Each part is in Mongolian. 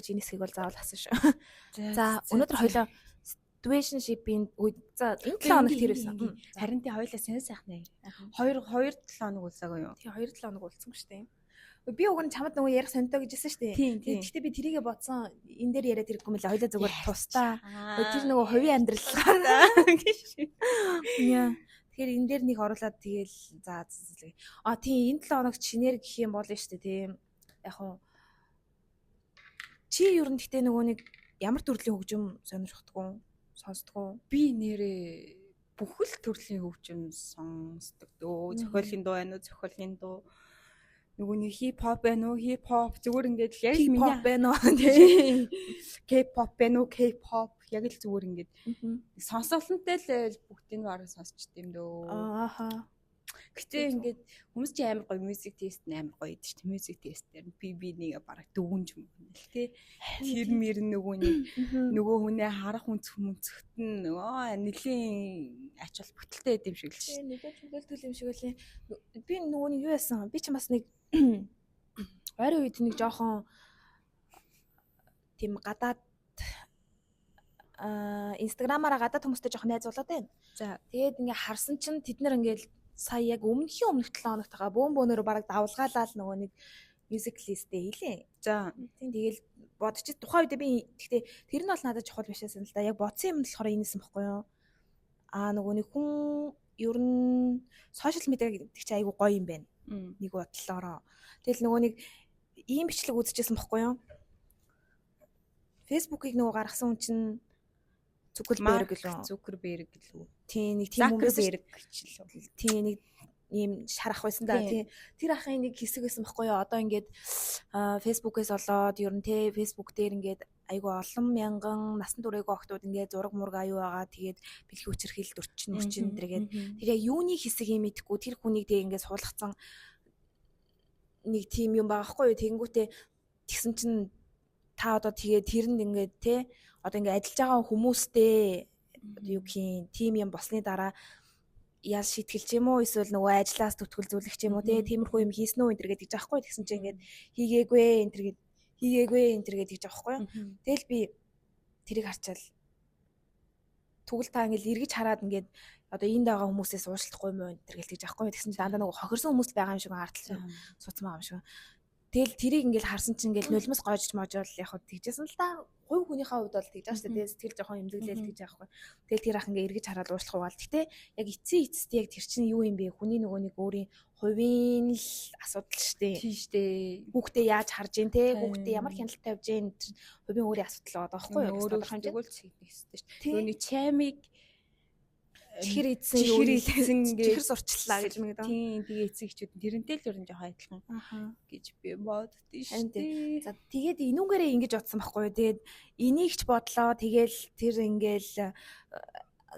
Ямар ч энэ хэсгийг бол заавал хасан шүү. За, өнөөдөр хоёлоо situationship-ийн, за, энэ 7 хоног тэр байсан. Харин тий, хоёлаа сайн сайхнаа. 2 2 7 хоног үлсаагүй юу? Тий, 2 7 хоног үлдсэн шүү дээ. Би уг нь чамд нөгөө ярих сонтой гэжсэн шүү дээ. Гэхдээ би тэрийгэ бодсон, энэ дээр яриад ирэхгүй мөлий, хоёлаа зүгээр тусдаа. Тэр нөгөө хувийн амьдрал. Яа. Тэгэхээр энэ дээр нэг оруулаад тэгээл за. А тий, энэ 7 хоног шинээр гэх юм болно шүү дээ, тий. Яг хуу чи ер нь гэхдээ нөгөө нэг ямар төрлийн хөгжим сонирхдаггүй, сонсдгоо? Би нэрээ бүхэл төрлийн хөгжим сонсдог дөө. Зохиолын дуу байна уу? Зохиолын дуу. Нөгөө нэг хип хоп байна уу? Хип хоп, зүгээр ингээд л яг л миний байна уу? K-pop байна уу? K-pop, яг л зүгээр ингээд сонсголонтой л бүгдийг бараг сонсчт юм дөө. Гэтэ ингээд хүмүүс чи амар гоё music taste нь амар гоё гэдэг чинь, music taste дээр би нэг бараг дүгнж мөгнө л тий. Тэр мэр нөгөө нэг нөгөө хүнээ харах үнцх мүнцхт нь нөгөө нэлийн ач холбогдолтой байд юм шиг л шүү. Нэлээд чөлөөлтөл юм шиг үлээ. Би нөгөө нэг юу яасан? Би ч бас нэг ойрын үед нэг жоохон тийм гадаад Инстаграмаараа гадаад хүмүүстэй жоохон найз болоод байна. За. Тэгээд ингээ харсан чинь тэд нар ингээл сая яг өмнөхийн өмнөх 7 хоногт байгаа бөөн бөөнөрөө бараг давлгаалаад нөгөө нэг music list-ээ хийлээ. За. Тийм, тэгэл бодчих тухайн үед би гэхдээ тэр нь бол надад чухал биш байсан л да. Яг бодсон юм нь болохоор энэсэн бохгүй юу? Аа, нөгөө нэг хүн ер нь social media гэдэг чинь айгүй гоё юм байна. Нэг бодлоороо. Тэгэл нөгөө нэг ийм бичлэг үзчихсэн бохгүй юу? Facebook-ыг нөгөө гаргасан хүн чинь Zuckerberg лөө. Zuckerberg лүү. Тийм, нэг тийм хүмүүс гэж лүү. Тийм, нэг ийм шар ах байсан да. Тийм. Тэр ахын нэг хэсэг байсан бохгүй юу? Одоо ингээд Facebook-ээс олоод ер нь те Facebook дээр ингээд айгүй олон мянган насан туршиг охтууд ингээд зураг мураг аюу байгаа. Тэгээд бэлхүү хүчирхийлэлт өрчин мөрчин тэргээд тэр яг юуны хэсэг юм мэдэхгүй, тэр хүнийг тэг ингээд суулгацсан нэг тийм юм байгаа хгүй юу? Тэгэнгүүтээ тэгсэн чинь та одоо тэгээ тэрэнд ингээд те одоо ингээд ажиллаж байгаа хүмүүстэй юу гэх юм, тим юм болсны дараа ял шийтгэл ч юм уу, эсвэл нөгөө ажлаас түтгэл зүйлэх ч юм уу те, тиймэрхүү юм хийсэн үү энэ төр гэдэг жаахгүй. Тэгсэн чинь ингээд хийгээгүй энэ төр гэд, хийгээгүй энэ төр гэдэг жаахгүй. Тэгэл би тэрийг харчаал тэгвэл та ингээд эргэж хараад ингээд одоо энд байгаа хүмүүсээс уучлахгүй юм уу энэ төр гэж жаахгүй. Тэгсэн чинь дандаа нөгөө хохирсон хүмүүс л байгаа юм шиг артлаа сууцсан байгаа юм шиг. Тэгэл тэрийг ингээл харсан чинь ингээл нулимс гоожж можоол яг хөө тэгжсэн л та. Хувь хүнийхээ хувьд бол тэгж байгаа шүү дээ. Сэтгэл жоохон эмзэглээл тэгж байгаа хгүй. Тэгэл тэр ах ингээ эргэж хараад уучлах угаал. Гэтэ яг эцсийн эцэст яг тэр чинь юу юм бэ? Хүний нөгөө нэг өөрийн хувийн л асуудал шүү дээ. Тийм шүү дээ. Хүүхдээ яаж харж гин те, хүүхдээ ямар хяналт тавьж гин, хувийн өөрийн асуудал байгаа байхгүй юу? Өөрөө тодорхой хэмжээнд л хэрэгтэй шүү дээ. Нөгөө чаймыг чихэр идсэн, юу идсэн, чихэр сурчлаа гэж мэгэд. Тийм, тэгээ эцэг эхчүүд тэрнтэй л ер нь жоохон адилхан гэж би боддөө шүү дээ. За, тэгээд энүүгээрээ ингэж бодсон байхгүй юу. Тэгээд энийг ч бодлоо. Тэгэл тэр ингээл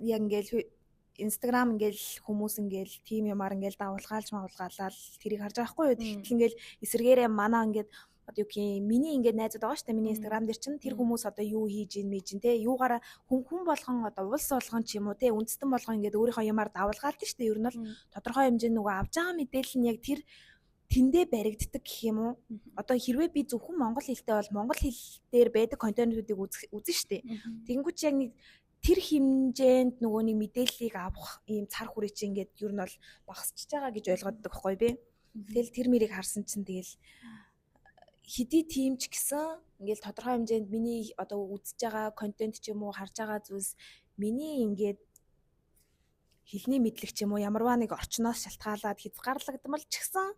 яг ингээл Instagram ингээл хүмүүс ингээл тим юмар ингээл давлгаалж мавлгаалал тэрийг харж байгаа байхгүй юу. Тэгтэл ингээл эсэргээрээ манай ингээд одоо юу гэх юм, миний ингээд найзууд байгаа шүү дээ, миний Instagram дээр чинь тэр хүмүүс одоо юу хийж ийн мэж ин те, юугаараа хүн хүн болгон, одоо улс болгон ч юм уу те, үндэстэн болгон ингээд өөрийнхөө юмар давлгаалдаг шүү дээ. Ер нь бол тодорхой хэмжээнд нөгөө авж байгаа мэдээлэл нь яг тэр тэндээ баригддаг гэх юм уу? Одоо хэрвээ би зөвхөн монгол хэлтэй бол монгол хэл дээр байдаг контентуудыг үзэн шүү дээ. Тэгэнгүүт яг нэг тэр хэмжээнд нөгөө нэг мэдээллийг авах ийм цар хүрээ чи ингээд ер нь бол багасчж байгаа гэж ойлгоддог байхгүй би. Тэгэл тэр мэрийг харсан чинь тэгэл хэдий тийм ч гэсэн ингээл тодорхой хэмжээнд миний одоо үзэж байгаа контент ч юм уу, харж байгаа зүйлс миний ингээд хэлний мэдлэг ч юм уу, ямарваа нэг орчноос шалтгаалаад хязгаарлагдмал ч гэсэн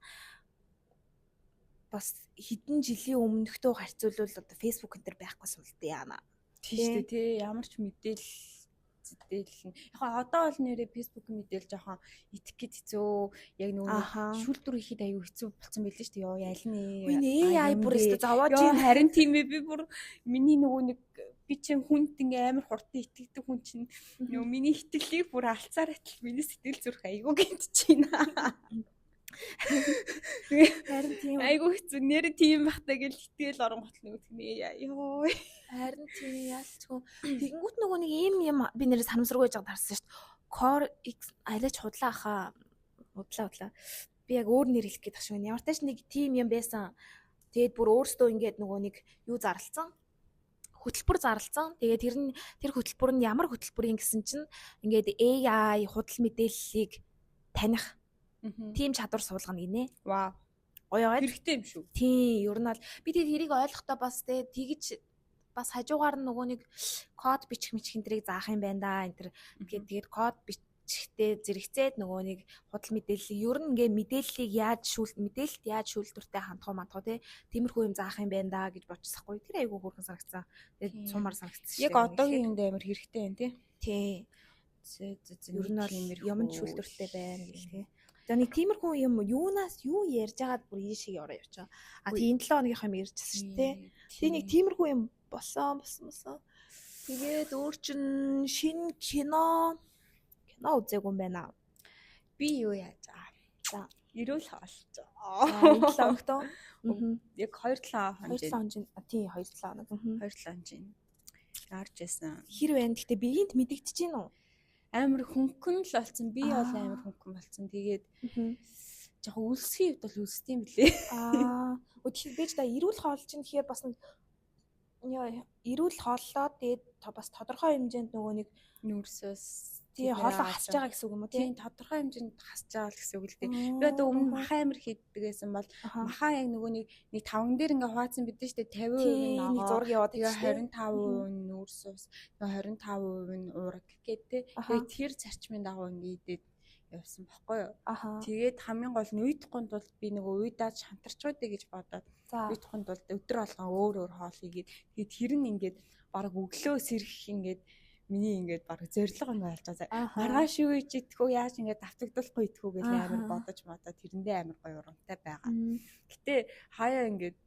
бас хэдэн жилийн өмнөхтөө харьцуулбал одоо Facebook энэ төр байхгүй сум л дээ яана. Тийм шүү дээ тий, ямар ч мэдээлэл зэтэл нь. Яг одоо бол нэрээ Facebook мэдээлэл жоохон итгэх гээд хэцүү. Яг нөгөө шүүлтүр ихэд аюу хэцүү болцсон байлээ шүү дээ. Йоо, яль нэ. Үгүй, AI бүр өстө зовоож байна. Харин тийм ээ, би бүр миний нөгөө нэг би чинь хүнд ингээ амар хурдан итгэдэг хүн чинь нөгөө миний итгэлийг бүр алцаар атал миний сэтгэл зүрх айгүй гинт чинь. Харин тийм. Айгүй хэцүү. Нэр тийм бахтаа гэл итгэл оронгот нөгөө тэгнэ. Йоо. Харин тийм, яалчгүй. Тэгэнгүүт нөгөө нэг ийм юм би нэрээ санамсаргүй байж байгаад харсан шүү дээ. Core X алиач худлаа хаа. Худлаа, худлаа. Би яг өөр нэр хэлэх гээд тах шиг байна. Ямар ч тач нэг тийм юм байсан. Тэгээд бүр өөрсдөө ингээд нөгөө нэг юу зарлцсан, хөтөлбөр зарлцсан. Тэгээд тэр нь тэр хөтөлбөр нь ямар хөтөлбөр юм гэсэн чинь ингээд AI худал мэдээллийг таних тийм чадвар суулгана гинэ. Вау. Гоё гоё. Хэрэгтэй юм шүү. Тийм, ер нь бол би тэр тэрийг ойлгохдоо бас те тэгж бас хажуугаар нь нөгөө нэг код бичих мичих энэ тэрийг заах юм байна да энэ тэр. Тэгээд код бичихтэй зэрэгцээд нөгөө нэг худал мэдээллийг ер нь ингээ мэдээллийг яаж шүүл мэдээлэлд яаж шүүлтүртэй хандах уу мандах уу те тиймэрхүү юм заах юм байна да гэж бодчихсохгүй. Тэр айгүй хөөрхөн санагцсан. Тэгээд сумаар санагдсан шүү. Яг одоогийн юмд амар хэрэгтэй юм тий. Тий. Зэ зэ зэ ер нь бол юмд шүүлтүртэй байна гэл тий. За нэг тиймэрхүү юм юунаас юу ярьж байгаад бүр ийшээ ороо явчихаа. А тийм 7 хоногийнх юм ярьжсэн шүү дээ. Тэгээ нэг тиймэрхүү юм болсон. Тэгээд өөр чин шинэ кино үзээгүй юм байна. Би юу яаж аа. За эрүүл хоолж. Энэ 7 хоногт уу? Яг 2-7 хоног. 2-7 хоног. Тийм 2-7 хоног. 2-7 хоног. Яарч байсан. Хэр байна? Гэтэ биеинд мэдэгдэж гин үү? Амар хөнгөн л болсон. Би бол амар хөнгөн болсон. Тэгээд жоохон үлсхийн хувьд бол үлсдэг юм блэ. Аа, тэгэхээр би ч да эрүүл хоол чинь тэгэхээр бас нэг эрүүл хооллоо тэгээд бас тодорхой хэмжээнд нөгөө нэг нүүрсөөс тий хоолоо хасж байгаа гэсэн үг юм уу тий? Тодорхой хэмжээнд хасж байгаа л гэсэн үг л дээ. Би одоо өмнө маха амар хийддэг гэсэн бол маха яг нөгөө нэг таван дээр ингээ хуваацсан бидэн штэ 50% нь нэг зураг яваад тэгээ 25% нь нүүрс ус, тэгээ 25% нь уураг гэдэг тий. Тэгээд тэр зарчмын дагуу ингээ идээд явсан баггүй юу. Тэгээд хамгийн гол нь уйдахгүй тулд би нөгөө уйдаад шантарч байдаг гэж бодоод уйдахгүй тулд өдөр болгон өөр өөр хоол хийгээд тэгээд тэр нь ингээд бараг өглөө сэрэх ингээд миний ингээд бараг зорилго ингээд болж байгаа. Маргааш юу хийж идэх үү, яаж ингээд давтагдуулахгүй идэх үү гэж амар бодож модоо тэрэндээ амар гоё урамтай байгаа. Гэтэ хаяа ингээд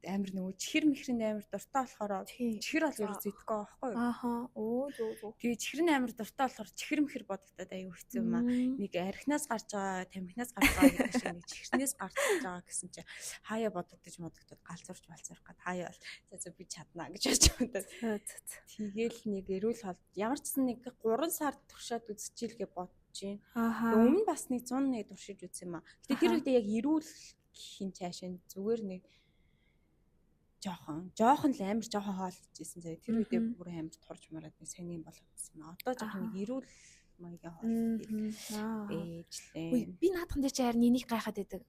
амар нөгөө чихэр мэхрэнд амар дуртай болохоор чихэр бол ерөөс идэхгүй байхгүй юу? Ааха. Оо зөв зөв. Тэгээ чихэр нь амар дуртай болохоор чихэр мэхэр бодогдоод аюу хэцүү юм аа. Нэг архинаас гарч байгаа, тамхинаас гарч байгаа гэдэг шиг нэг чихэрнээс гарч байгаа гэсэн чинь хаяа бодогдож модогдоод галзуурч балзуурах гад хаяа бол за за би чаднаа гэж бодож бодоод. Тэгээл нэг эрүүл хоол ямар ч сан нэг 3 сар туршаад үзчихэл гэж бодож байна. Өмнө бас нэг 101 туршиж үзсэн юм аа. Гэтэ тэр үедээ яг эрүүл гэх юм цаашаа зүгээр нэг жоохон л амар жоохон хоол хийжсэн заяа. Тэр үедээ бүр амар турж мараад нэг сайн юм болгосон юм. Одоо жоохон нэг эрүүл маягийн хоол ээжлээ. Би наадхан дээр чи харин энийг гайхаад байдаг.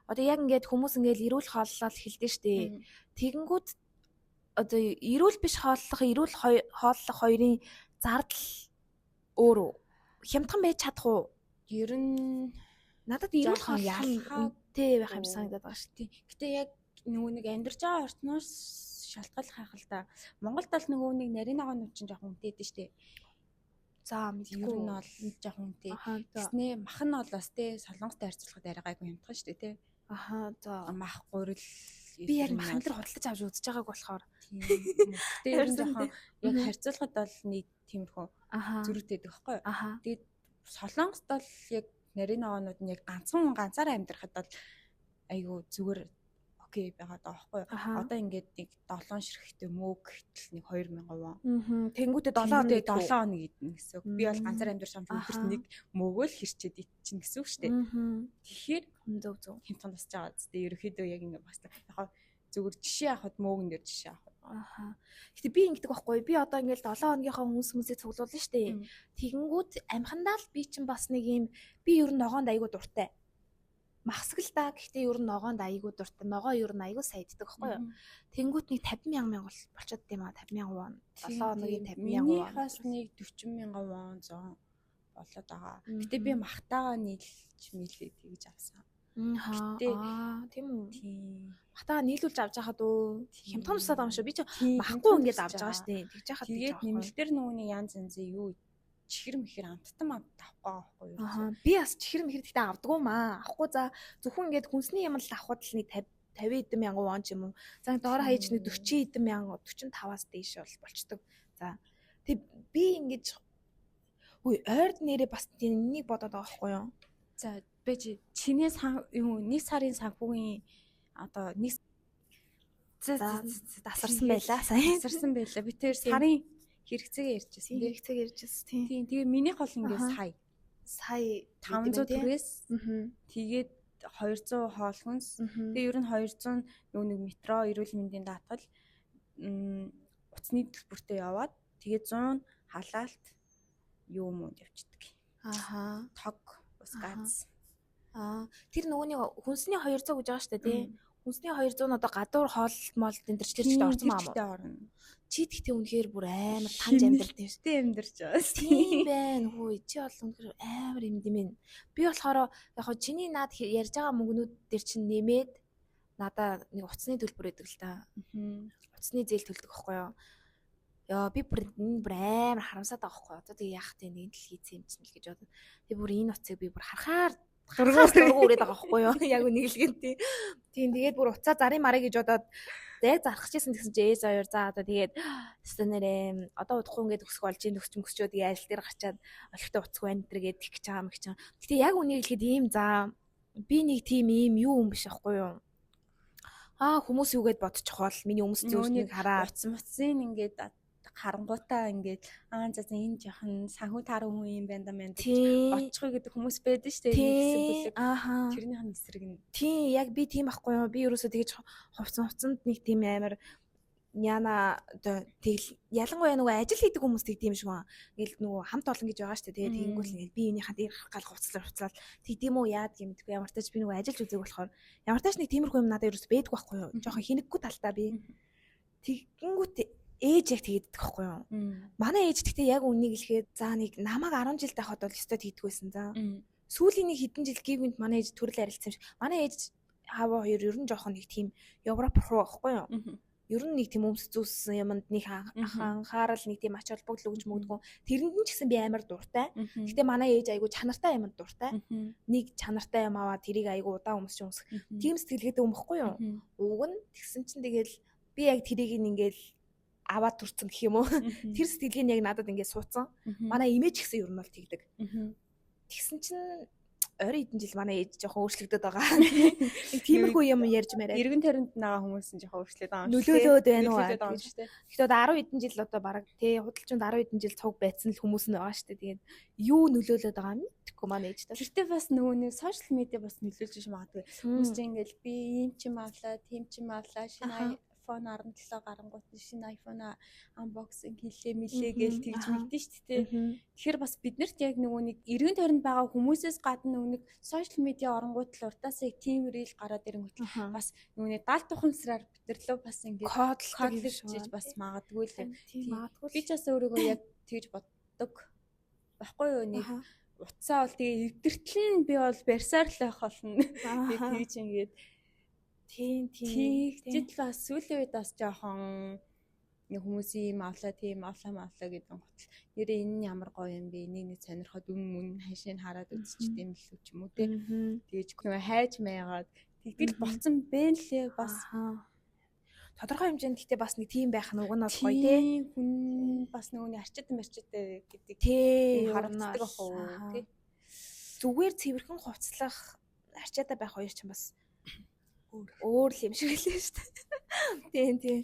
Одоо яг ингээд хүмүүс ингээд эрүүл хооллол хэлдэж штэ. Тэгэнгүүт одоо эрүүл биш хооллох, эрүүл хооллох хоёрын зардал өөр үү? Хямдхан байж чадах уу? Ер нь надад эрүүл хооллох үнэтэй байх юм санагдаад байгаа штэ. Гэтэ яг нөгөө нэг амьдарч байгаа орчноос шалтгааллах хайх л та. Монголд бол нөгөө нэг нарийн ногоонууд чинь жоохон үнэтэй дээ штэ. За мэдгүй нь бол жоохон үнэтэй. Тэснэ мах нь бол бас те Солонгостой харьцуулахад арай гайгүй хямдхан штэ те. Аха за мах гурил би яг махан дээр худалдаж авч үзэж байгааг болохоор. Гэтэ ер нь жоохон яг харьцуулахад бол нэг тиймэрхүү зөрүүтэй байдаг байхгүй юу? Тэгээд Солонгост бол яг нарийн ногоонууд нь яг ганцхан ганцаараа амьдрахад бол айгүй зүгээр окей байгаа даа байхгүй юу. Одоо ингээд нэг 7 ширхэгтэй мөөг гэтэл нэг 2000 вон. Тэнгүүтээ 7 хоног 7 хоног идэнэ гэсэн үг. Би бол ганцаар амьдарч байгаа юм өдөрт нэг мөөгөө л хэрчээд идчихнэ гэсэн үг шүү дээ. Тэгэхээр зөв зөв хямдхан тусч байгаа зү. Ерөнхийдөө яг ингээд бас яг зүгээр жишээ авахд мөөгөн дээр жишээ авах. Аха. Гэтэ би ингэдэг байхгүй. Би одоо ингээд 7 хоногийнхоо хүмүүс хүмүүсийг цуглуулна шүү дээ. Тэгэнгүүт амхандаа л би чинь бас нэг юм би ер нь ногоонд айгүй дуртай. Махсаг л да. Гэхдээ ер нь ногоонд айгүй дуртай. Ногоо ер нь айгүй сайн иддэг байхгүй юу? Тэнгүүт нэг 50 мянга болчиход тийм аа 50 мянга вон. 7 хоногийн 50 мянга вон. Минийхаас нэг 40 мянга вон зон болоод байгаа. Гэтэ би махтайгаа нийлж мэлээ тэгж авсан. Гэтэ тийм үү? Тийм. Махтайгаа нийлүүлж авч яхад уу? Хямдхан тусаад байгаа юм шүү. Би ч махгүй ингээд авч байгаа шүү дээ. Тэгж яхад тэгээд нэмэлтээр нөгөөний янз янзын юу чихэр мэхэр амттан амт авахгүй байхгүй юу? Аа би бас чихэр мэхэр гэхдээ авдаггүй маа. Авахгүй за зөвхөн ингээд хүнсний юм л авахд л нэг 50 хэдэн мянган вон ч юм уу. За доор хаяж нэг 40 хэдэн мянга 45-аас дээш бол болчдөг. За тэг би ингэж үгүй ойрд нэрээ бас энийг бодоод байгаа байхгүй юу? За бэж чиний юу нэг сарын санхүүгийн одоо нэг дасарсан байлаа. Сайн дасарсан байлаа. Би тэр сарын хэрэгцээгээ ярьжсэн. Хэрэгцээг ярьжсэн. Тийм. Тэгээ минийх бол ингээд сая. Сая 500 төгрөгөөс. Тэгээд 200 хоол хүнс. Тэгээ ер нь 200 нөгөө нэг метро, эрүүл мэндийн даатгал, утасны төлбөртэй яваад тэгээ 100 халаалт юм уу явчихдаг. Аха. Тог, ус, газ. Аа, тэр нөгөөний хүнсний 200 гэж байгаа шүү дээ, тий. Хүнсний 200 нь одоо гадуур хооллолт молт энэ төр ч орсон юм уу? Орно. Чи тэгтээ үнэхээр бүр амар танж амьдрал тийм шүү дээ, амьдарч байгаа. Тийм байна. Хүү чи бол үнэхээр амар юм димэн. Би болохоор яг хоо чиний над ярьж байгаа мөнгнүүд дээр чинь нэмээд надаа нэг утасны төлбөр өгдөг л та. Утасны зээл төлдөг байхгүй юу? Йоо, би бүр энэ бүр амар харамсаад байгаа байхгүй юу? Одоо тэгээ яах вэ? Нэг дэлхий юм чинь л гэж бодод. Тэг бүр энэ утсыг би бүр харахаар дургу үрээд байгаа байхгүй юу? Яг үнийг л гэнэ тий. Тийм, тэгээд бүр уцаа зарын марыг гэж бодоод яг зарах гэжсэн гэсэн чи ээж хоёр за одоо тэгээд өстө нэрээ одоо удахгүй ингээд өсөх болж ин төгсч мөсчөө тэгээд ажил дээр гарчаад олигтой уцгүй байна тэр гээд тэгж байгаа юм гэж. Гэтэ яг үнийг хэлэхэд ийм за би нэг тийм ийм юу юм биш байхгүй юу? Аа, хүмүүс юу гэд бодчих бол миний өмс зүүснийг хараад утас муцын ингээд харангуутаа ингээд аа за энэ жоохон санхүү тааран хүн юм байна да мэн гэж бодчихгүй гэдэг хүмүүс байдаг шүү дээ. Нэг хэсэг бүлэг. Ааха. Тэрнийх нь эсрэг нь. Тийм, яг би тийм байхгүй юу? Би ерөөсөө тэгэж хувцсан хувцсанд нэг тийм амар яна одоо тэгэл ялангуяа нөгөө ажил хийдэг хүмүүс тэг тийм шиг ба. Ингээл нөгөө хамт олон гэж байгаа шүү дээ. Тэгээ тэгэнгүүт л ингээл би энийхээ дээр гарах гал хувцлаар хувцлал тэгдэм үү яад юм мэдгүй. Ямар тач би нөгөө ажиллаж үзег болохоор ямар тач нэг тиймэрхүү юм надад ерөөс байдгүй байхгүй юу? Жохон хинэггүй талдаа би. Тэгэнгүүт ээж яг тэгдэг байхгүй юу? Манай ээж тэгтээ яг үннийг хэлэхэд за нэг намайг 10 жил байхад бол ёстой тэгдэггүйсэн за. Сүүлийн нэг хэдэн жил гівэнд манай ээж төрөл арилцсан юм шиг. Манай ээж хаваа хоёр ер нь жоохон нэг тийм Европ руу байхгүй юу? Ер нь нэг тийм өмс зүүссэн юмд нэг анхаарал нэг тийм ач холбогдол өгч мөгдгөө. Тэрэнд нь ч гэсэн би амар дуртай. Гэтэ манай ээж айгу чанартай юмд дуртай. Нэг чанартай юм аваад тэрийг айгу удаан өмсч өмсөх. Тийм сэтгэлгээтэй юм баггүй юу? Уг нь тэгсэн чинь тэгэл би яг тэрийг ингээл аваад төрсөн гэх юм уу. Тэр сэтгэлгээ нь яг надад ингээд суудсан. Манай имэж гэсэн ер нь бол тэгдэг. Тэгсэн чинь ойрын хэдэн жил манай ээж жоохон өөрчлөгдөд байгаа. Нэг тиймэрхүү юм ярьж мараад. Эргэн тойронд байгаа хүмүүс нь жоохон өөрчлөлт байгаа юм шиг. Нөлөөлөөд байна уу? Гэхдээ одоо 10 хэдэн жил одоо бараг тий худалчинд 10 хэдэн жил цуг байцсан л хүмүүс нь байгаа шүү дээ. Тэгээд юу нөлөөлөөд байгаа юм мэдэхгүй манай ээж та. Тэртээ бас нөгөө нэг сошиал медиа бас нөлөөлж ш магадгүй. Хүмүүс чинь ингээл би ийм ч юм авлаа, тийм ч юм авлаа, шинэ iPhone 17 гарангуут нь шинэ iPhone unboxing хийлээ мэлээ гээл тэгж мэдэн шүү дээ. Тэгэхээр бас биднэрт яг нөгөө нэг эргэн тойронд байгаа хүмүүсээс гадна нөгөө нэг сошиал медиа оронгууд л урдаас яг тийм рeel гараад ирэнгүүт бас нөгөө нэг даалт ухамсараар бид нар лөө бас ингээд кодлож бас магадгүй л. Би ч бас өөрийгөө яг тэгж боддог баггүй юу, нэг утсаа бол тэгээ эвдэртэл нь би бол барьсаар л байх болно. Тэгээ тэгж ингээд Тийм тийм. Тэгжэл бас сүүлийн үед бас жоохон нэг хүмүүсийн юм авлаа, тийм авлаа авлаа гэдэг хотл. Нэрээ энэ нь ямар гоё юм бэ? Энийг нэг сонирхоод үн мөн хашийг хараад үзчихдэг юм л үү ч юм уу те. Тэгэж нөгөө хайж майгаад тэгдэл болцсон бэ лээ бас. Тодорхой хэмжээнд гэхдээ бас нэг тийм байх нь уг нь бол гоё те. Хүн бас нөгөө нэг арчид марчидтэй гэдэг тий харагддаг ах уу те. Зүгээр цэвэрхэн хувцлах арчаатай байх хоёр чинь бас өөр л юм шиг лээ шүү дээ. Тийм тийм.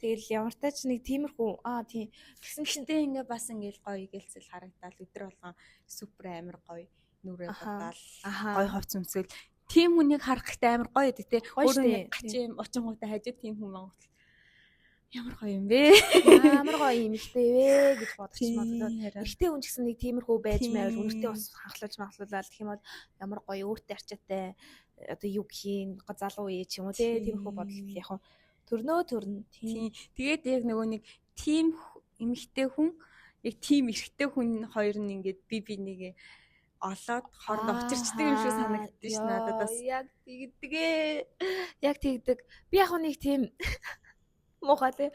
Тэгэл ямар тач нэг тиймэрхүү аа тийм. Тэгсэн чинтэй ингээ бас ингээл гоё гэлцэл харагдаал өдөр болгон супер амар гоё нүрээ будаал гоё хувц өмсөөл тийм хүнийг харах хэрэгтэй амар гоё гэдэг те. Өөрөө нэг гачин очингуудаа хажууд тийм хүн мангот ямар гоё юм бэ? Ямар гоё юм ихтэй вэ гэж бодож магадгүй. Эрэгтэй хүн ч гэсэн нэг тиймэрхүү байж байвал үнэртэй бас ханхлуулж махлуулаад гэх юм бол ямар гоё өөртөө арчаатай одоо юу гэх юм залуу үе ч юм уу те тиймэрхүү бодол яг төрнөө төрнө. Тийм. Тэгээд яг нөгөө нэг тийм эмэгтэй хүн яг тийм эрэгтэй хүн хоёр нь ингээд би бинийгээ олоод хооронд учирчдаг юм шиг санагддээ ш надад бас. Яг тэгдэг ээ. Яг тэгдэг. Би яг нэг тийм муухай тий.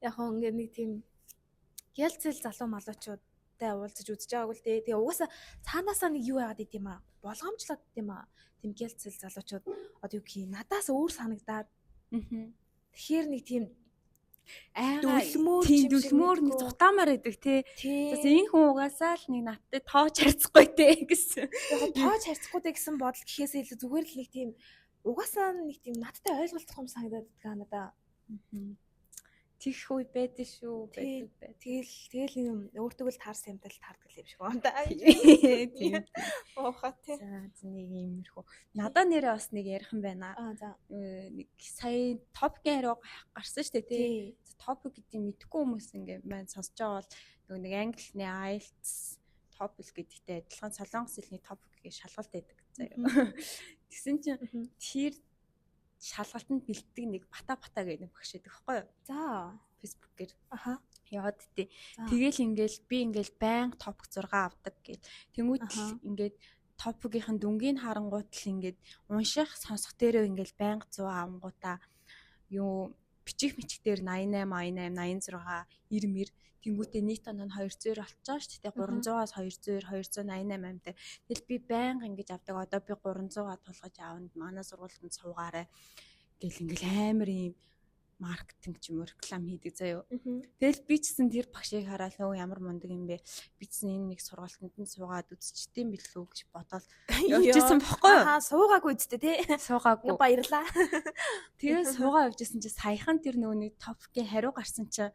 Яг ингээд нэг тийм ялцэл залуу малуучуудтай уулзаж үзэж байгаагүй л дээ. Тэгээ угаасаа цаанаасаа нэг юу яагаад идэм аа. Болгоомжлоод идэм аа. Тийм гялцэл залуучууд одоо юу гэх юм надаас өөр санагдаад. Тэгэхээр нэг тийм дүлмөр тийм дүлмөр нэг зутаамаар байдаг тий. Бас энэ хүн угаасаа л нэг надтай тооч харьцахгүй те гэсэн. Яг тооч харьцахгүй те гэсэн бодол гэхээсээ илүү зүгээр л нэг тийм угаасаа нэг тийм надтай ойлголцох юм санагдаад байдаг надаа. Тих үе байдаг шүү. Байдаг байд. Тэгэл юм өөртөө л таарсан юмтай л таардаг юм шиг байна да. Тийм. Уухаа тий. За нэг иймэрхүү. Надаа нэрээ бас нэг ярих юм байна. Аа за. Нэг сая топикийн хариу гарсан шүү дээ тий. Топик гэдгийг мэдэхгүй хүмүүс ингээ маань сонсож байгаа бол нөгөө нэг англи хэлний IELTS, TOEFL гэдэгтэй адилхан солонгос хэлний TOPIK гэж шалгалт байдаг заяа. Тэгсэн чинь тэр шалгалтанд бэлддэг нэг бата бата гэдэг нэг багш байдаг байхгүй юу? За. Facebook-ээр. Аха. Яваад тээ. Тэгэл ингээл би ингээл байнга топик 6 авдаг гэл. Тэнгүүт ингээд топикийн дүнгийн харангуут л ингээд унших сонсох дээрээ ингээл байнга 100 авангуудаа юу бичих мичиг дээр 88 88 86 90 мэр тэнгүүтээ нийт оноо нь 200 болчихоо шүү дээ. 300-аас 200 288 амтай. Тэгэл би байнга ингэж авдаг. Одоо би 300-а тулгаж аавнд манай сургуультанд суугаарай гэл ингээл амар юм маркетинг ч юм уу реклам хийдэг заяо. Тэгэл би ч гэсэн тэр багшийг хараад өө ямар мундаг юм бэ? Би ч гэсэн энэ нэг сургалтанд нь суугаад үзчихдэм билүү гэж бодоод явчихсан бохгүй юу? Аа суугаагүй үсттэй тий. Суугаагүй. Баярлаа. Тэгээ суугаа явжсэн чи саяхан тэр нөгөө нэг топикийн хариу гарсан чи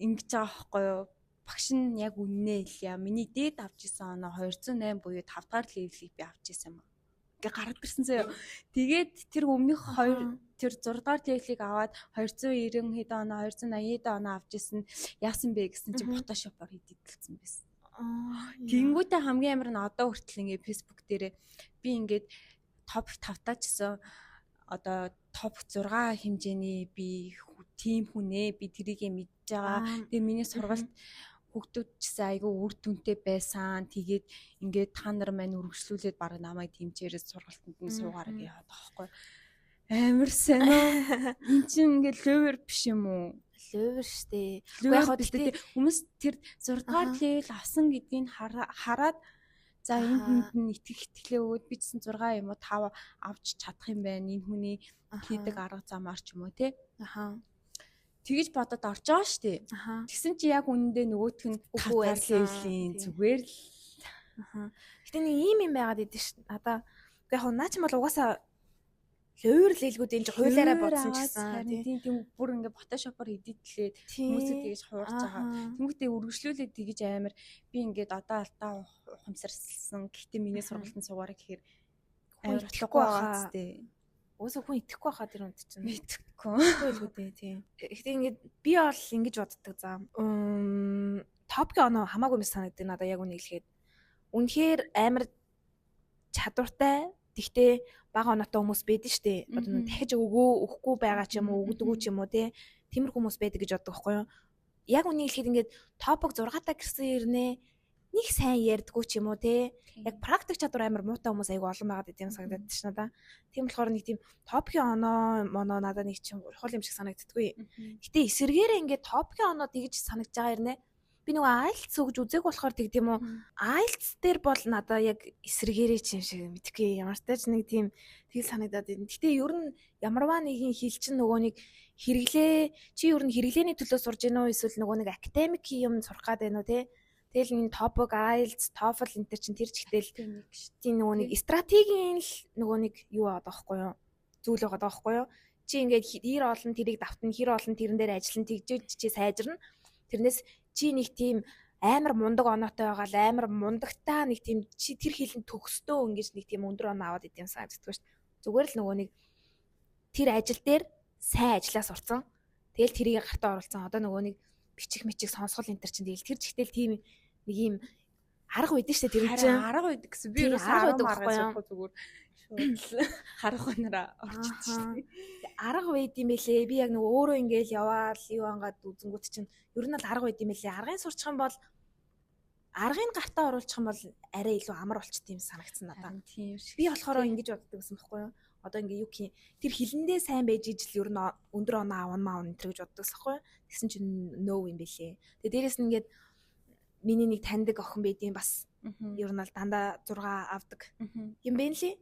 ингэж байгаа бохгүй юу? Багш нь яг үннээ хэлье. Миний дээд авч исэн оноо 208 буюу 5 дахь левелийг би авч исэн юм. Ингээ гараад ирсэн заяа. Тэгээд тэр өмнөх хоёр тэр 6 дугаар левелийг аваад 290 хэдэн оноо 280 хэдэн оноо авч исэн. Яасан бэ гэсэн чинь Photoshop-оор эдитэлсэн байсан. Тэнгүүтээ хамгийн амар нь одоо хүртэл ингээ Facebook дээрээ би ингээд топ 5-таа ч гэсэн одоо топ 6 хэмжээний би тим хүн ээ би тэрийгэ мэдж байгаа. Тэгээ миний сургалт хүүхдүүд ч гэсэн айгүй үр дүнтэй байсан. Тэгээд ингээд та нар маань үргэлжлүүлээд бараг намайг тэмчээрээ сургалтанд нь суугаарай гэж яваад байгаа байхгүй. Амар сайн. Эн чинь ингээд лөвер биш юм уу? Лөвер штэ. Уу яг гэхдээ хүмүүс тэр 6 дугаар левел авсан гэдгийг хараад за энэ хүнд нь итгэх итгэлээ өгөөд би ч гэсэн 6 юм уу 5 авч чадах юм байна. Энэ хүний хийдэг арга замаар ч юм уу те. Аха. Тэгэж бодоод орж байгаа шүү дээ. Тэгсэн чи яг үнэндээ нөгөөх нь үгүй байсан. Зүгээр л. Аха. Гэтэ нэг ийм юм байгаад идэв ш. Надаа яг наа чи бол угаасаа лөөр лэлгүүд энэ хуулиараа бодсон ч гэсэн тийм бүр ингээ Photoshop-оор эдитлээд хүмүүсээ тэгэж хуурж байгаа. Тэнгүүтээ үргэлжлүүлээд тэгэж амар би ингээд одоо алдаа ухамсарсан. Гэхдээ миний сургалтанд суугаарай гэхээр амар итгэхгүй байгаа зү. Уусаа хүн итгэхгүй байхаа тэр үнд чинь. Итгэхгүй. Итгэхгүй л үү тийм. Гэхдээ ингээд би бол ингэж боддог за. Топгийн оноо хамаагүй юм санагддаг надаа яг үнийг хэлэхэд. Үнэхээр амар чадвартай. Тэгтээ бага оноотой хүмүүс байдаг штэ. Одоо дахиж өгөхгүй байгаа ч юм уу, өгдөггүй ч юм уу тий. Тиймэрхүү хүмүүс байдаг гэж боддог байхгүй юу? Яг үнийг хэлэхэд ингээд топик 6 та гэрсэн ирнэ. Нэг сайн ярьдгүү ч юм уу те. Яг практик чадвар амар муутай хүмүүс айгүй олон байгаад идэм санагдаад ш надаа. Тийм болохоор нэг тийм топикийн оноо моноо надаа нэг чинь чухал юм шиг санагддаггүй. Гэтэ эсэргээрээ ингээд топикийн оноо тэгж санагдж байгаа ирнэ. Би нөгөө IELTS өгж үзег болохоор тэгд юм уу? IELTS дээр бол надаа яг эсэргээрээ ч юм шиг мэдхгүй ямар ч тач нэг тийм тэгэл санагдаад идэв. Гэтэ ер нь ямарваа нэгэн хэл чинь нөгөө нэг хэрэглээ чи ер нь хэрэглээний төлөө сурж гэнэ үү эсвэл нөгөө нэг академик юм сурах гад байна уу те? Тэгэл энэ TOPIK, IELTS, TOEFL энэ төр чинь тэр чигтэл тийм нөгөө нэг стратегийн л нөгөө нэг юу байгаа байхгүй юу? Зүйл байгаа байхгүй юу? Чи ингээд хэр олон тэрийг давтна, хэр олон тэрэн дээр ажиллана тэгжээж чи сайжирна. Тэрнээс чи нэг тийм амар мундаг оноотой байгаа л амар мундагтаа нэг тийм чи тэр хилэн төгсдөө ингэж нэг тийм өндөр оноо аваад идэм санагддаг шүү дээ. Зүгээр л нөгөө нэг тэр ажил дээр сайн ажиллаа сурцсан. Тэгэл тэрийг гартаа оруулсан. Одоо нөгөө нэг бичих мичих сонсгол энэ төр чинь тэгэл тэр чигтэл тийм нэг юм арга байдаг шүү дээ тэр чинь арга байдаг гэсэн би ерөөс арга байдаг байхгүй юу зүгээр шууд харах өнөрөө орчиж шүү дээ. Арга байд юм бэлээ. Би яг нэг өөрөө ингээл яваал юу ангаад үзэнгүүт чинь ер нь бол арга байд юм бэлээ. Аргыг сурчих юм бол аргыг гартаа оруулчих юм бол арай илүү амар болчт юм санагдсан надад. Тийм шиг. Би болохоор ингэж боддог гэсэн байхгүй юу? Одоо ингээ юу гэх тэр хилэндээ сайн байж ижил ер нь өндөр оноо авна маавна энэ гэж боддог гэсэн байхгүй юу? Тэгсэн чинь нөө юм бэлээ. Тэгээ дээрэс нь ингээд миний нэг таньдаг охин байдیں۔ Бас ер нь бол дандаа 6 авдаг юм бэ лээ.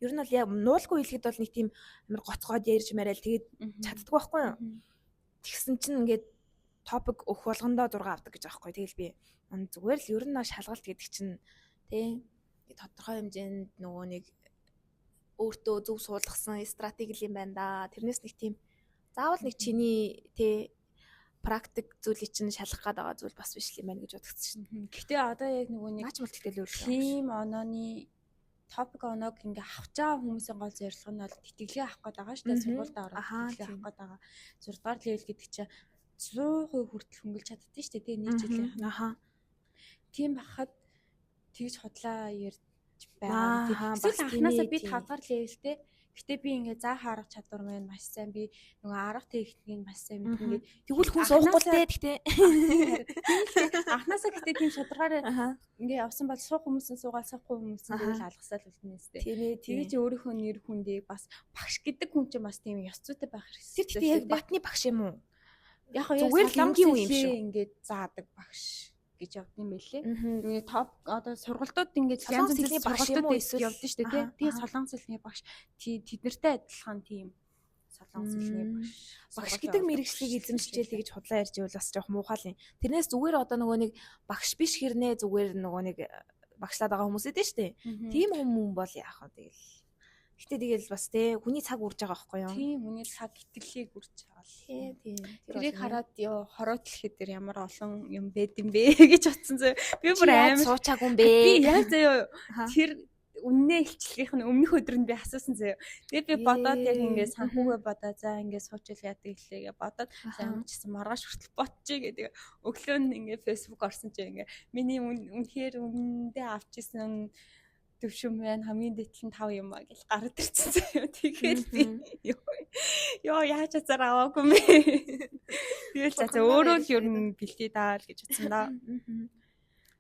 Ер нь бол яг нуулгүй хэлэхэд бол нэг тийм амар гоцгоод ярьж мараал тэгээд чаддгүй байхгүй юу? Тэгсэн чинь ингээд топик өгөх болгондоо 6 авдаг гэж аахгүй. Тэгэл би зүгээр л ер нь шалгалт гэдэг чинь тий тодорхой хэмжээнд нөгөө нэг өөртөө зөв суулгасан стратеги юм байна да. Тэрнээс нэг тийм Заавал нэг чиний тэ практик зүйлийг чинь шалгах гээд байгаа зүйл бас биш юм байна гэж бодогдсон шин. Гэтэ одоо яг нөгөө нэг наач мал тэгтэл өөр тийм онооны топик оноог ингээ авч байгаа хүмүүсийн гол зорилго нь бол тэтгэлгээ авах гээд байгаа шүү дээ. Сургуульд орох тэтгэлгээ авах гээд байгаа. 6 дугаар level гэдэг чинь 100% хүртэл хөнгөлж чаддсан шүү дээ. Тэ нэг жилийн. Аха. Тийм бахад тэгж худлаа ярьж байгаа. Эсвэл анхнаасаа би 5 дугаар level тэй. Гэтэ би ингээ заах арга чадвар маань маш сайн. Би нөгөө арга техникийг маш сайн мэднэ ингээд. Тэгвэл хүн суухгүй л дээ гэтэ. Анхнаасаа гэтэ тийм шударгаар ингээ явсан бол суух хүмүүс нь суугаал суухгүй хүмүүс нь тэгэл алгасаал үлдэнэ сте. Тэгээ чи өөрийнхөө нэр хүндийг бас багш гэдэг хүн чинь бас тийм ёс зүйтэй байх хэрэгтэй. Тэр гэтэ яг батны багш юм уу? Яг зүгээр л энгийн үе юм шүү. Ингээд заадаг багш гэж явд юм байлээ. Тэгээ топ одоо сургалтууд ингээд янз бүрийн сургалтууд явд нь шүү дээ, тий. Тэгээ солонгос хэлний багш тэднэртэй адилхан тийм солонгос хэлний багш. Багш гэдэг мэрэгжлийг эзэмшчихээ тэгж худлаа ярьж ивэл бас жоох муухай л юм. Тэрнээс зүгээр одоо нөгөө нэг багш биш хэрнээ зүгээр нөгөө нэг багшлаад байгаа хүмүүс эдэн шүү дээ. Тийм хүмүүс бол яах вэ тэгэл. Гэтэ тэгэл бас тий хүний цаг үрж байгаа байхгүй юу? Тийм хүний цаг итгэлийг үрж байгаа л. Тий тийм. Тэрийг хараад ёо хороотлох дээр ямар олон юм байд юм бэ гэж бодсон зөө. Би бүр амар суучаагүй юм бэ. Би яг зөө тэр үннээ илчлэгийнх нь өмнөх өдөр нь би асуусан зөө. Тэгээ би бодоод яг ингээд санхүүгээ бодоо за ингээд суучил яадаг гэлээ бодоод за ямар ч гэсэн маргааш хүртэл бодчих гэдэг. Өглөө нь ингээд Facebook орсон чинь ингээд миний үнэхээр үнэндээ авч исэн төвшин маань хамгийн дээдл нь 5 юм а гэж гараад ирсэн заяа. Тэгэл би ёо яаж азар аваагүй мэ. Тэгэл за өөрөө л ер нь бэлтээ даа л гэж утсан да.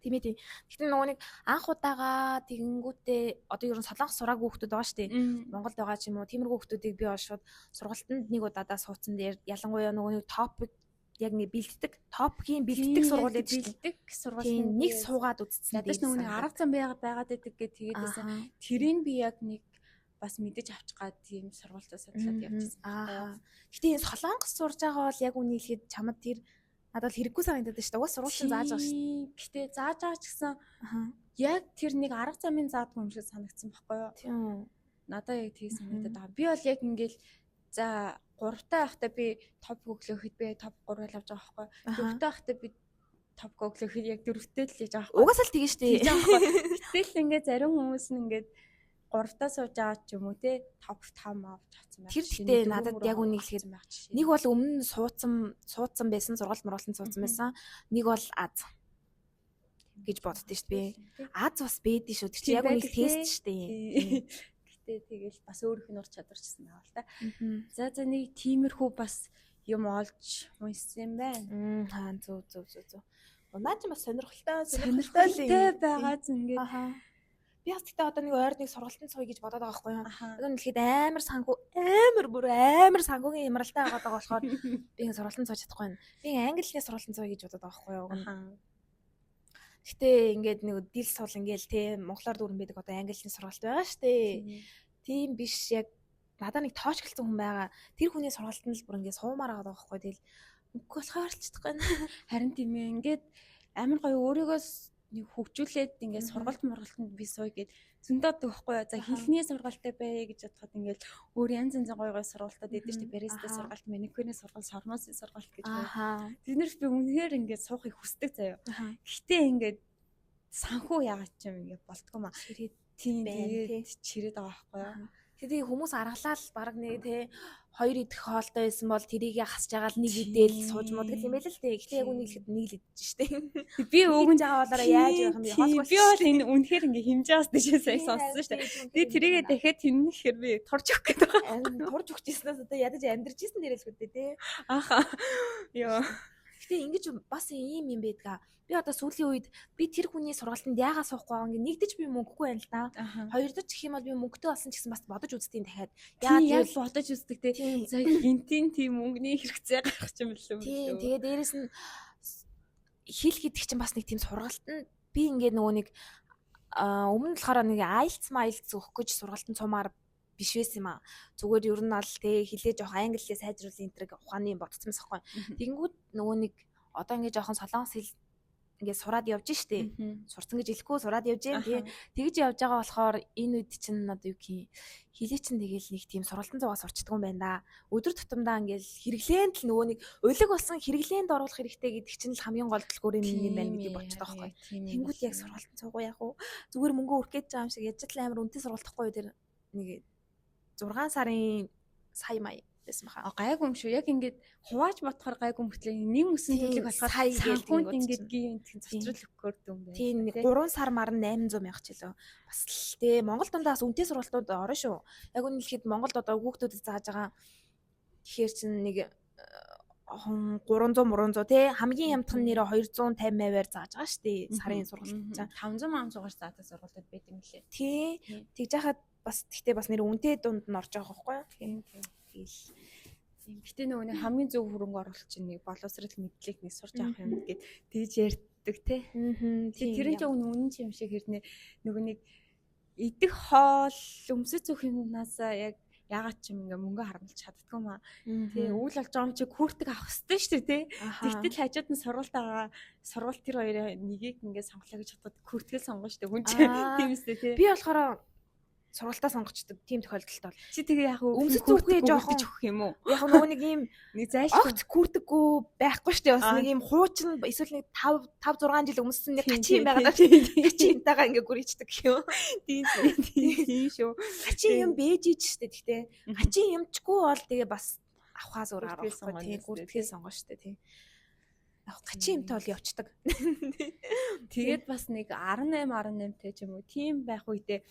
Тийм ээ тийм. Гэхдээ нөгөө нэг анх удаага тэгэнгүүтээ одоо ер нь солонгос сураагүй хүмүүс байгаа шүү дээ. Монголд байгаа ч юм уу тиймэрхүү хүмүүсийг би бол шууд сургалтанд нэг удаадаа суудсан дээр ялангуяа нөгөө нэг топик яг нэг бэлддэг топикийн бэлддэг сургууль гэдэг бэлддэг сургууль нэг суугаад үзсэн. Ядаж нөгөө нэг арга зам байгаад байдаг гэх тэгээд байсан. Тэрийг би яг нэг бас мэдэж авч гад тийм сургуультаа судлаад явчихсан. Аа. Гэтэ энэ солонгос сурж байгаа бол яг үнийг хэлэхэд чамд тэр надад л хэрэггүй санагдаад байна шүү дээ. Угаас сургууль чинь зааж байгаа шүү дээ. Гэтэ зааж байгаа ч гэсэн яг тэр нэг арга замын заадгүй юм шиг санагдсан байхгүй юу? Тийм. Надад яг тийг санагдаад байгаа. Би бол яг ингээл за 3 таа байхдаа би топ өглөөхөд би топ 3 л авч байгаа байхгүй. 4 таа байхдаа би топ өглөөхөд яг 4-тэй л хийж байгаа байхгүй. Угаасаа л тэгэн шүү дээ. Гэтэл ингээд зарим хүмүүс нь ингээд 3 таа сууж байгаа ч юм уу те топ 5 авч авсан байх. Тэр гэхдээ надад яг үнийг хэлэхэд нэг бол өмнө нь суудсан байсан, сургалт мургалтанд суудсан байсан. Нэг бол аз гэж боддөө шүү дээ би. Аз бас бэдэн шүү. Тэр чинь яг үнийг тест шүү дээ. Гэтэ тэгэл бас өөрийнх нь ур чадварчсан байгаа л та. За за нэг тиймэрхүү бас юм олж уншсан юм байна. Аа зүг зүг зүг зүг. Наа чи бас сонирхолтой байгаа зү ингээд. Би бас гэтээ одоо нэг ойр нэг сургалтанд сууя гэж бодоод байгаа байхгүй юу. Одоо нэхэд амар санхүү амар бүр амар санхүүгийн ямралтай байгаа даа болохоор би ингэ сургалтанд сууж чадахгүй байна. Би англи хэлний сургалтанд сууя гэж бодоод байгаа байхгүй юу. Гэтэ ингээд нэг дил сул ингээл те монголоор дүүрэн байдаг одоо англи хэлний сургалт байгаа штэ. Тийм биш яг надаа нэг тоочглсон хүн байгаа. Тэр хүний сургалтанд л бүр ингээд суумаар байгаа байхгүй. Тэгэл мөнгө болохоор л чадахгүй байна. Харин тийм ээ ингээд амар гоё өөрийгөө нэг хөгжүүлээд ингээд сургалт мургалтанд би сууя гэд зөндөө байхгүй юу. За хэлний сургалтай бай гэж бодоход ингээд өөр янз янзын гоё гоё сургалтууд өгдөө шүү дээ. Бариста сургалт, маникюрийн сургалт, сормоосын сургалт гэж гоё. Тэднэрт би үнэхээр ингээд суухыг хүсдэг заяа. Гэтэ ингээд санхүү яагаад ч юм ингээд болтгоо маа. Чирээд тийм тэгээд чирээд байгаа байхгүй юу. Тэгээ хүмүүс аргалаал баг нэг те хоёр идэх хоолтой байсан бол тэрийг хасж байгаа л нэг идээл сууж муудаг юм байл л те. Гэхдээ яг үнийг хэлэхэд нэг л идэж штэ. Би өвгөн жагаа болоороо яаж явах юм бэ? Хоолгүй. Би бол энэ үнэхээр ингээ хэмжээс дэшээ сая сонссон штэ. Тэгээ тэрийгээ дахиад тэнэхээр би турж өгөх гээд байгаа. Турж өгч ирснээс одоо ядаж амьдарч ирсэн дээрэлгүй дээ те. Аха. Йоо. Гэтэ ингэж бас ийм юм байдгаа. Би одоо сүүлийн үед би тэр хүний сургалтанд яагаад суухгүй байгаа ингээ нэгдэж би мөнгөгүй байна л да. Хоёрдож гэх юм бол би мөнгөтэй болсон ч гэсэн бас бодож үзтiin дахиад. Яагаад бодож үздэг те. За гинтийн тийм мөнгөний хэрэгцээ гарах юм лээ. Тийм. Тэгээ дээрэс нь хэл гэдэг чинь бас нэг тийм сургалтанд би ингээ нөгөө нэг өмнө нь болохоор нэг IELTS маилц өгөх гэж сургалтанд сумаар биш байсан юм аа. Зүгээр ер нь аль те хилээ жоох англи хэлээ сайжруулах энэ тэрэг ухааны бодцсон байхгүй. Тэгэнгүүт нөгөө нэг одоо ингээ жоохон солонгос хэл ингээд сураад явж штэ. Сурцсан гэж хэлэхгүй сураад явж гэн тий. Тэгж явж байгаа болохоор энэ үед чинь одоо юу гэх юм хилээ чинь тэгэл нэг тийм сургалтын зугаа сурчдаг юм байна да. Өдөр тутамдаа ингээд хэрэглээнд л нөгөө нэг улиг болсон хэрэглээнд оруулах хэрэгтэй гэдэг чинь л хамгийн гол төлхөр юм юм байна гэдгийг бодчихдог байхгүй. Тэнгүүт яг сургалтын цугуу яг уу зүгээр мөнгө өрөх гэж байгаа юм шиг яж л амар үнэтэй сургалтахгүй тэр нэг 6 сарын сая мая байсан баха. Гайгүй юм шүү. Яг ингээд хувааж бодохоор гайгүй мөртлөө нэг мөсөн төлөг болохоор санхүүнд ингээд гин цоцрол өгөхөр дүн байна. Тийм 3 сар мар 800 мянга ч лөө. Бас л тий Монгол дундаа бас үнэтэй сургалтууд орно шүү. Яг үнэ хэлэхэд Монголд одоо хүүхдүүдэд зааж байгаа тэгэхээр чин нэг 300 300 тий хамгийн хямдхан нэрээ 250-аар зааж байгаа шүү дээ сарын сургалт чинь 500 500-аар заадаг сургалтууд байт юм лээ. Тий. Тэгж яхад бас тэгтээ бас нэр үнэтэй дунд нь орж байгаа байхгүй юу? Тийм тийм. Тэгэл тийм. Гэтэ нөгөө нэг хамгийн зөв хөрөнгө оруулалт чинь нэг боловсрал мэдлэг нэг сурч авах юм гэд тэгж ярьдаг те. Тэр нь ч үнэн юм шиг хэрнээ нөгөө нэг идэх хоол өмсөж зөх юмнасаа яг ягаад ч юм ингээ мөнгө харамлж чаддгүй маа. Тий, үйл болж байгаа юм чи күртэг авах хэрэгтэй шүү дээ, тий. Тэгтэл хажууд нь сургалт байгаа. Сургалт тэр хоёрын нэгийг ингээ сонголоо гэж бодоход күртгэл сонгоно шүү дээ. Хүн чинь тийм үстэй тий. Би болохоор сургалтаа сонгочдөг тийм тохиолдолд бол. Чи тэгээ яг өмсөж зүрхээ жоохон өгөх юм уу? Яг нөгөө нэг ийм нэг зайлшгүй огт күрдэггүй байхгүй шүү дээ. Бас нэг ийм хуучин эсвэл нэг 5 5 6 жил өмссөн нэг гачин юм байгаа даа. Гачин юмтайгаа ингээ гүрийчдэг гэх юм. Тийм тийм шүү. Гачин юм бэж ич шүү дээ. Гэхдээ гачин юмчгүй бол тэгээ бас авахаас өөр арга байхгүй. Тийм күрдэхээ сонгоно шүү дээ. Тийм. Яг гачин юмтай бол явцдаг. Тэгээд бас нэг 18 18 тэй ч юм уу тийм байх үедээ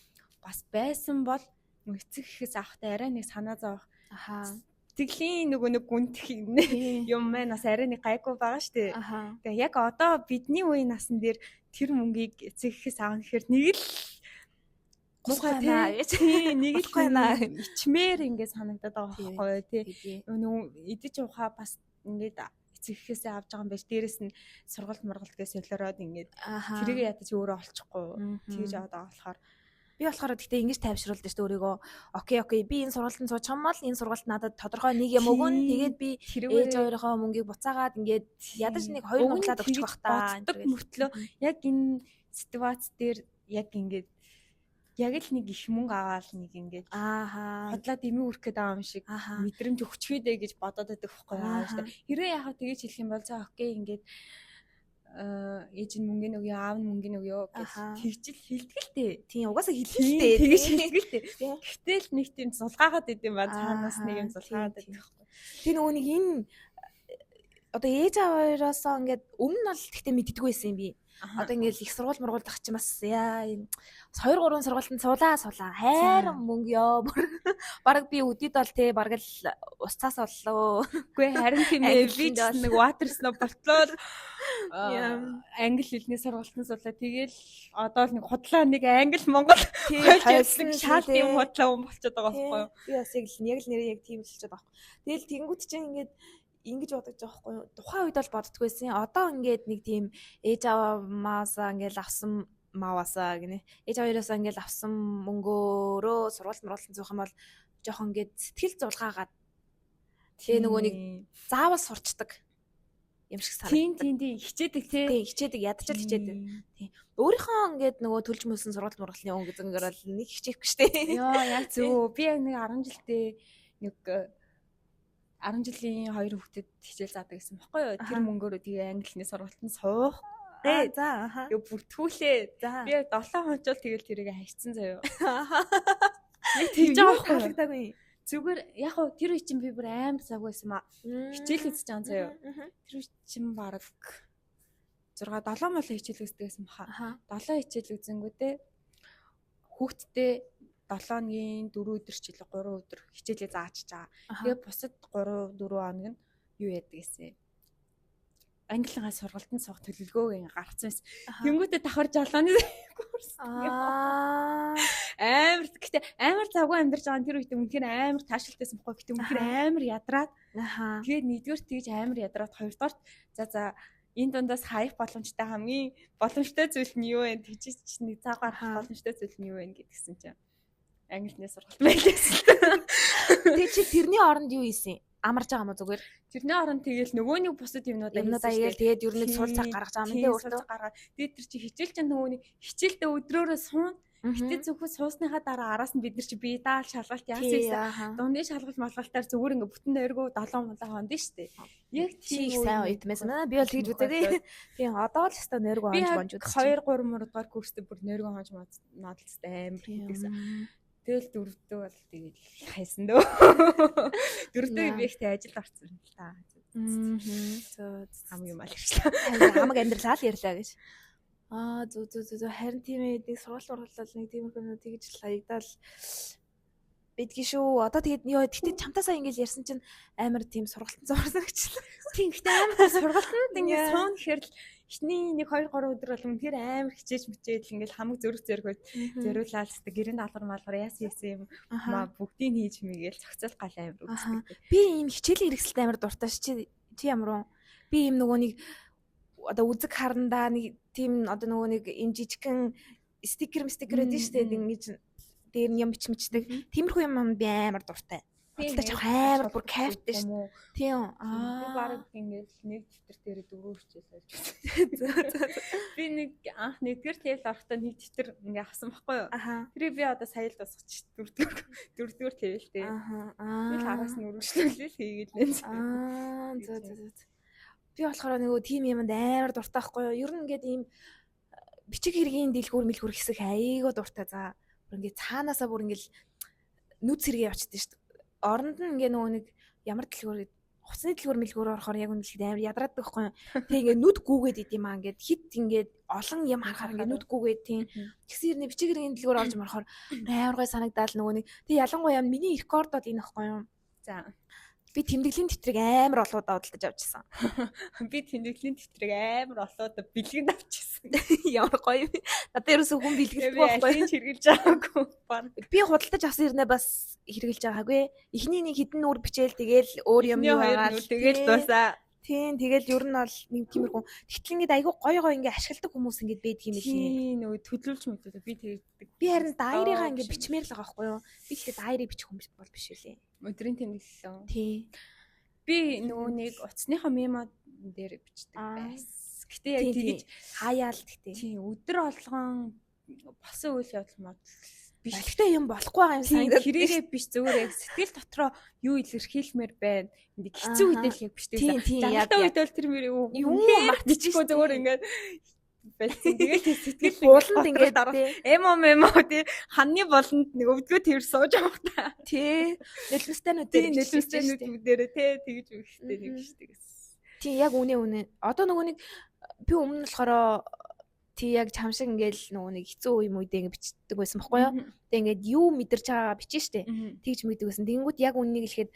бас байсан бол эцэг ихээс авахтай арай нэг санаа зовох. Ахаа. Сэтгэлийн нөгөө нэг гүнтх юм маань бас арай нэг гайгүй байгаа шүү дээ. Тэгээ яг одоо бидний үеийн насн дээр тэр мөнгийг эцэг ихээс авах гэхээр нэг л муухай тий нэг л ичмээр ингээд санагдаад байгаа байхгүй юу тий. Нөгөө идэж уухаа бас ингээд эцэг ихээсээ авч байгаа юм байж дээрэс нь сургалт мургалт гэж солиороод ингээд тэрийг ядаж өөрөө олчихгүй тэгж аваад байгаа болохоор би болохоор гэхдээ ингэж тайвшруулдаг шүү дээ өөрийгөө. Окей, би энэ сургалтанд суучих юм бол энэ сургалт надад тодорхой нэг юм өгнө. Тэгээд би ээж хоёрынхоо мөнгийг буцаагаад ингээд ядаж нэг хоёр нуглаад өгчих бах та. Боддог мөртлөө яг энэ ситуац дээр яг ингээд яг л нэг их мөнгө аваад нэг ингээд худлаа дэмий үрэх гээд байгаа юм шиг мэдрэмж өгчхөө дээ гэж бодоод байдаг байхгүй юу шүү дээ. Хэрвээ яхаа тэгэж хэлэх юм бол за окей ингээд ээж нь мөнгө өгөө, аав нь мөнгө өгөө гэж тэгжил хэлдэг л дээ. Тийм, угаасаа хэлдэг л дээ. Тэгэж хэлдэг л дээ. Гэтэл нэг тийм зулгаагаад идэм ба цаанаас нэг юм зулгаагаад байдаг байхгүй. Тэр нөгөө нэг энэ одоо ээж аав хоёроосоо ингээд өмнө нь бол тэгтээ мэддэггүй байсан юм би. Одоо ингээд их сургууль мургуулдах чинь бас яа 2 3 сургуультанд суулаа хайр мөнгө ёо. Бараг би өдөрт бол те бараг л усцаас оллоо. Үгүй харин тийм ээ би ч нэг water snow болтлоо англи хэлний сургалтанд суулаа. Тэгэл одоо л нэг худлаа нэг англи монгол хоёрсан шал юм худлаа юм болчиход байгаа байхгүй юу? Би бас яг л нэрээ яг тийм л болчиход байгаа байхгүй. Тэгэл тэнгуут чинь ингээд ингэж бодож байгаа байхгүй юу? Тухайн үед бол боддгоо байсан. Одоо ингээд нэг тийм ээж ааваасаа ингээд авсан мааваасаа гинэ. Ээж хоёроосаа ингээд авсан мөнгөөрөө сургууль мургуулсан зүүх юм бол жоохон ингээд сэтгэл зулгаагаад тэгээ нөгөө нэг заавал сурчдаг юм шиг санагддаг. Тийм хичээдэг тий. Тийм хичээдэг ядчил хичээдэг. Тийм. Өөрийнхөө ингээд нөгөө төлж мөлсөн сургууль мургалны өнгө зөнгөөр бол нэг хичээхгүй штэ. Йоо яг зөв. Би яг нэг 10 жилдээ нэг 10 жилийн хоёр хүүхдэд хичээл заадаг гэсэн баггүй юу? Тэр мөнгөөрөө тэгээ англи хэлний сургалтанд суух. За аха. Йоо бүртгүүлээ. Би яг 7 хоног тэгэл тэрийг хайцсан заяа. Яг тэгж байгаа байхгүй таалагдаагүй. Зүгээр яг хуу тэр үе чинь би бүр амар завгүй байсан маа. Хичээл үзэж байгаа заяа. Тэр үе чинь бараг 6 7 молоо хичээл үздэг байсан баха. 7 хичээл үзэнгүүтээ хүүхдтэй 7 хоногийн 4 өдөр ч илүү 3 өдөр хичээлээ заачиж байгаа. Тэгээ бусад 3 4 хоног нь юу яадаг гэсэн. Англигаа сургалтанд суух төлөвлөгөөг ингээ гаргацсан байсан. Тэнгүүтээ давхар жалааны курс. Амар гэтээ амар завгүй амьдарч байгаа тэр үед үнэхээр амар таашилтайсан бохгүй. Гэтээ үнэхээр амар ядраад. Тэгээд нэгдүгээр тэгж амар ядраад хоёрдугаарт за энэ дундаас хаях боломжтой хамгийн боломжтой зүйл нь юу вэ? Тэгж чи нэг зав гаргах боломжтой зүйл нь юу вэ гэдгсэн чинь англи хэлний сургалт байлаа. Тэгээ чи тэрний оронд юу хийсэн? Амарж байгаа юм уу зүгээр? Тэрний оронд тэгэл нөгөө нэг бусад юмнуудаа хийгээл тэгээд ер нь сул цаг гаргаж байгаа юм тий өөртөө. Гаргаад тэгээд тэр чи хичээл чинь нөгөө нэг хичээлдээ өдрөөрөө суун. Гэтэ зөвхөн суусныхаа дараа араас нь бид нар чи бие даал шалгалт яасан юм. Дундын шалгалт малгалтаар зүгээр ингээ бүтэн нойргоо 7 молоо хонд штэ. Яг тийм сайн уйтмайсан байна. Би бол тэгж үзээгүй. Тийм одоо л өстой нойргоо хонж монж үзсэн. 2 3 мурдгаар курстэй бүр нойргоо хонж модалцтай амар хийдэгсэн. Тэгэл дөрөвдөө бол тэгэл хайсан дөө. Дөрөвдөө би ихтэй ажилд орсон юм л та. Зөө хамаг юм алирчлаа. Хамаг амьдралаа л ярьлаа гэж. Аа зү зү зү харин тийм ээ нэг сургууль ургалал нэг тиймэрхүү юм тэгж л хаягдаал бидгийн шүү. Одоо тэгээд ёо тэгтээ чамтаа сая ингэж ярьсан чинь амар тийм сургалтын зурсан гэчлээ. Тийм гэхдээ амар сургалтанд ингэ суун гэхэр л эхний 1 2 3 өдөр бол үнэхээр амар хичээж мичээл ингээл хамаг зөрөх зөргөөд зориулаад хэвээр гэрэн даалгавар малгар яасан яасан юм маа бүгдийг хийж мигээл зохицол гал амар үздэг. Би ийм хичээлийн хэрэгсэлд амар дуртай ш. Чи ямар вэ? Би ийм нөгөө нэг одоо үзэг харандаа нэг тийм одоо нөгөө нэг ийм жижигхэн стикер байдаг шүү дээ. Ингэж дээр нь юм бичмичдэг. Тиймэрхүү юм би амар дуртай. Худалдаж авах амар бүр кайфтай шүү дээ. Тийм. Би баг ингээл нэг дэвтэр дээр дөрөв хичээл олж үзсэн. Би нэг анх нэгдүгээр level орохдоо нэг дэвтэр ингээ авсан байхгүй юу? Тэрийг би одоо сая л дуусгачих дөрөвдүгээр level дээ. Би л араас нь үргэлжлүүлэл хийгээл нэ. Аа зөө зөө зөө. Би болохоор нөгөө тим юмд амар дуртай байхгүй юу? Ер нь ингээд ийм бичиг хэргийн дэлгүүр мэлгүүр хэсэг айгүй дуртай. За бүр ингээд цаанаасаа бүр ингээд нүд сэргээ явчихдаг шүү дээ. Оронд нь ингээ нөгөө нэг ямар дэлгүүр хувцсны дэлгүүр мэлгүүр орохоор яг үнэлэхэд амар ядраад байхгүй юу. Тэг ингээ нүд гүүгээд идэм аа ингээд хит ингээд олон юм харахаар ингээ нүд гүүгээд тийм. Тэгсэн хэрнээ бичиг хэргийн дэлгүүр орж марахаар амар гой санагдаал нөгөө нэг. Тэг ялангуяа миний рекорд бол энэ байхгүй юу. За би тэмдэглэлийн тэмдрийг амар олоодаа худалдаж авчихсан. Би тэмдэглэлийн тэмдрийг амар олоодаа бэлгэнд авчихсан. Ямар гоё юм. Надад ерөөсөө хүн бэлгэлдэггүй байхгүй юу? Хэрэглэж байгаагүй. Би худалдаж авсан хэрнээ бас хэрэглэж байгаагүй. Эхний нэг хідэн нүүр бичээл тэгэл өөр юм юу байгаа. Тэгэл дуусаа. Тийм тэгэл ер нь бол нэг тиймэрхүү. Тэгтэл ингээд айгүй гоё гоё ингээд ашигладаг хүмүүс ингээд байдаг юм лээ. Тийм нөгөө төлөвлөж мэдээ би тэгдэг. Би харин дайрыгаа ингээд бичмээр л байгаа байхгүй юу? Би гэхдээ дайрыг бичих хүн бол биш үлээ. Өдрийн тэмдэглэл. Тийм. Би нөгөө нэг утасныхаа мемо дээр бичдэг байсан. Гэтэ яг тэгэж хаяал тэгтээ. Тийм өдөр болгон болсон үйл явдал модал биш. Гэхдээ юм болохгүй байгаа юм санагдаад. Хэрээрээ биш зүгээр яг сэтгэл дотроо юу илэрхийлмээр байна. Ингээ хэцүү үедээ л яг бичдэг. Жаргалтай үед бол тэр мөр юу мартчихгүй зүгээр ингээд болсон. Тэгэл сэтгэл болонд ингээд эмо мемо тий ханны болонд нэг өвдгөө тэрвэр сууж авах та. Тий. Нулимстай нүдээр нулимстай нүдээр тий тэгж үхтэй нэг бичдэг гэсэн. Тий яг үнэ үнэ. Одоо нөгөө нэг би өмнө нь болохоор тий яг чам шиг ингээл нөгөө нэг хэцүү юм үедээ ингэ бичдэг байсан байхгүй юу. Тэгээ ингээд юу мэдэрч байгаагаа бичнэ штэ. Тэгж мэддэг байсан. Тэнгүүд яг үннийг хэлэхэд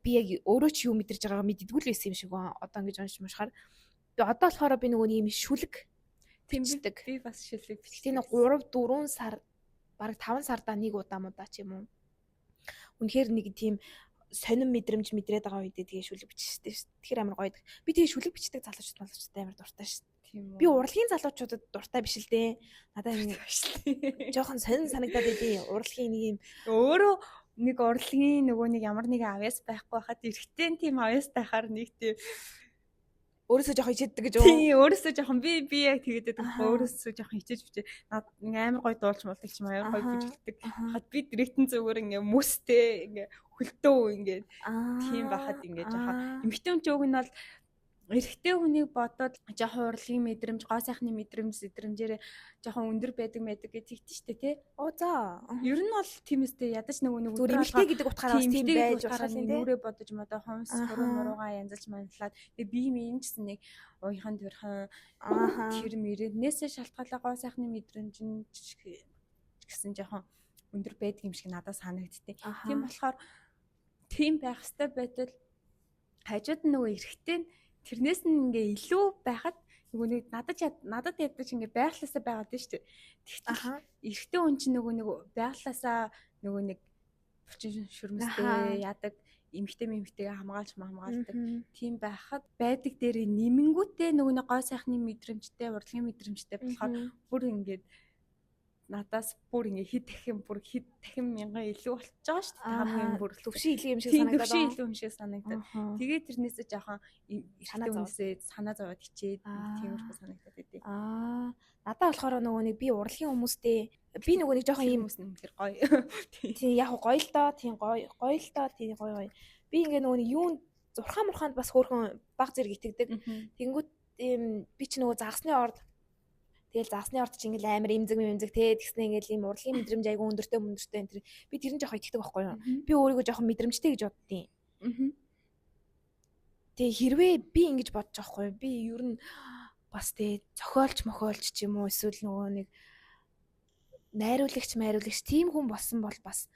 би яг өөрөө ч юу мэдэрч байгаагаа мэддэггүй л байсан юм шиг ба. Одоо ингэж уншиж мушахаар би одоо болохоор би нөгөө нэг юм шүлэг бичдэг. Би бас шүлэг бичдэг. Тэгээ нэг 3 4 сар бараг 5 сардаа нэг удаа мудаа ч юм уу. Үнэхээр нэг тийм сонин мэдрэмж мэдрээд байгаа үедээ тэгээ шүлэг бичдэг шүү. Тэгэхээр амар гоё. Би тэгээ шүлэг бичдэг залуучууд малуучуудтай амар дуртай шүү. Тийм үү. Би урлагийн залуучуудад дуртай биш л дээ. Надад нэг жоохон сонин санагдаад байдیں۔ Урлагийн нэг юм өөрөө нэг урлагийн нөгөө нэг ямар нэгэн авьяас байхгүй байхад эрэгтэй тийм авьяастай байхаар нэг тийм өөрөөсөө жоохон хичээдэг гэж үү? Тийм, өөрөөсөө жоохон би яг тэгээд байдаг байхгүй өөрөөсөө жоохон хичээж бичээ. Над ингээ амар гоё дуулж муулдаг ч юм амар гоё бүжгэлдэг. Хад би директэн зүгээр ингээ мөстэй ингээ хөлтөө ингээ тийм байхад ингээ жоохон эмэгтэй хүн ч уг нь бол эрэгтэй хүнийг бодоод жоохон урлагийн мэдрэмж, гоо сайхны мэдрэмж, сэдрэмжээрээ жоохон өндөр байдаг байдаг гэж тэгдэж штэ тий. Оо за. Ер нь бол тийм өстэй ядаж нөгөө нэг зүгээр эмэгтэй гэдэг утгаараа бас тийм байж болох юм тий. Нүрээ бодож модоо хомс хуруу муруугаа янзалж манлаад тэгээ би юм гэсэн нэг уяхан төрхөн тэр мөрөөднээсээ шалтгаалаа гоо сайхны мэдрэмж нь гэсэн жоохон өндөр байдаг юм шиг надад санагдтыг. Тийм болохоор тийм байх хэвээр байтал хажууд нь нөгөө эрэгтэй нь тэрнээс нь ингээ илүү байхад нөгөө нэг надад ядаж ингээ байглаасаа байгаад нь шүү дээ. Тэгтэл эрэгтэй хүн чинь нөгөө нэг байглаасаа нөгөө нэг булчин шүрмэстэй яадаг эмэгтэй мэмэгтэйгээ хамгаалж хамгаалдаг тийм байхад байдаг дээр нэмэнгүүтээ нөгөө нэг гой сайхны мэдрэмжтэй урлагийн мэдрэмжтэй болохоор бүр ингээд надаас бүр ингээ хэд дахин бүр хэд дахин мянган илүү болчихж байгаа шүү дээ. Хамгийн бүр төвшин илүү юм шиг санагдаад. Төвшин илүү юм шиг санагдаад. Тэгээд тэрнээсээ жоохон санаа зовоод санаа зовоод хичээд тиймэрхүү санагдаад байдیں۔ Аа, надад болохоор нөгөө нэг би урлагийн хүмүүстэй би нөгөө нэг жоохон ийм хүмүүс нь үнэхээр гоё. Тийм яг гоё л доо, тийм гоё, гоё л доо, тийм гоё гоё. Би ингээ нөгөө нэг юун зурхаа мурхаанд бас хөөрхөн баг зэрэг итгэдэг. Тэнгүүт ийм би ч нөгөө загасны орд. Тэгэл загасны орд чи ингээл амар имзэг имзэг те тэгснэ ингээл ийм урлагийн мэдрэмж айгүй өндөртэй мөндөртэй энэ төр. Би тэр нь жоох итгэдэг байхгүй юу? Би өөрийгөө жоохон мэдрэмжтэй гэж боддیں۔ Тэгээ хэрвээ би ингэж бодож байгаа байхгүй юу? Би ер нь бас те зохиолч мохиолч ч юм уу эсвэл нөгөө нэг найруулагч майруулагч тийм хүн болсон бол бас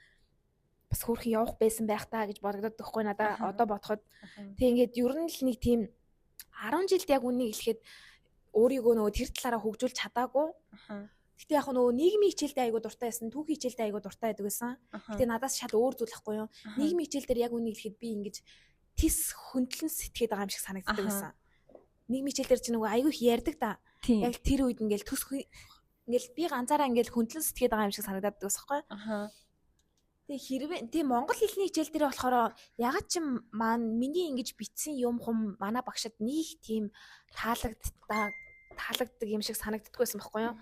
бас хөөрхөн явах байсан байх та гэж бодогдоод байхгүй надаа одоо бодоход. Тэг ингээд ер нь л нэг тийм 10 жилд яг үннийг хэлэхэд өөрийгөө нөгөө тэр талаараа хөгжүүлж чадаагүй. Гэтэ яг нөгөө нийгмийн хичээлдээ айгуу дуртай байсан, түүхийн хичээлдээ айгуу дуртай байдаг байсан. Гэтэ надаас шал өөр зүйл ахгүй юу? Нийгмийн хичээл дээр яг үннийг хэлэхэд би ингэж тис хөндлөн сэтгээд байгаа юм шиг санагддаг байсан. Нийгмийн хичээл дээр чи нөгөө айгуу их ярьдаг да. Яг тэр үед ингээл төс ингээл би ганцаараа ингээл хөндлөн сэтгээд байгаа юм шиг санагдаад байсан байхгүй юу? Тэгээ хэрвээ тэгээ монгол хэлний хичээл дээр болохоор ягаад чи маань миний ингэж бичсэн юм хум манай багшид нэг тийм таалагддаг юм шиг санагддаггүй байсан байхгүй юу?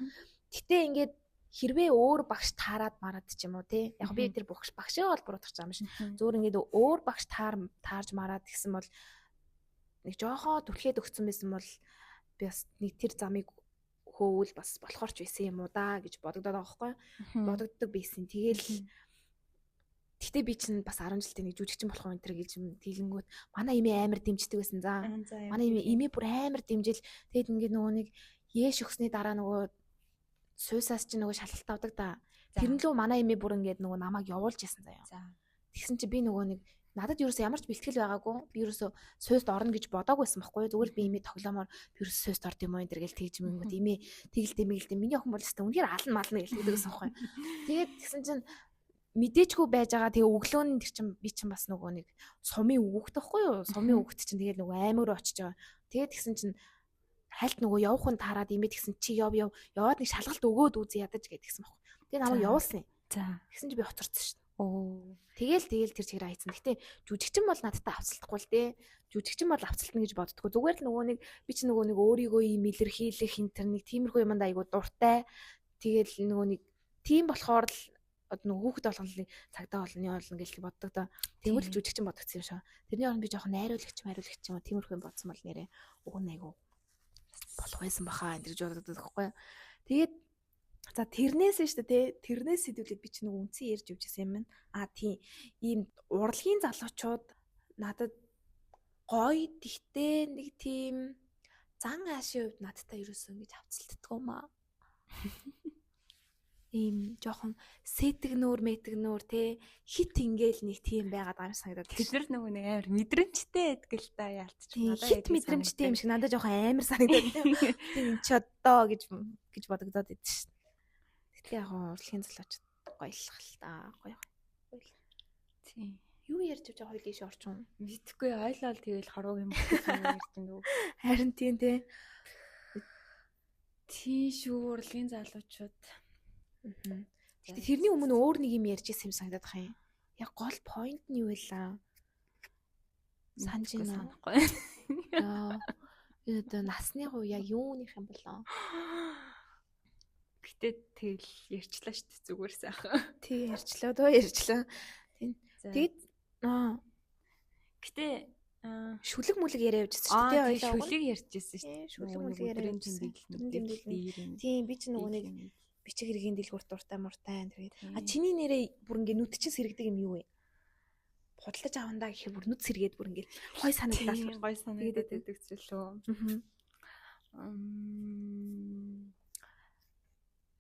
Гэтэ ингээд хэрвээ өөр багш таарад мараад ч юм уу те яг би тэр багш багшаа бол буруутгах юм биш. Зүгээр ингээд өөр багш таарж мараад гэсэн бол нэг жоохоо түлхээд өгсөн байсан бол би бас нэг тэр замыг хөөвөл бас болохоор ч байсан юм уу да гэж бодогдоод байгаа байхгүй юу? Бодогддог байсан. Тэгээл Гэтэ би чинь бас 10 жилдээ нэг жүжигчин болох юм энэ төр гэж тэглэнгүүт манай эмээ амар дэмждэг байсан за. Манай эмээ бүр амар дэмжил. Тэгэд ингээд нөгөө нэг яэш өгсний дараа нөгөө суйсаас чинь нөгөө шалгалт авдаг да. Тэр нь лөө манай эмээ бүр ингээд нөгөө намайг явуулж ясан заяа. Тэгсэн чи би нөгөө нэг надад ерөөсөө ямар ч бэлтгэл байгаагүй. Би ерөөсөө суйст орно гэж бодоагүй байсан байхгүй юу. Зүгээр л би эмээ тоглоомоор би ерөөсөө суйст орд юм уу энэ төр гэл тэгж мэнгүүт эмээ тэгэлдэ мэгэлдэ миний охин бол өстө үнэхээр ална мална гэж тэгдэг байсан байхгүй юу. Тэгээд тэгсэн чинь мэдээчгүй байж байгаа. Тэгээ өглөө нь тэр чин би чин бас нөгөө нэг сумын өгөх тахгүй юу? Сумын өгөхт чинь тэгээд нөгөө аймаг руу очиж байгаа. Тэгээд тэгсэн чинь хальт нөгөө явах хүн таарад имээ тэгсэн чи яв яв яваад нэг шалгалт өгөөд үзье ядаж гэдгийгсэн байхгүй. Тэгээ намайг явуулсан юм. За. Тэгсэн чи би хоцорсон шүү дээ. Оо. Тэгэл тэр чигээр айцсан. Гэтэ жүжигчин бол надтай авцалтахгүй л дээ. Жүжигчин бол авцалтна гэж боддгоо. Зүгээр л нөгөө нэг би чи нөгөө нэг өөрийгөө ийм илэрхийлэх энэ төр нэг тиймэрхүү юмд айгуу дуртай. Тэгэл нөгөө нэг тийм болохоор л одоо нөгөө хүүхэд болгоно цагдаа болно явуулна гэж боддог доо. Тэгвэл жүжигчин бодогдсон юм шиг. Тэрний оронд би жоохон найруулагч мариулагч юм уу тиймэрхүү юм бодсон бол нэрээ уг нь айгуу болох байсан баха энэ гэж бодогддог байхгүй. Тэгээд за тэрнээс нь шүү дээ тий. Тэрнээс сэдвүүлээд би чи нөгөө үнцэн ярьж явжсэн юм байна. А тий. Ийм урлагийн залуучууд надад гоё тэгтээ нэг тийм зан аашийн хувьд надтай ерөөсөө ингэж авцалтдаггүй юм аа. Ийм жоохон сэтгнүүр мэтгнүүр те хит ингээл нэг тийм байгаад байгаа юм санагдаад. Тэд нар нөгөө нэг амар мэдрэмжтэй байдаг л та яалтч надад хит мэдрэмжтэй юм шиг надад жоохон амар санагдаад тийм чи одоо гэж гэж бодогдоод идэв шин. Тэгтэл яг урлагийн залуучууд гоёлох л та гоё гоё. Тийм. Юу ярьж явж байгаа хоёул ийш орчин. Мэдхгүй ойлол тэгэл хорвог юм ярьж байна дүү. Харин тийм те. Тийм шүү урлагийн залуучууд. Гэтэ тэрний өмнө өөр нэг юм ярьж ирсэн юм санагдаад байгаа юм. Яг гол point нь юу вэ лаа? Санаж байна санахгүй. Яа. Энэ одоо насны хувь яг юуных юм болоо? Гэтэ тэгэл ярьчлаа шүү дээ зүгээр сайхан. Тий ярьчлаа дөө ярьчлаа. Тийм. Тэгээд аа гэтэ шүлэг мүлэг яриа явжсэн шүү дээ. Тий шүлэг ярьжсэн шүү дээ. Шүлэг мүлэг яриа явжсэн. Тийм би ч нөгөө нэг бичиг хэргийн дэлгүүр дуртай муртай энэ тэгээд а чиний нэрээ бүр ингээ нүд чинь сэргэдэг юм юу вэ? Худалдаж авандаа гэхээр бүр нүд сэргээд бүр ингээ гой санагдаад гой санагдаад байдаг зүйлөө.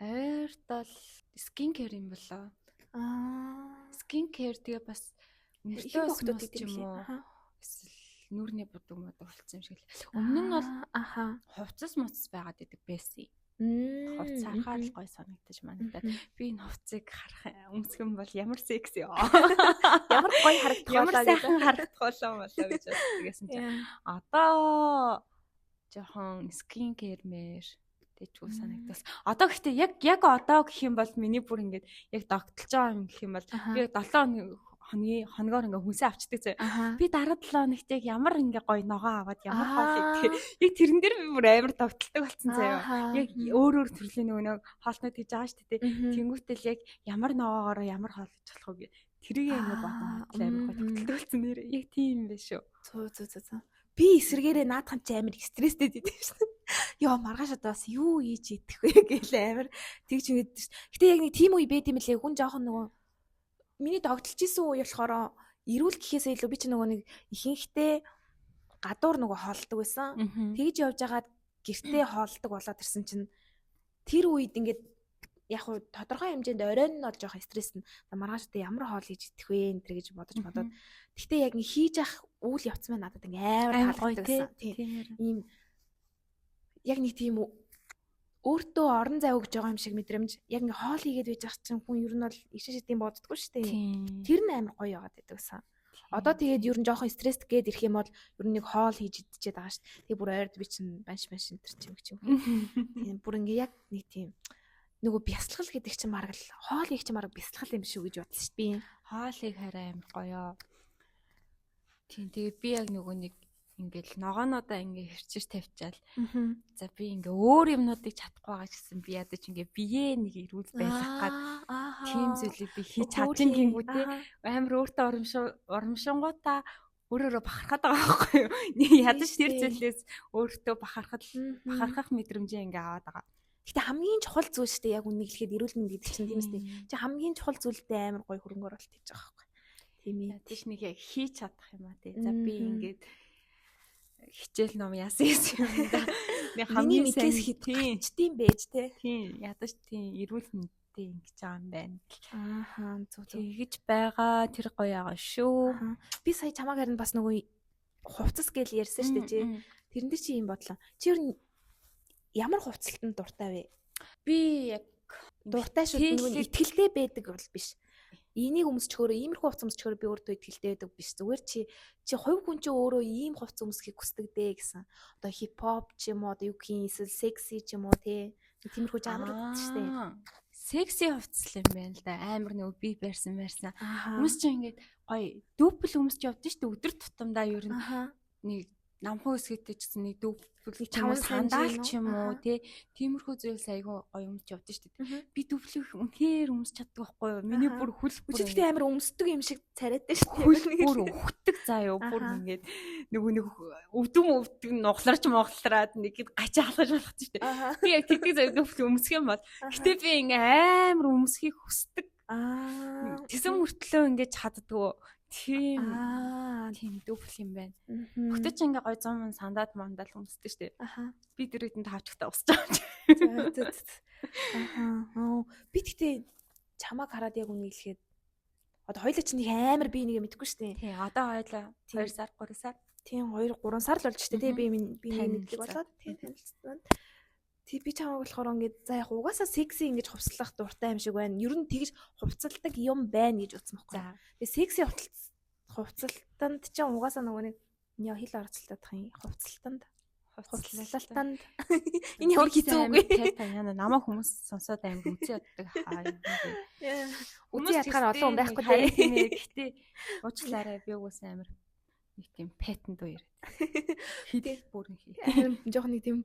Ойртол skin care юм болоо. Аа skin care тэгээ бас нэртэй охтууд гэдэг юм уу? Эсвэл нүүрний будаг мудаг болцсон юм шиг л. Өмнө нь бол хувцас муцас байгаад байдаг байсан. Хувцас харахаар л гой санагдаж манагдаад би энэ хувцсыг харах өмсөх юм бол ямар секси ёо. Ямар гоё харагдах болоо гэж сайхан харагдах болоо болоо гэж боддог гэсэн чинь одоо жоохон skin care мэр Дэжгүй санагдвал. Одоо гэхдээ яг одоо гэх юм бол миний бүр ингээд яг догтлж байгаа юм гэх юм бол би 7 хоногийн хоногоор ингээ хүнсээ авчдаг зэ. Би дараа 7 хоногт яг ямар ингээ гоё ногоо аваад ямар хоол идэх. Яг тэрэн дээр би бүр амар догтлдог болсон заяа. Яг өөр өөр төрлийн нөгөө нэг хоолнууд хийж байгаа шүү дээ. Тэнгүүтэл яг ямар ногоогоор ямар хоол хийж болох вэ гэ. Тэрийг ингээ бодон амар гоё догтлдог болсон нэр. Яг тийм юм байна шүү. Зөө зөө зөө зөө. Би эсрэгээрээ наадхан чи амар стресстэй байдаг шин. Йоо маргааш одоо бас юу хийж идэх вэ гэл амар тэгж ингэдэж шин. Гэтэ яг нэг тийм үе байд юм лээ. Хүн жоохон нөгөө миний догтлж исэн үе болохоор эрүүл гэхээсээ илүү би чи нөгөө нэг ихэнхдээ гадуур нөгөө хоолдог байсан. Тэгж явж байгаад гэртээ хоолдог болоод ирсэн чинь тэр үед ингээд яг хуу тодорхой хэмжээнд оройн нь бол жоохон стресс нь маргааш одоо ямар хоол хийж идэх вэ энэ төр гэж бодож бодоод тэгтээ яг ингэ хийж ах үйл явц маань надад ингээ амар таалагддаг байсан. Тийм. Ийм яг нэг тийм өөртөө орон зай өгж байгаа юм шиг мэдрэмж яг ингээ хоол хийгээд байж ах чинь хүн ер нь бол ишээ шидийн боддгоо шүү дээ. Тэр нь амар гоё яваад байдаг гэсэн. Одоо тэгээд ер нь жоохон стресст гээд ирэх юм бол ер нь нэг хоол хийж идчихэд байгаа шүү дээ. Тэгээ бүр ойрд би чинь банш банш энэ төр чим чим. Тийм бүр ингээ яг нэг тийм нөгөө бясалгал гэдэг чинь марг л хоол хийх чинь марг бясалгал юм шүү гэж бодсон шүү дээ. Би хоол хийх хараа амар гоё. Тийм тэгээд би яг нөгөө нэг ингээл ногоонодоо ингээ хэрчиж тавьчаал. За би ингээ өөр юмнуудыг чадахгүй байгаа ч гэсэн би ядаж ингээ биеэ нэг эрүүл байлгах гад тийм зүйлийг би хийж чадчин гингүү те амар өөртөө урамшингуудаа өөрөөрөө бахархаад байгаа байхгүй юу. Ядаж тэр зүйлээс өөртөө бахархах мэдрэмжээ ингээ аваад байгаа. Гэтэ хамгийн чухал зүйл шүү дээ яг үнийг хэлэхэд эрүүл мэнд гэдэг чинь тийм үстэй. Чи хамгийн чухал зүйлдээ амар гоё хөрөнгө оруулалт хийж байгаа байхгүй. Тийм ээ. Ядаж нэг яг хийж чадах юм а тий. За би ингээд хичээл ном яасан гэсэн юм да. Нэг хамгийн сайн хэд гачдсан байж те. Тийм ядаж тийм эрүүл мэндтэй ингэж байгаа юм байна. Ааха зүг зүг. Тэгэж байгаа тэр гоё байгаа шүү. Би сая чамааг харин бас нөгөө хувцас гэж ярьсан шүү дээ чи. Тэрэн дээр чи юм бодлоо. Чи ер нь ямар хувцалтанд дуртай вэ? Би яг дуртай шүү нөгөө итгэлтэй байдаг бол биш. Энийг өмсчхөөрөө иймэрхүү хувцас өмсчхөөрөө би өөртөө итгэлтэй байдаг биш. Зүгээр чи хувь хүн чи өөрөө ийм хувцас өмсөхийг хүсдэг дээ гэсэн. Одоо хип хоп ч юм уу, одоо юу гэх юм эсвэл секси ч юм уу те. Тиймэрхүү жанр гэдэг шүү дээ. Секси хувцас юм байна л да. Амар нөгөө би барьсан. Хүмүүс чинь ингээд гоё дүүпл өмсч явдсан шүү дээ. Өдөр тутамдаа ер нь нэг намхан өсгөтэй ч гэсэн нэг дүүпл сандал ч юм уу те. Тиймэрхүү зүйлс айгүй гоё өмсч явдсан шүү дээ. Би дүүплэх үнэхээр өмсч чаддаг байхгүй юу? Миний бүр хөл бүр гэхдээ амар өмсдөг юм шиг царайтай шүү дээ. Хөл бүр өгдөг заа юу. Бүр ингээд нөгөө нэг өвдөм өвдөг нугларч моглараад нэг гачаа халахж болох шүү дээ. Би яг тэгдэг заа дүүпл өмсөх юм бол. Гэтэ би ингээ амар өмсөхийг хүсдэг. Тэгсэн мөртлөө ингээд чаддгүй. Тийм. Тийм дүүпл юм байна. Хөтөч ингээ гой 100 сандаад мандал өмсдөг шүү дээ. Би тэр үедэн тавчгтаа усч байгаа юм чи. Аха. Би тэгтээ чамааг хараад яг үнийг хэлэхэд одоо хоёлаа чи нэг амар би нэг мэдэхгүй шүү дээ. Тийм одоо хоёлаа 2 сар 3 сар. Тийм 2 3 сар л болж шүү дээ. Би би мэддэг болоод тийм танилцсан. Тий би чамааг болохоор ингээд за яг угаасаа секси ингэж хувцлах дуртай юм шиг байна. Ер нь тэгж хувцалдаг юм байна гэж утсан байхгүй. Тэгээ секси хувцалтанд ч угаасаа нөгөө нэг яа хэл орцолтод юм хувцалтанд хувцлалтанд энэ ямар хэцүү үг вэ? Яна намаа хүмүүс сонсоод амар үзээ яддаг хаа юм бэ. Үзээ ядахаар олон хүн байхгүй дээ. Гэтэ уучлаарай би угаасаа амар нэг тийм патент уу яриад. Хэл бүрэн хий. Жохон нэг тийм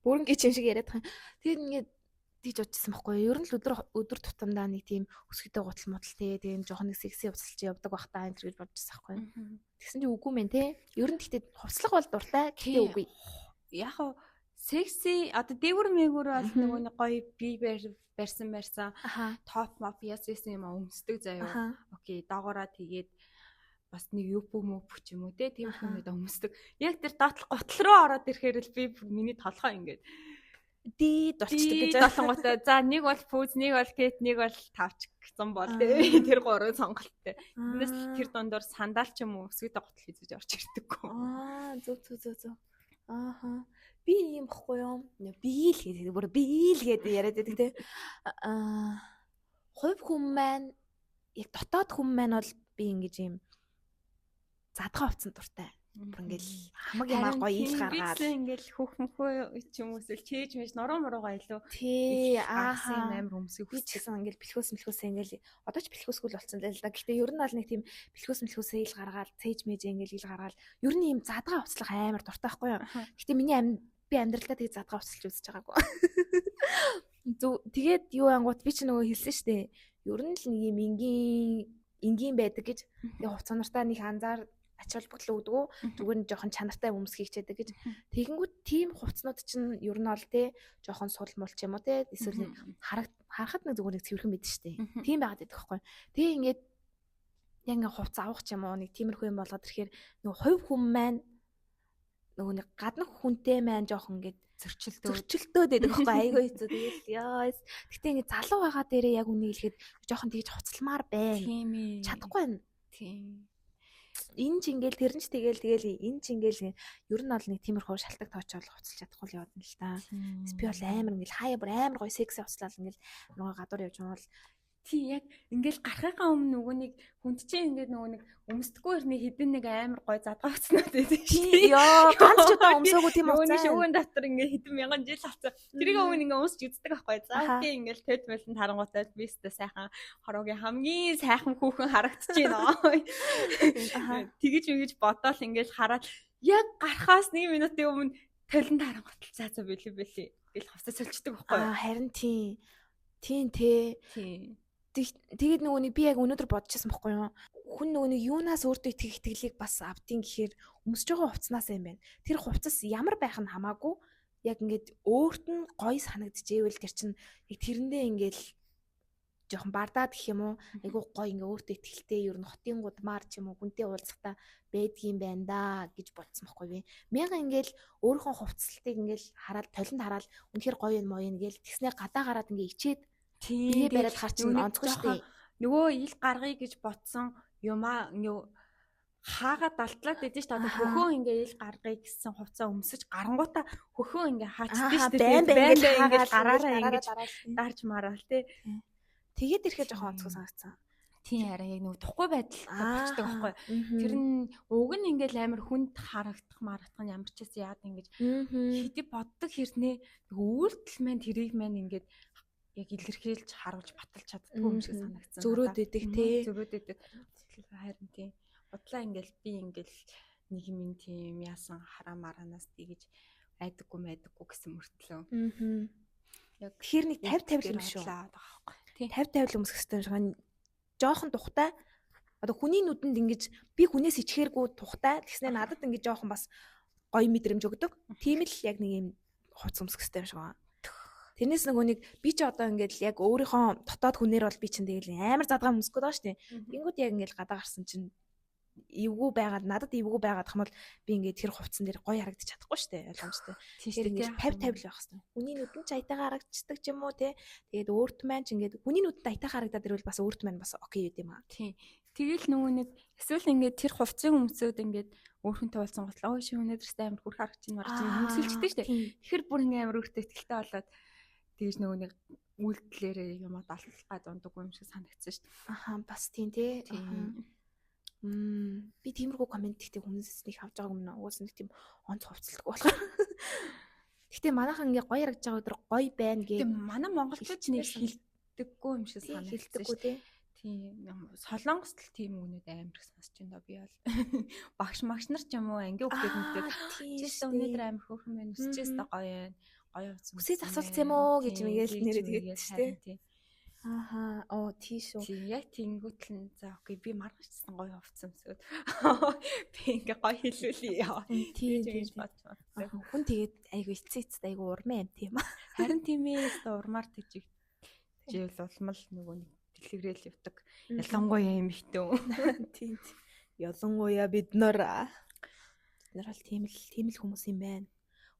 бүрэн гिच юм шиг яриад байгаа. Тэгээд ингээд тийж бодчихсон байхгүй юу? Ер нь л өдөр тутамдаа нэг тийм өсгөдөө гутал мутал те тийм жоохон нэг секси хувцалж явдаг бах та энэ гэж бодчихсон байхгүй юу? Тэгсэн чинь үгүй мэн те. Ер нь тэгтээ хувцлах бол дуртай гэхдээ үгүй. Яг хуу секси одоо дээгүр мэгүр бол нөгөө нэг гоё би барьсан топ моп яасан юм өмсдөг заяа. Окей, доогоороо тэгээд бас нэг юп мөп ч юм уу те тийм хүмүүд өмсдөг. Яг тэр доотлох гутал руу ороод ирэхээр л би миний толгой ингээд дид болчдөг гэж болонготой. За нэг бол пүүз, нэг бол кет, нэг бол тавч гэсэн бол те тэр гурван сонголттой. Тэрнээс тэр дундуур сандал ч юм уу өсгөдөө гутал хийзэж орж ирдэггүй. Аа зөв зөв зөв зөв. Ааха. Би ийм бохгүй юу? Би л гэдэг бүр би л гэдэг яриад байдаг те. Аа хувь хүн маань яг дотоод хүн маань бол би ингэж ийм задгаа хувцсан дуртай. Бүр ингээл хамаг юмаа гоё ил гаргаад ингээл хөх мөхөө ч юм уу эсвэл чээж мэж нуруу муруугаа илүү тий аа амар өмсгөх би ч гэсэн ингээл бэлхүүс мэлхүүсээ ингээл одоо ч бэлхүүсгүй л болсон л да. Гэхдээ ер нь бол нэг тийм бэлхүүс мэлхүүсээ ил гаргаад цээж мэж ингээл ил гаргаад ер нь ийм задгаа хувцлах амар дуртай байхгүй юу. Гэхдээ миний би амьдралдаа тэг задгаа хувцалж үзэж байгаагүй. Зү тэгээд юу ангууд би ч нөгөө хэлсэн штэ. Ер нь л нэг юм энгийн байдаг гэж. Тэгээ хувц нартаа нэг анзаар ач холбогдол өгдөг. Зүгээр нь жоохон чанартай өмсгий хичээдэг гэж. Тэгэнгүүт тийм хувцнууд чинь ер нь бол те жоохон сул мул ч юм уу те эсвэл харахад нэг зүгээр нэг цэвэрхэн байдаг штэ. Тийм байгаад байдаг байхгүй. Тэгээ ингээд яг ингээ хувц авах ч юм уу нэг тиймэрхүү юм болгоод ирэхээр нөгөө хувь хүн маань нөгөө нэг гаднах хүнтэй маань жоохон ингээд зөрчилдөөд байдаг байхгүй айгүй хэцүү. Тэгэл яа. Гэтэ ингээд залуу байгаа дээрээ яг үнийг хэлэхэд жоохон тэгж хувцламаар байна. Тийм ээ. Чадахгүй байна. Тийм. Энэ ч ингээл тэр нь ч тэгэл энэ ч ингээл ер нь бол нэг тиймэрхүү шалтгаан тоочоол хувцалж чадахгүй л яваад нь л та. Би бол амар ингээл хаяа бүр амар гоё секси хувцлал ингээл нөгөө гадуур явж байгаа бол тий яг ингээл гарахынхаа өмнө нөгөө нэг хүнд чинь ингээд нөгөө нэг өмсдөггүй хэрний хідэн нэг амар гоё задгаа хувцснууд байдаг шүү дээ. Йоо ганц ч удаа өмсөөгүй тийм хувцас. Нөгөө шүүгэн дотор ингээд хэдэн мянган жил авцсан. Тэрийг өмнө ингээд өмсч үздэг байхгүй. За тий ингээд тэд мэлэн тарангуутаа би өстө сайхан хороогийн хамгийн сайхан хүүхэн харагдчихэв. Тэгэж мэгэж бодоол ингээд хараад яг гарахаас 1 минутын өмнө толон тарангуутал за за бэлээ бэлээ гэл хувцас сольчдөг байхгүй. Аа харин тий. Тийм тий. Тийм. Тэгээд нөгөө нэг би яг өнөөдөр бодчихсон байхгүй юу? Хүн нөгөө нэг юунаас өөртөө итгэх итгэлийг бас авдیں гэхээр өмсөж байгаа хувцснаас юм байна. Тэр хувцас ямар байх нь хамаагүй яг ингээд өөрт нь гоё санагдчихэвэл тэр чинь яг тэрэндээ ингээд жоохон бардаад гэх юм уу? Айгуу гоё ингээ өөртөө итгэлтэй ер нь хотын гудмаар ч юм уу хүнтэй уулзахдаа байдгийм байна да гэж бодсон байхгүй би. Мянга ингээл өөрийнхөө хувцлтыг ингээл хараад толинд хараад үнэхээр гоё юм моё ингээл тэгснээ гадаа гараад ингээ ичээд тийм бариад хар чинь онцгой шүү дээ. Нөгөө ил гаргая гэж бодсон юмаа ингээ хаагаад далтлаад байдэн шүү дээ. Одоо хөхөө ингээ ил гаргая гэсэн хувцас өмсөж гарангуудаа хөхөө ингээ хаачдаг шүү дээ. Байн ингээ гараараа ингээ дарж мараал тий. Тэгээд ирэхэд жоохон онцгой санагдсан. Тийм харин яг нөгөө тухгүй байдалтай болчдөг байхгүй. Тэр нь уг нь ингээл амар хүнд харагдах марагдах нь ямар ч гэсэн яад ингэж хэдий боддог хэрнээ нөгөө үйлдэл маань тэрийг маань ингээд яг илэрхийлж харуулж баталж чаддгүй юм шиг санагдсан. Зөрөөд идэг тий. Зөрөөд идэг. Харин тий. Бодлаа ингээл би ингээл нэг юм тийм яасан хараа мараанаас тэгэж айдаггүй майдаггүй гэсэн мөртлөө. Яг тэгэхээр нэг 50 50 юм шүү. Тий. 50 50 л өмсөх хэрэгтэй юм шиг. Жохон тухтай. Одоо хүний нүдэнд ингэж би хүнээс ичхээргүй тухтай. Тэгснэ надад ингэж жохон бас гоё мэдрэмж өгдөг. Тийм л яг нэг юм хувцас өмсөх хэрэгтэй юм шиг байна. Тэрнээс нөгөө нэг би ч одоо ингээд л яг өөрийнхөө дотоод хүнээр бол би чинь тэгэл амар задгаа өмсөх гээд байгаа шүү дээ. Тэнгүүд яг ингээд гадаа гарсан чинь эвгүй байгаад надад эвгүй байгаад хам бол би ингээд тэр хувцсан дээр гоё харагдчих чадахгүй шүү дээ. Ойлгомжтой. Тэгэхээр ингээд 50 50 л байх хэрэгтэй. Хүний нүдэнд ч аятайгаа харагдчихдаг ч юм уу те. Тэгээд өөрт маань ч ингээд хүний нүдэнд аятайгаа харагдаад ирвэл бас өөрт маань бас окей юм аа. Тийм. Тэгэл нөгөө нэг эсвэл ингээд тэр хувцсыг өмсөөд ингээд өөрхөнтэй уулзсан готлоо ой ши өнөөдрөөс амар хүрх харагч чинь марч чинь өмсөлчтэй шүү дээ. Тэгэхээр бүр ингээд амар өөртөө ихтэй болоод тэгэж нөгөө нэг үйлдэлээрээ юм даллах гад ундаггүй юм шиг санагдсан шүү дээ. Аха бас тийм тий. Би тиймэрхүү комент ихтэй хүмүүсээс нэг авч байгааг юм наа. Угаас нэг тийм онц хувцалдаг болохоор. Гэтэ манайхан ингээ гоё харагдж байгаа өдөр гоё байна гэ. Гэтэ манай монголчууд ч нэг хилдэггүй юм шиг санагдсан. Хилдэггүй тий. Тийм Солонгост л тийм үгнүүд амар их сонсч байна доо би бол. Багш магш нар ч юм уу ангийн хүүхдүүд мэдээд чи өнөөдөр амар хөөрхөн байна өсчээс та гоё байна. Гоё утсан. Үсээ засуулсан юм уу гэж мэгэл нэрээ тэгээд шүү дээ. Ааха. Оо тий шүү. Тийм яг тэнгуүтэл нь за окей би маргашсан гоё хувцсан өмсөөд. Би ингээ гоё хэлүүлье. Тийм гэж бодож байна. Хүн тэгээд айгу эцээ эцэд айгу урмын юм тийм аа. Харин тийм ээ өстө урмаар тэжигжээл улмал нөгөө нэг дэлгэрэл явдаг. Ялангуяа эмэгтэй. Тийм. Ялангуяа бид нар бол тийм л хүмүүс юм байна.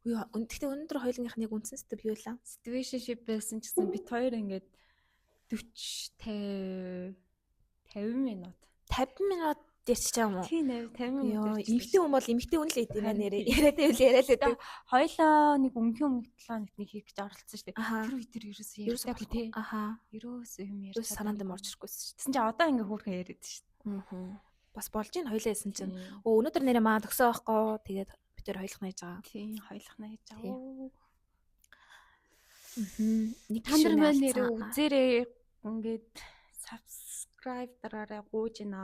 Гэхдээ өнөөдөр хоёулынх нь яг үндсэн сэдэв юу лээ? Situationship байсан ч гэсэн бит хоёр ингээд 40 50 минут. 50 минут ярьчих юм уу? Тийм 50 минут. Эмэгтэй хүн бол эмэгтэй хүн л идэм байна нэрээ. Яриад байвал яриад л байдаг. Хоёлоо нэг өмнөхийн өмнөх 7 хоногт нэг хийх гэж оролцсон шүү дээ. Тэр үе тэр ерөөсөө ярьдаггүй тий. Аха. Ерөөсөө юм ярьж. Ерөөсөө санаанд юм орж ирэхгүйсэн шүү. Тэгсэн чинь одоо ингээ хөөрхөн яриад шүү дээ. Аа. Бас болж ийн хоёлаа хэлсэн чинь. Өө өнөөдөр нэрээ маа төгсөө байхгүй. Тэгээд бид тэр хоёлох нээж байгаа. Тийм, хоёлох нээж байгаа. Нэг Та нар маань нэрээ үзээрэй. Ингээд subscribe дараарай гууж гинэ.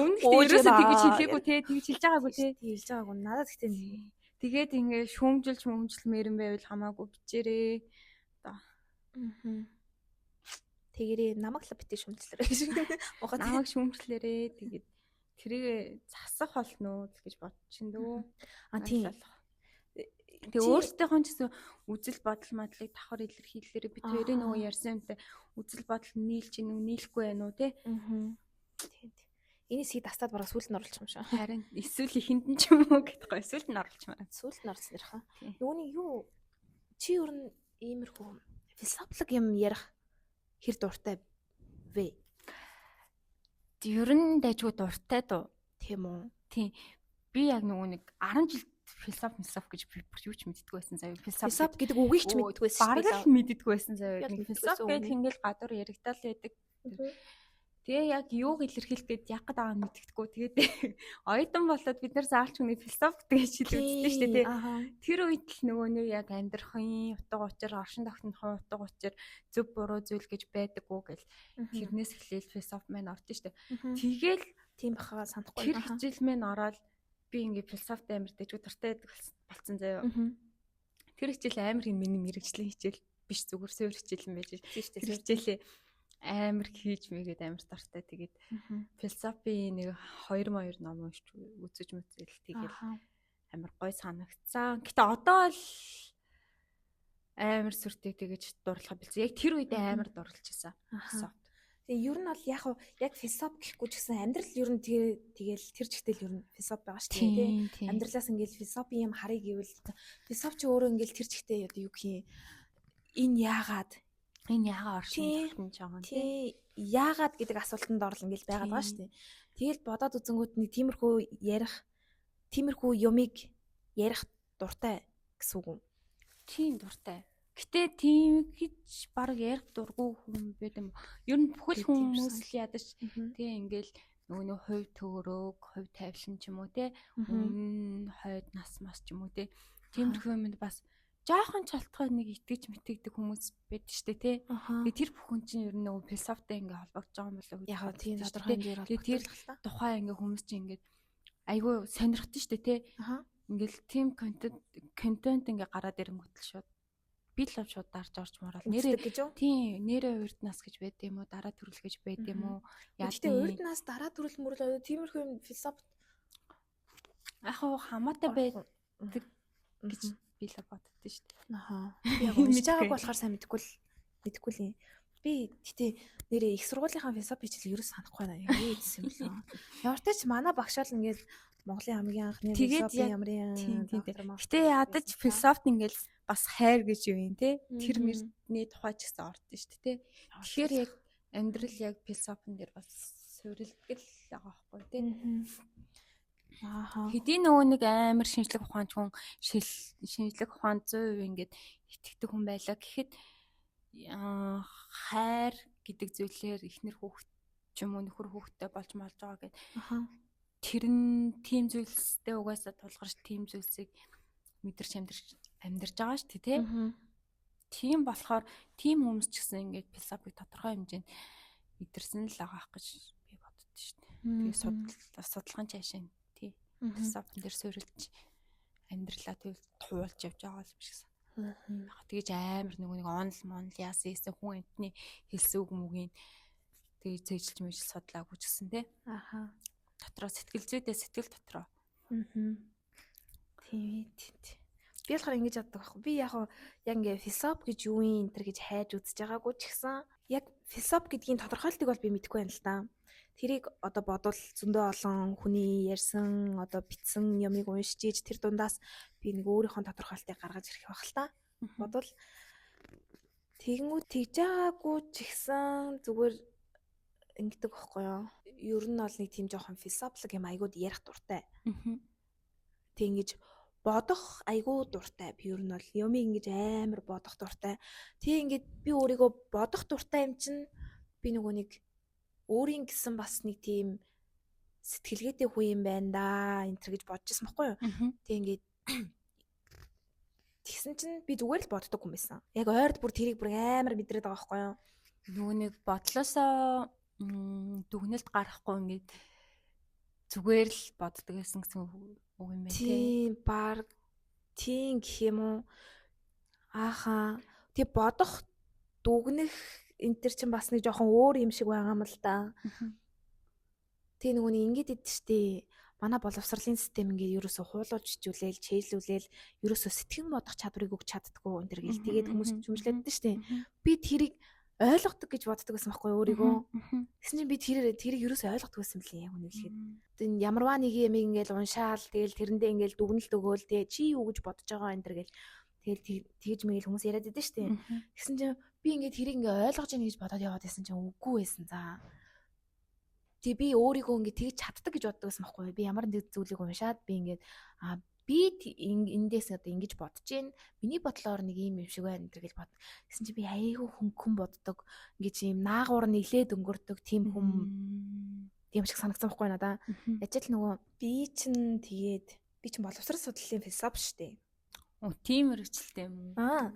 Өмнө нь ерөөсөө тэгж хэлээгүй те, тэгж хэлж байгаагүй те. Хэлж байгаагүй. Надад гэхдээ тэгээд ингээ шүүмжилж мөмжилмээр юм байвал хамаагүй бичээрэй. Одоо. Тэгэрээ намайг л битгий шүүмжлээрэй гэж. Муухай намайг шүүмжлээрэй. Тэгээд тэрийг засах болно уу гэж бодчихин дөө. А тийм. Тэгээ өөрсдийнхөө ч гэсэн үзэл бодол мадлыг давхар илэрхийлээрээ бид хоёрын нөгөө ярьсан юмтай үзэл бодол нийлж гин үү нийлэхгүй байх уу те. Тийм тийм. Энийг сий дастаад бараг сүүлд нь оруулчих юм шиг. Харин эсвэл ихэнд нь ч юм уу гэдэггүй сүүлд нь оруулчмаар. Сүүлд нь оруулсан дэрхэ. Юуны юу чи ер нь иймэрхүү философик юм ярих хэр дуртай вэ? Ер нь дайжгүй дуртай дуу. Тийм үү? Тийм. Би яг нөгөө нэг 10 жил философи гэж би бүр юу ч мэддэггүй байсан заяа. Философи гэдэг үгийг ч мэддэггүй байсан. Бараг л мэддэггүй байсан заяа. Философи гэх ингээл гадуур яригдал байдаг. Тэгээ яг юуг илэрхийлэх гээд яг гээд байгаа нь мэддэхгүй. Тэгээд оюутан болоод бид нар заалч хүний философи гэдэг хичээл үздэг шүү дээ. Тэр үед л нөгөө нэг яг амьдрахын утга учир, оршин тогтнохын утга учир, зөв буруу зүйл гэж байдаггүй гэл тэрнээс эхлээл философи маань орж шүү дээ. Тэгээл тийм бахаа санахгүй. Тэр хичээл маань ороод би ингээ философи амар дэжгүй дуртай байдаг болсон заяа. Тэр хичээл амар юм миний мэрэгжлийн хичээл биш зүгээр суурь хичээл юм байж. Тэр хичээлээ амар хийж мэгээд амар дуртай. Тэгээд философи нэг 2 ном уншиж үзэж мүцэл тэгэл амар гой санагцсан. Гэтэ одоо л амар сүртэй тэгэж дурлахаа бэлсэн. Яг тэр үедээ амар дурлж исэн. Философи. Тэгээ ер нь бол яг яг философи гэхгүй ч гэсэн амьдрал ер нь тэгэл тэр чигтэл ер нь философи байгаа шүү дээ тий. Амьдралаас ингээл философи юм харъя гэвэл философи чи өөрөө ингээл тэр чигтээ одоо юу гэх юм энэ яагаад энэ яагаад оршин тогтнож байгаа юм тий. Яагаад гэдэг асуултанд орл ингээл байгаад байгаа шүү дээ. Тэгэл бодоод үзэнгүүт нэг тиймэрхүү ярих тиймэрхүү юмыг ярих дуртай гэсэн үг юм. Тийм дуртай. Гэтэ тийм гэж баг ярих дургүй хүн байд юм. Ер нь бүхэл хүмүүс л ядаж тий ингээл нөгөө нэг хувь төгрөг, хувь тавилан ч юм уу тий өмнө хойд нас мас ч юм уу тий тиймэрхүү юмд бас жоохон чалтгай нэг итгэж мэтгдэг хүмүүс байдаг штэ тий. Тэгээ тэр бүхэн чинь ер нь нөгөө философитой ингээ холбогдож байгаа юм болоо гэж. Яг тийм тодорхой хэмжээгээр холбогдож. Тэр тухай ингээ хүмүүс чинь ингээд айгүй сонирхдаг штэ тий. Ингээл тийм контент ингээ гараад ирэнгүүт л шууд би л шууд дарж орж морол. Нэрээ гэж үү? Тийм, нэрээ урд нас гэж байд юм уу? Дараа төрөл гэж байд юм уу? Яа. Гэтэ урд нас дараа төрөл мөрөл тиймэрхүү юм философи яг хуу хамаатай байдаг гэж би л боддоо шүү дээ. Аха. Би яг уншиж байгааг болохоор сайн мэдэхгүй л юм. Би гэтээ нэрээ их сургуулийнхаа философи хичээл ерөөс санахгүй байна. Юу хийсэн юм бэлээ. Ямар ч манай багшаал ингээд Монголын хамгийн анхны философи ямарын Гэтэ ядаж философи ингээл бас хайр гэж юу юм те. Тэр мөрний тухай ч гэсэн ордон шүү дээ те. Тэгэхээр яг амьдрал яг философин дээр бас суурилдаг л байгаа байхгүй те. Ааха. Хэдий нөгөө нэг амар шинжлэх ухаанч хүн шинжлэх ухаанд 100% ингээд итгэдэг хүн байлаа гэхэд хайр гэдэг зүйлээр эхнэр хүүхэд ч юм уу нөхөр хүүхэдтэй болж молж байгаа гэд. Тэр нь тийм зүйлстэй угаасаа тулгарч тийм зүйлсийг мэдэрч амьдарч байгаа шүү дээ тий. Тийм болохоор тийм хүмүүс ч гэсэн ингээд философик тодорхой хэмжээнд мэдэрсэн л байгаа ах гэж би боддоо шүү дээ. Тэгээ судалгаан цаашаа тий. Философин дээр суурилж амьдралаа туулж явж байгаа юм шиг санагдав. Яг тэгэж амар нөгөө нэг онл монл яасан ийсэн хүн амтны хэлсэн үг мүгийн тэгэж цээжилж мэжил судлаагүй ч гэсэн тий. Аха. Дотроо сэтгэл зүйдээ сэтгэл дотроо. Тийм тийм. Би болохоор ингэж боддог байхгүй. Би яг яг ингээ философи гэж юу юм энэ төр гэж хайж үзэж байгаагүй ч гэсэн яг философи гэдгийн тодорхойлтыг бол би мэдэхгүй байна л да. Тэрийг одоо бодвол зөндөө олон хүний ярьсан, одоо бичсэн юмыг уншиж иж тэр дундаас би нэг өөрийнхөө тодорхойлтыг гаргаж ирэх байх л та. Бодвол тэгэнгүүт тэгж байгаагүй ч гэсэн зүгээр ингэдэг байхгүй юу? Ер нь бол нэг тийм жоохон философик юм айгууд ярих дуртай. Тэг ингэж бодох айгуу дуртай. Би ер нь бол юмыг ингэж амар бодох дуртай. Тэг ингээд би өөрийгөө бодох дуртай юм чинь би нөгөө нэг өөрийн гэсэн бас нэг тийм сэтгэлгээтэй хүн юм байна да энэ төр гэж бодож ирсэн байхгүй юу. Тэг ингээд тэгсэн чинь би зүгээр л боддог хүн байсан. Яг ойрд бүр тэрийг бүр амар мэдрээд байгаа байхгүй юу. Нөгөө нэг бодлосоо дүгнэлт гаргахгүй ингээд зүгээр л боддог байсан гэсэн үг юм байна тий. Тийм баг тийм гэх юм уу. Ааха. Тэг бодох дүгнэх энэ төр чинь бас нэг жоохон өөр юм шиг байгаа юм л да. Тэг нөгөө нэг ингэж идэв штэ. Манай боловсролын систем ингээд ерөөсө хуулуулж хичүүлээл, чэйжлүүлээл ерөөсө сэтгэн бодох чадварыг өгч чаддггүй энэ төр гэл тэгээд хүмүүс чүмжлээд идэв штэ. Би тэрийг ойлгодог гэж боддог байсан байхгүй өөрийгөө. Тэгсэн чинь би тэрийг ерөөсөө ойлгодог байсан мөлий яг үнэ хэлэхэд. Тэгээд ямарваа нэг юм ингээл уншаал тэгэл тэрэндээ ингээл дүгнэлт өгөөл тэ чи юу гэж бодож байгаа энэ төр гэл тэгэл тэгж мэгэл хүмүүс яриад идэв штэ. Тэгсэн чинь би ингээд тэрийг ингээ ойлгож ийн гэж бодоод яваад байсан чинь үгүй байсан за. Тэг би өөрийгөө ингээд тэгж чаддаг гэж боддог байсан байхгүй. Би ямар нэг зүйлийг уншаад би ингээд би эндээс одоо ингэж бодож гин миний бодлоор нэг ийм юм шиг байна энэ гэж бод. Тэгсэн чинь би айгүй хөнгөн боддог. Ингэж ийм наагуур нийлээд өнгөрдөг тийм хүн тийм шиг санагдсан байхгүй надаа. Яаж л нөгөө би чинь тэгээд би чинь боловсрол судлалын философи шүү дээ. Оо тийм мэрэгчлээ юм уу?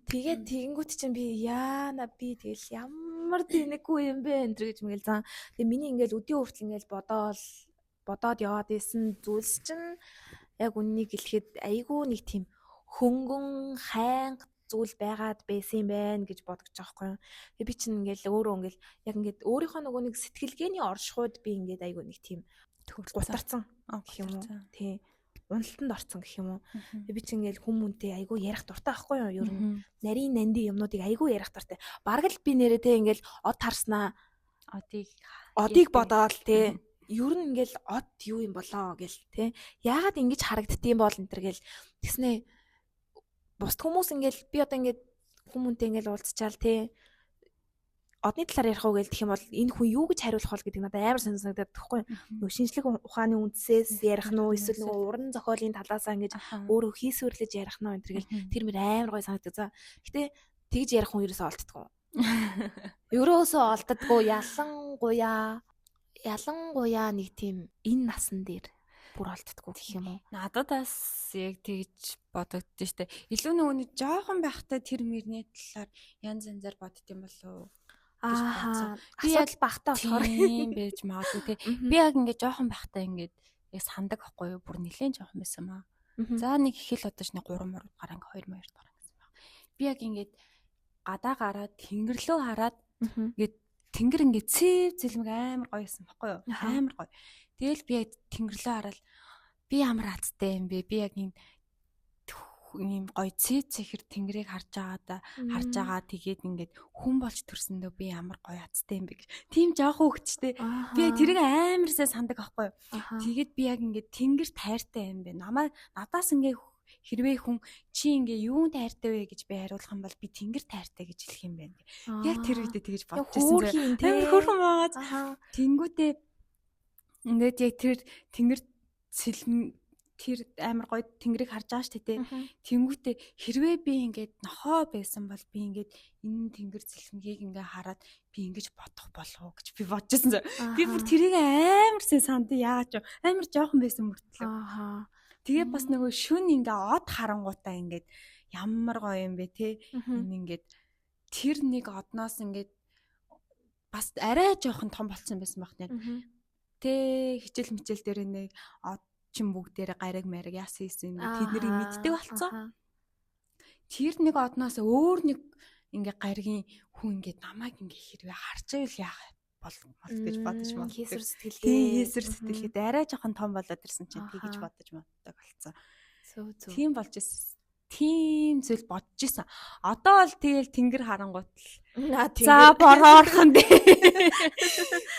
Тэгээд тэгэнгүүт чинь би яана би тэгэл ямар тэнэггүй юм бэ энэ гэж мэгэл зан. Тэгээд миний ингээл өдийн хүртэл ингээл бодоод яваад исэн зүйлс чинь яг үннийг хэлэхэд айгүй нэг тийм хөнгөн хайнга зүйл байгаад байсан юм байна гэж бодож байгаа байхгүй юу. Тэгээ би чинь ингээл өөрөө ингээл яг ингээд өөрийнхөө нөгөө нэг сэтгэлгээний оршихуйд би ингээд айгүй нэг тийм гутарсан гэх юм уу. Тий. Уналтанд орсон гэх юм уу. Тэгээ би чинь ингээл хүм хүнтэй айгүй ярих дуртай байхгүй юу. Ер нь нарийн нандин юмнуудыг айгүй ярих дуртай. Бараг л би нэрээ те ингээл од харснаа одыг бодоол те. Ер нь ингээл од юу юм болоо гэл те. Яагаад ингэж харагддığım бол энэ төр гэл тэгснэ бусд хүмүүс ингээл би одоо ингээд хүмүүнтэй ингээл уулзчаал те. Одны талаар ярих уу гэл гэх юм бол энэ хүн юу гэж хариулах бол гэдэг надад амар сонир санагдаад байхгүй. Нөгөө шинжлэх ухааны үндсээс ярих нь уу эсвэл нөгөө уран зохиолын талаасаа ингэж өөрөө хийсвэрлэж ярих нь уу энэ төр гэл тэр мөр амар гой санагддаг. За гэтээ тэгж ярих хүн ерөөсөө олддгоо. Ерөөсөө олддгоо ялангуяа нэг тийм энэ насан дээр бүр олддгоо гэх юм уу. Надад бас яг тэгж бодогдсон штэ. Илүү нөгөө нэг жоохон байхдаа тэр мөрний талаар янз янзаар бодд юм болов уу гэж бодсон. Би яг багтаа болохоор юм байж магадгүй те. Би яг ингээд жоохон байхдаа ингээд яг сандаг байхгүй юу? Бүр нэлээд жоохон байсан маа. За нэг их л одоо ч нэг 3 мөр гараа ингээд 2 мөр гараа гэсэн баг. Би яг ингээд гадаа гараад тэнгэрлөө хараад ингээд тэнгэр ингээд цэв зэлмэг амар гоё байсан байхгүй юу? Амар гоё. Тэгэл би яг тэнгэрлөө хараад би ямар азтай юм бэ? Би яг энэ ийм гоё цэв цэхэр тэнгэрийг харж байгаа тэгээд ингээд хүн болж төрсөндөө би ямар гоё азтай юм бэ гэж. Тийм жоохон хөвгчтэй. Би яг тэрийг амар сайн сандаг байхгүй юу? Тэгээд би яг ингээд тэнгэр тайртай юм бэ. Намаа надаас ингээд хэрвээ хүн чи ингээ юунд хайртай вэ гэж би хариулах юм бол би тэнгэр тайртай гэж хэлэх юм байна. Яг тэр үедээ тэгэж бодож байсан. Амар хөөрхөн байгааз. Тэнгүүтээ ингээд яг тэр тэнгэр цэлм тэр амар гоё тэнгэрийг харж байгаа шүү дээ. Тэнгүүтээ хэрвээ би ингээд нохоо байсан бол би ингээд энэ тэнгэр цэлмгийг ингээ хараад би ингэж бодох болов уу гэж би бодож байсан. Би бүр тэрийг амар сайн санд яагаад ч амар жоохон байсан мөртлөө. Тэгээ бас нөгөө шүн ингээ од харангуутаа ингээд ямар гоё юм бэ те. Энэ ингээд тэр нэг одноос ингээд бас арай жоохон том болцсон байсан баг нэ. Тэ хичээл мичээл дээр нэг од чин бүгдээрээ гариг мариг яасан хийсэн ингээд тэднийг мэддэг болцсон. Тэр нэг одноос өөр нэг ингээ гаригийн хүн ингээд намайг ингээ хэрвээ харж байвал яах бол гэж бодож магадгүй. Хийсвэр сэтгэлгээ. Хийсвэр сэтгэлгээд арай жоохон том болоод ирсэн чинь тэгэж бодож магаддаг болцсон. Зөв зөв. Тийм болж ирсэн. Тийм зүйл бодож исэн. Одоо бол тэгэл тэнгэр харангуут л. За бороо орхон дээ.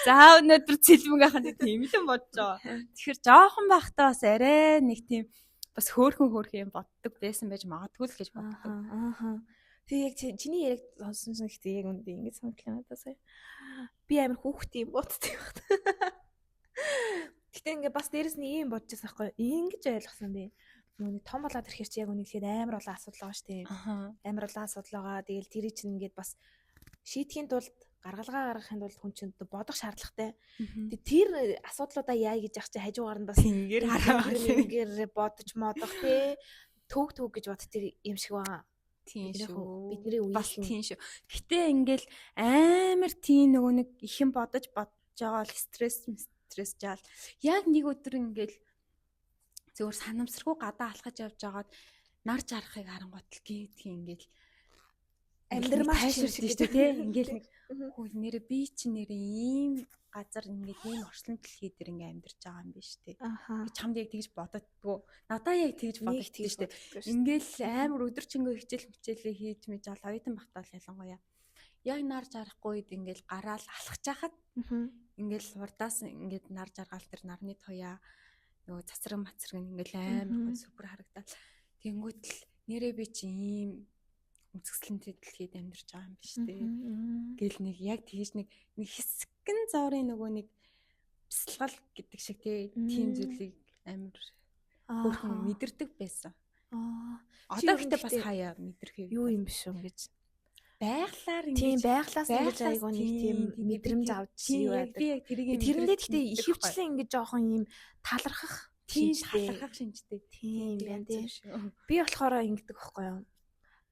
За өнөөдөр цэлмэг ахын тийм л юм бодож байгаа. Тэгэхээр жоохон байхдаа бас арай нэг тийм бас хөөхөн хөөхөн юм боддог байсан байж магадгүй л гэж боддог. Аа. Тэг яг чиний яриаг сонссон чинь гэхдээ яг үндэ ингэж санагдлаа надад сая. Би амар хүүхдийн юм боддог юм байна. Гэтэ ингээ бас дээрэс нь ийм бодож байсан байхгүй юу? Ингэж ойлгосон би. Нөгөө том болоод ирэхэр чи яг үнийг хэлээд амар олон асуудал байгаа шүү дээ. Амар олон асуудал байгаа. Тэгэл тэрий чинь ингээд бас шийдэхийн тулд Гаргалгаа гаргахын тулд хүн чинь бодох шаардлагатай. Тэгээ тэр асуудлуудаа яа гэж яах чи хажуугаар нь бас тэнгэр хараа тэнгэр бодож модох тий төг төг гэж боддог юм шиг байгаа. Тийм шүү. Бидний үеийн бас тийм шүү. Гэтэ ингээл амар тийм нөгөө нэг ихэн бодож байгаа л стресс жаал. Яг нэг өдөр ингээл зөвөр санамсаргүй гадаа алхаж явж байгаад нар жарахыг харангуут л гинтх ингээл амьдрмаар тайширч шүү дээ тий. Ингээл нэг хүү нэрэ би чи нэрэ ийм газар ингээд ийм орчлон дэлхий дээр ингээ амьдарч байгаа юм биш тий. Чамд яг тэгж бододгоо. Надаа яг тэгж бодогдсон шүү дээ. Ингээл амар өдөржингөө хичээл хичээлээ хийж мэж ал оюутан багтаал ялангуяа. Яг нар жарахгүй үед ингээл гараал алхаж хахад ингээл урдаас ингээд нар жаргаал тэр нарны туяа нөгөө цацраг мацраг ингээл амар гой супер харагдаал. Тэнгүүт л нэрэ би чи ийм үзэсгэлэнтэй дэлхийд амьдарч байгаа юм биш үү? Гэл нэг яг тэгж нэг хэсгэн зоорын нөгөө нэг бясалгал гэдэг шиг тийм зүйлийг амар хөөрхөн мэдэрдэг байсан. Одоо гэхдээ бас хаяа мэдэрх юу юм биш үү гэж байглаар ингэж тийм байглаас ингэж айгуу нэг тийм мэдрэмж авч юу яадаг. Би яг тэрийг тэрэндээ гэхдээ ихэвчлэн ингэж жоохон юм талархах талархах шинжтэй. Тийм байна тий. Би болохоор ингэдэг байхгүй юу?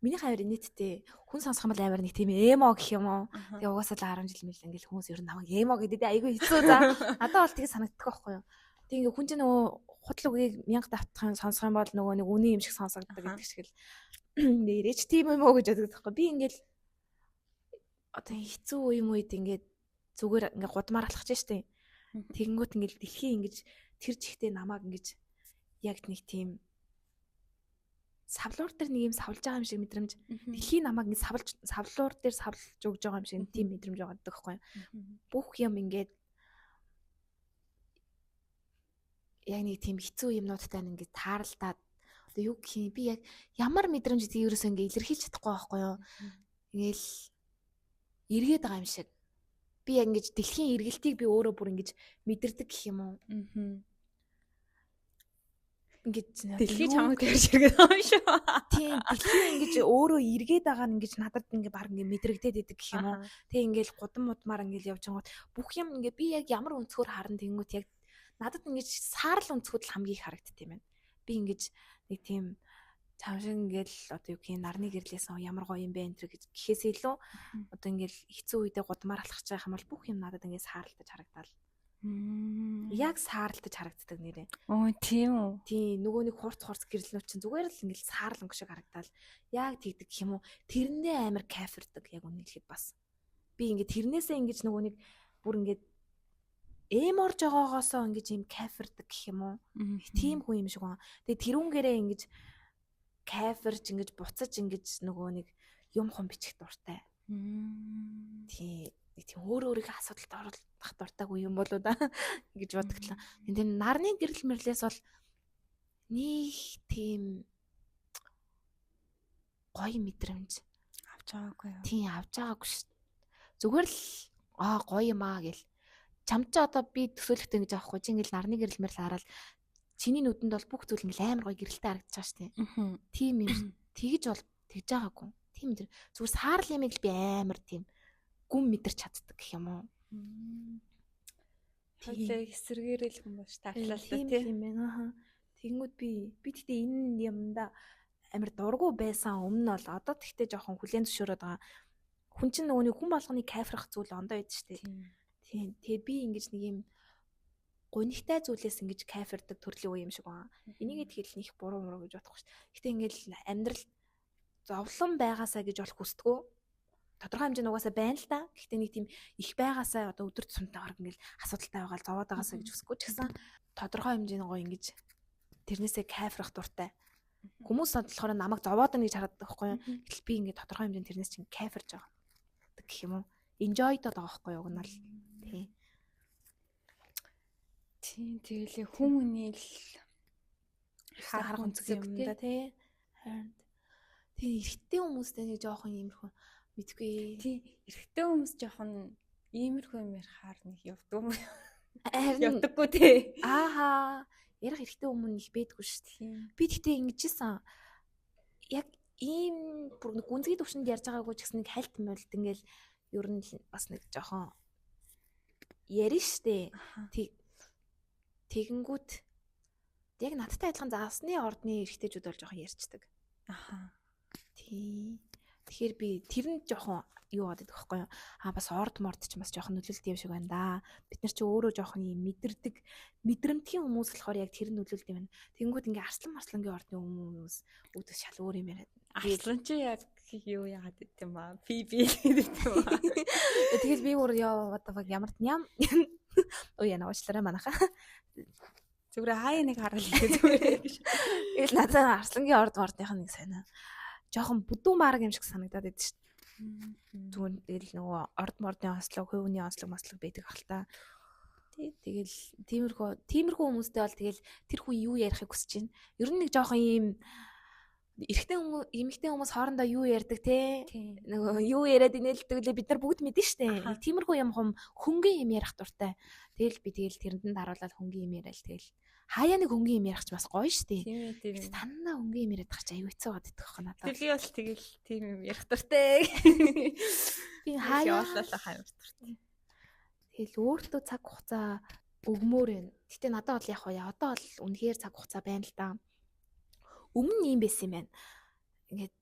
Миний хавар нийтдээ хүн сонсох юм бол амар нэг тийм эмо гэх юм уу. Тэгээ угаасаа л 10 жил мэл ингээл хүмүүс ер нь намайг эмо гэдэг айгүй хэцүү за. Надад бол тэгээ санагддаг байхгүй юу. Тэгээ ингээ хүн чинь нөгөө худал үгийг 1000 давтах юм сонсох юм бол нөгөө нэг үнэн юм шиг сонсогддог гэдэг шиг л нэрэж тийм юм уу гэж боддог байхгүй. Би ингээл одоо хэцүү юм үед ингээд зүгээр ингээ гудмаар алхаж штэ. Тэгэнгүүт ингээл дэлхий ингэж тэр чигтээ намайг ингэж яг нэг тийм савлуур дээр нэг юм савлж байгаа юм шиг мэдрэмж. Дэлхий намайг ингэ савлж савлуур дээр савлж өгж байгаа юм шиг тийм мэдрэмж байгаа гэдэг байхгүй юу. Бүх юм ингээд яг нэг тийм хэцүү юмнуудтай ингээд тааралдаад одоо юу гэх юм би яг ямар мэдрэмж гэдгийг ерөөсөө ингээд илэрхийлж чадахгүй байхгүй юу. Ингээл эргээд байгаа юм шиг. Би яг ингэж дэлхийн эргэлтийг би өөрөө бүр ингэж мэдэрдэг гэх юм уу. Ингэж дэлхий чамайг тэрж иргээд байгаа юм шүү. Тийм, дэлхий ингэж өөрөө эргээд байгаа нь ингэж надад ингэ баг ингэ мэдрэгдээд идэг гэх юм уу. Тэг ингээл гудам мудмаар ингээл явж байгаа бүх юм ингээ би яг ямар өнцгөр харна тэнгүүт яг надад ингэж саарл өнцгүүд л хамгийн их харагдд юм байна. Би ингэж нэг тийм чам шиг ингээл одоо юу гэх юм нарны гэрлээс ямар гоё юм бэ энэ гэж гэхээс илүү одоо ингээл хэцүү үедээ гудмаар алхаж байгаа юм бол бүх юм надад ингээд сааралтаж харагдаал. Яг сааралтаж харагддаг нэрээ. Оо тийм үү. Тийм, нөгөө нэг хурц хурц гэрлэнүүд чинь зүгээр л ингээл саарл өнгө шиг харагдаал. Яг тэгдэг гэх юм уу. Тэрэндээ амар кайфэрдэг яг үнэ хэлэхэд бас. Би ингээд тэрнээсээ ингэж нөгөө нэг бүр ингээд эморж байгаагаасоо ингэж юм кайфэрдэг гэх юм уу. Тийм хүн юм шиг байна. Тэгээ тэрүүнгээрээ ингэж кайфэрч ингэж буцаж ингэж нөгөө нэг юм хум бичих дуртай. Тийм. Нэг тийм өөр өөрийнхөө асуудалд оруулах дуртайгүй юм болоо да гэж бодогдлаа. Тийм нарны гэрэл мэрлээс бол нэг тийм гоё мэдрэмж авч байгаагүй юу? Тийм, авч байгаагүй ш. Зүгээр л аа гоё юм аа гэл. Чам чи одоо би төсөөлөхтэй ингэж аахгүй чи ингээл нарны гэрэл мэрл хараад чиний нүдэнд бол бүх зүйл ингээл амар гоё гэрэлтэй харагдаж байгаа штэ. Тийм юм тэгж бол тэгж байгаагүй. Тийм тэр зүгээр саарл юмыг л би амар тийм гүн мэдэрч чаддаг гэх юм уу. Хойлоо эсэргээрэл хүн болж таатлаа л тийм юм байна. Аха. Тэнгүүд би тэгтээ энэ юмда амар дургу байсан өмнө нь бол одоо тэгтээ жоохон хүлээн зөвшөөрөөд байгаа. Хүн чинь нөгөө нэг хүн болгоны кайфрах зүйл ондоо байдаг штэ. Тийм. Тэгээ би ингэж нэг юм гунигтай зүйлээс ингэж кайфэрдэг төрлийн үе юм шиг байна. Энийг тэгэл нэг буруу муруу гэж бодохгүй шүү дээ. Гэтэ ингээл амьдрал зовлон байгаасаа гэж бол хүсдэггүй. Тодорхой хэмжээнд угаасаа байна л да. Гэхдээ нэг тийм их байгаасаа одоо өдөр тутамтай гараг ингээл асуудалтай байгаа л зовоод байгаасаа гэж хүсэхгүй ч гэсэн тодорхой хэмжээнд гоё ингэж тэрнээсээ кайфрах дуртай. Хүмүүс болохоор намайг зовоод байна гэж хараад байгаа байхгүй юу? Гэтэл би ингээд тодорхой хэмжээнд тэрнээс чинь кайфэрж байгаа гэх юм уу? Enjoy дод байгаа байхгүй юу? Уг нь л тий. Тийм, тэгэл хүн хүний л харах өнцөг юм да тий. Харин тий, эрэгтэй хүмүүстэй нэг жоохон иймэрхүү мэдгүй. Тий, эрэгтэй хүмүүс жоохон иймэрхүү юм ярихаар нэг явдгүй юм. Харин явдаггүй тий. Ааха. Ярих эрэгтэй хүмүүс их байдгүй шүү дээ. Би тэгтээ ингэжсэн. Яг ийм бүр гүнзгий төвшөнд ярьж байгаагүй ч гэсэн нэг хальт мөлт ингээл Ер нь бас нэг жоохон ярина штэ. Тэгэнгүүт яг надтай адилхан заасны ордны эрэгтэйчүүд бол жоохон ярьцдаг. Аха. Тий. Тэгэхээр би тэр нь жоохон юу гадаг байхгүй юу? Аа бас орд морд ч бас жоохон нөлөөлт юм шиг байна да. Бид нар чи өөрөө жоохон юм мэдэрдэг, мэдрэмтгий хүмүүс болохоор яг тэр нөлөөлт юм байна. Тэнгүүд ингээ арслан марслангийн ордны хүмүүс үүдээс шал өөр юм яриад. Арслан чи яг юу яагаад гэт юм аа? Би би гэдэг юм аа. Тэгэл би өөр ёо what the fuck ямар ням. Ой яна уучлаарай манайха. Зүгээр хаяа нэг харал гэдэг зүгээр гэж. Тэгэл надад арслангийн орд мордных нэг сайн жоохон бүдүүн мараг юм шиг санагдаад байдаг шүү дээ. Зүгээр тэгэл нөгөө орд мордны онцлог, хувийн онцлог, маслог байдаг ах л та. Тий, тэгэл тиймэрхүү хүмүүстэй бол тэгэл тэр хүн юу ярихыг хүсэж байна. Ер нь нэг жоохон ийм эрэгтэй хүмүүс, эмэгтэй хүмүүс хоорондоо юу ярьдаг те? Нөгөө юу яриад инээлдэг лээ бид нар бүгд мэдэн штэ. Нэг тиймэрхүү юм хөнгөн юм ярих дуртай. Тэгэл би тэгэл тэрэнд нь даруулаад хөнгөн юм яриад тэгэл хаяа нэг хөнгөн юм ярих ч бас гоё штэ. Тийм ээ. Танаа хөнгөн юм яриад тах чи аюу хэцүү байгаад идэх байхгүй надад. Тэгэл би бол тэгэл тийм юм ярих дуртай. Би хаяа яваалаа амар дуртай. Тэгэл өөртөө цаг хугацаа өгмөр байна. Гэтэ надад бол яг хаа одоо бол үнэхээр цаг хугацаа байна л да. Өмнө нь юм байсан юм байна. Ингээд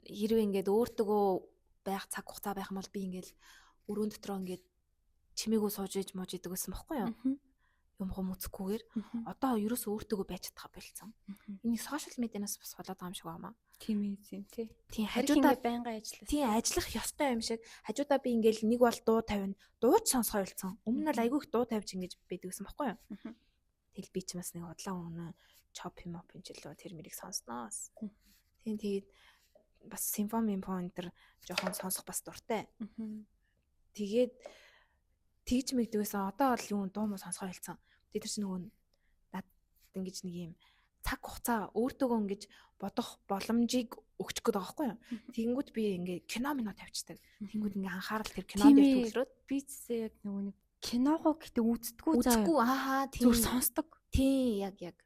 хэрвээ ингээд өөртөөгөө байх цаг хугацаа байх юм бол би ингээд өрөөнд дотроо ингээд чимээгөө сууж иж мууж идэг гэсэн бохгүй юу? Юм хом үзэхгүйгээр одоо ерөөсөө өөртөөгөө байж чадхаа болцсон. Энийг сошиал медианаас бас болоод байгаа юм шиг байна. Тийм ээ, тийм тий. Тийм хажуудаа байнга ажиллах. Тийм ажиллах ёстой юм шиг. Хажуудаа би ингээд нэг бол дуу тавина, дууч сонсгоо болцсон. Өмнө нь бол айгүй их дуу тавьж ингэж байдаг гэсэн бохгүй юу? Тэгэл би ч бас нэг удлаа өнөө чоп юм оп юм ч лөө тэр мэрийг сонсноос. Тийм тэгээд бас симфони энэ төр жоохон сонсох бас дуртай. Тэгээд тэгж мэгдэг байсан. Одоо бол юу дуу муу сонсгоо хэлсэн. Тэгээд тэр чинь нөгөө над ингэж нэг юм цаг хугацаа өөртөөгөө ингэж бодох боломжийг өгчих гээд байгаа байхгүй юу? Тэгэнгүүт би ингээ кино мино тавьчихдаг. Тэгэнгүүт ингээ анхаарал тэр кино дээр төвлөрөөд би ч яг нөгөө нэг киногоо гэтээ үздэггүй заа. Үздэггүй аа тийм. Зүгээр сонсдог. Тийм яг.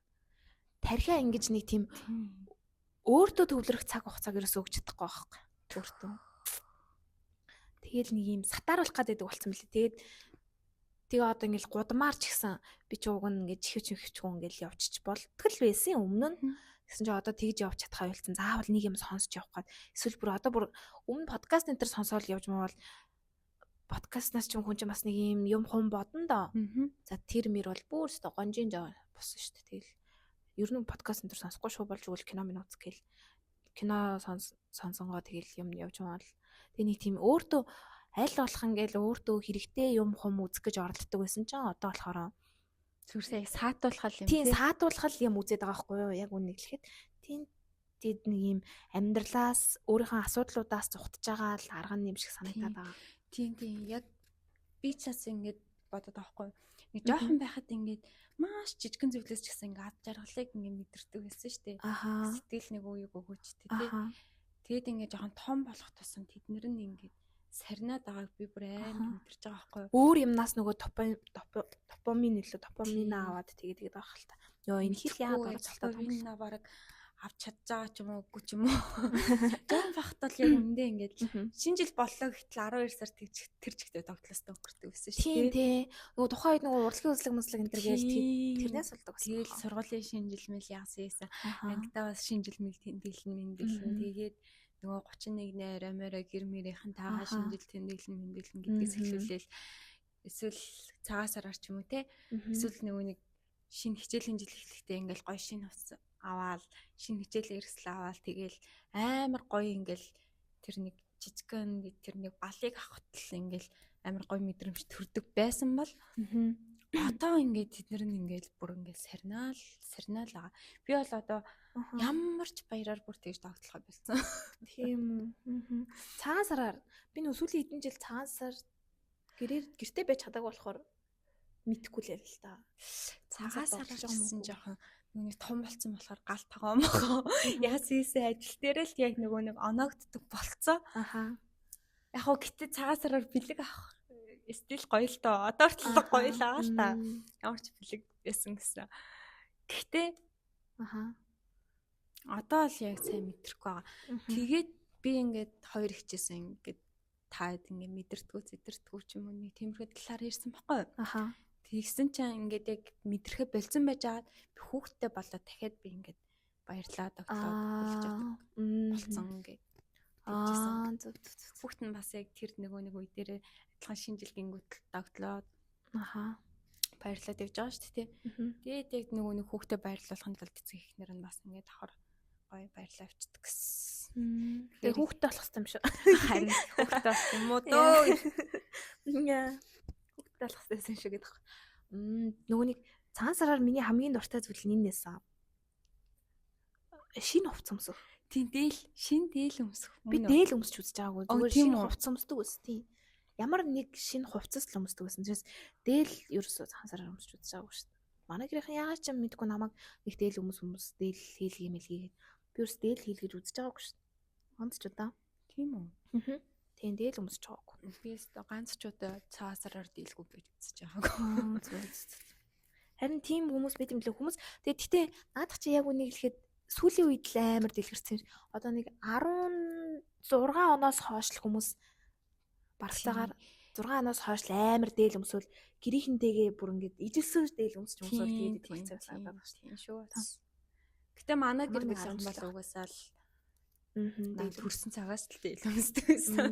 Тархиа ингэж нэг тийм өөртөө төвлөрөх цаг хугацааг ерөөсөө өгч чадахгүй байхгүй өөртөө. Тэгэл нэг юм сатааруулах гэдэг болсон мөлий. Тэгээд тэгээ одоо ингээл гудмаар ч гэсэн би ч уг нь ингээд чихвч хөвчгөө ингээл явчих болтгол байсан өмнө нь. Тэгсэн чинь одоо тэгж явж чадхаа болсон. Заавал нэг юм сонсч явах гад. Эсвэл бүр одоо бүр өмнө подкаст энэ төр сонсоол явж мавал подкастнаас ч юм хүн чинь бас нэг юм юм хум бодно доо. За тэр мэр бол бүр өстө гонжин жоо босон шүү дээ. Тэгэл ер нь подкаст энэ төр сонсохгүй шүү болж өгвөл кино минь үзэх гээл кино сонсонгоо тэгэл юм явж мавал. Тэгээ нэг тийм өөртөө аль болох ингээл өөртөө хэрэгтэй юм хум үзэх гэж оролддог байсан чинь одоо болохоор зүрсээ саатуулах юм тийм саатуулах юм үзээд байгаа байхгүй юу яг үнэ хэлэхэд тийм тэд нэг юм амьдралаас өөрийнхөө асуудлуудаас зугтаж байгаа л арга юм шиг санагдаад байгаа. Тийм тийм яг би ч бас ингээд бодод байгаа байхгүй юу. Нэг жоохон байхад ингээд маш жижигэн зүйлээс ч гэсэн ингээд ад жаргалыг ингээд мэдэрдэг байсан шүү дээ. Сэтгэл нэг үеиг өгөөч тий. Тэгээд ингээд жоохон том болох тусам тэднэр нь ингээд сарнаад байгааг би бүр амар мэдэрч байгаа байхгүй юу. Өөр юмнаас нөгөө допамин илүү допамин аваад тэгээд байгаа хэл та. Йоо энэ хэл яагаад оролцолтой допамин бараг авч чадж байгаа ч юм уу үгүй ч юм уу. Жоон бахт бол яг үндэ ингээд шинэ жил боллоо гэтэл 12 сар тэр чигтээ тогтлостой өнгөрдөг байсан шүү дээ. Тийм тий. Нөгөө тухайн үед нөгөө урлагийн үзлэг мэслэг энэ төр гээл тэрнээс болдог байсан. Тэгэл сургуулийн шинэ жил мэл яасан яасан. Ангидаа бас шинэ жил мэл тэмдэглэн мэндэглэн тэгээд нөгөө 31-ний орой морой гэр мөрийнхэн таагаа шинэ жил тэмдэглэн мэндэглэн гэдгээс эхлүүлээл эсвэл цагаан сараар ч юм уу те. Эсвэл нөгөө нэг шинэ хичээлийн жил эхлэхдээ ингээл гоё шинэ хувцас аваал шинэ хичээлийн эрсдэл аваал тэгэл амар гоё ингээл тэр нэг жижигэн тэр нэг балыг авахтал ингээл амар гоё мэдрэмж төрдөг байсан бол одоо ингээд тэд нар нь ингээл бүр ингээл сарнаал байгаа. Би бол одоо ямар ч баяраар бүр тэгж догтлохоо болсон. Тийм үү. Цагаан сараар би нөө сүүлийн хэдэн жил цагаан сар гэртээ байж чадаагүй болохоор мэдэхгүй л байл л та. Цагаан сараар гэсэн жоохон нөгөө том болцсон болохоор гал тогоо мохоо. Яас ийсээ ажил дээр л яг нөгөө нэг оноогддог болцоо. Аха. Яг хөө гэтээ цагаан сараар бэлэг авах стил гоё л доо. Одоо хүртэл гоё л байгаа л та. Ямар ч бэлэг байсан гэсэн. Гэхдээ аха. Одоо л яг сайн мэдрэхгүй байгаа. Тэгээд би ингээд хоёр хичээсэн ингээд та ингээ мэдэрдгүү зэдэрдгүү ч юм уу нэг тиймэрхүү талаар ярьсан байхгүй юу? Аха. Тэгсэн чинь ингээд яг мэдрэхэ болцсон байж байгаад би хүүхдтэй болоод дахиад би ингээд баярлаа тоглоод хүлж авдаг болсон ингээд. Аа зөв зөв зөв. Хүүхд нь бас яг тэр нөгөө нэг үе дээр адилхан шинэ жил гингүүт догтлоод аха баярлаад явж байгаа шүү дээ. Тэгээд яг нөгөө нэг хүүхдээ баярлуулахын тулд эцэг эхнэр нь бас ингээд давхар гоё баярлаа авчдаг гэсэн. Тэгээ хүүхдтэй болох хэрэгтэй юм шүү. Харин хүүхдтэй болох юм уу дөө. Яа. Хүүхдтэй болох хэрэгтэй юм шүү гэдэг. Нөгөө нэг цагаан сараар миний хамгийн дуртай зүйл нь энэ нэсэн. Шинэ хувцас өмсөх. Тийм дээл, шинэ дээл өмсөх. Би дээл өмсч үзэж байгаагүй. Зүгээр шинэ хувцас өмсдөг ус тийм. Ямар нэг шинэ хувцас л өмсдөг байсан. Тэрээс дээл ерөөсөө цагаан сараар өмсч үзэж байгаагүй шүү дээ. Манай гэрийнхэн яагаад ч юм мэдгүй намайг нэг дээл өмс дээл хийлгээ мэлгээ. Би ерөөс дээл хийлгэж үзэж байгаагүй шүү дээ. Ганц ч удаа. Тийм үү? Аа. Тийм дээл өмсөж байгаагүй. Би өстө ганц ч удаа цагаан сараар дээлгүй байж үзэж байгаагүй. Зүгээр зүгээр. Харин тийм хүмүүс байт юм лээ хүмүүс. Тэгээд гэтээ наадах чи яг үнийг хэлэхэд сүүлийн үед л амар дэлгэрсэн. Одоо нэг 16 оноос хойш л хүмүүс барагцаагаар 6 оноос хойш л амар дээл өмсвөл гэрийнхэнтэйгээ бүр ингээд ижилсэн дээл өмсч өмсөөл тэгээд идэх хэвчээ санагдаад байна шүү. Тийм шүү. Гэтэ манай гэр бүл юм бол угаасаа л дээл төрсэн цагаас л дээл өмсдөг байсан.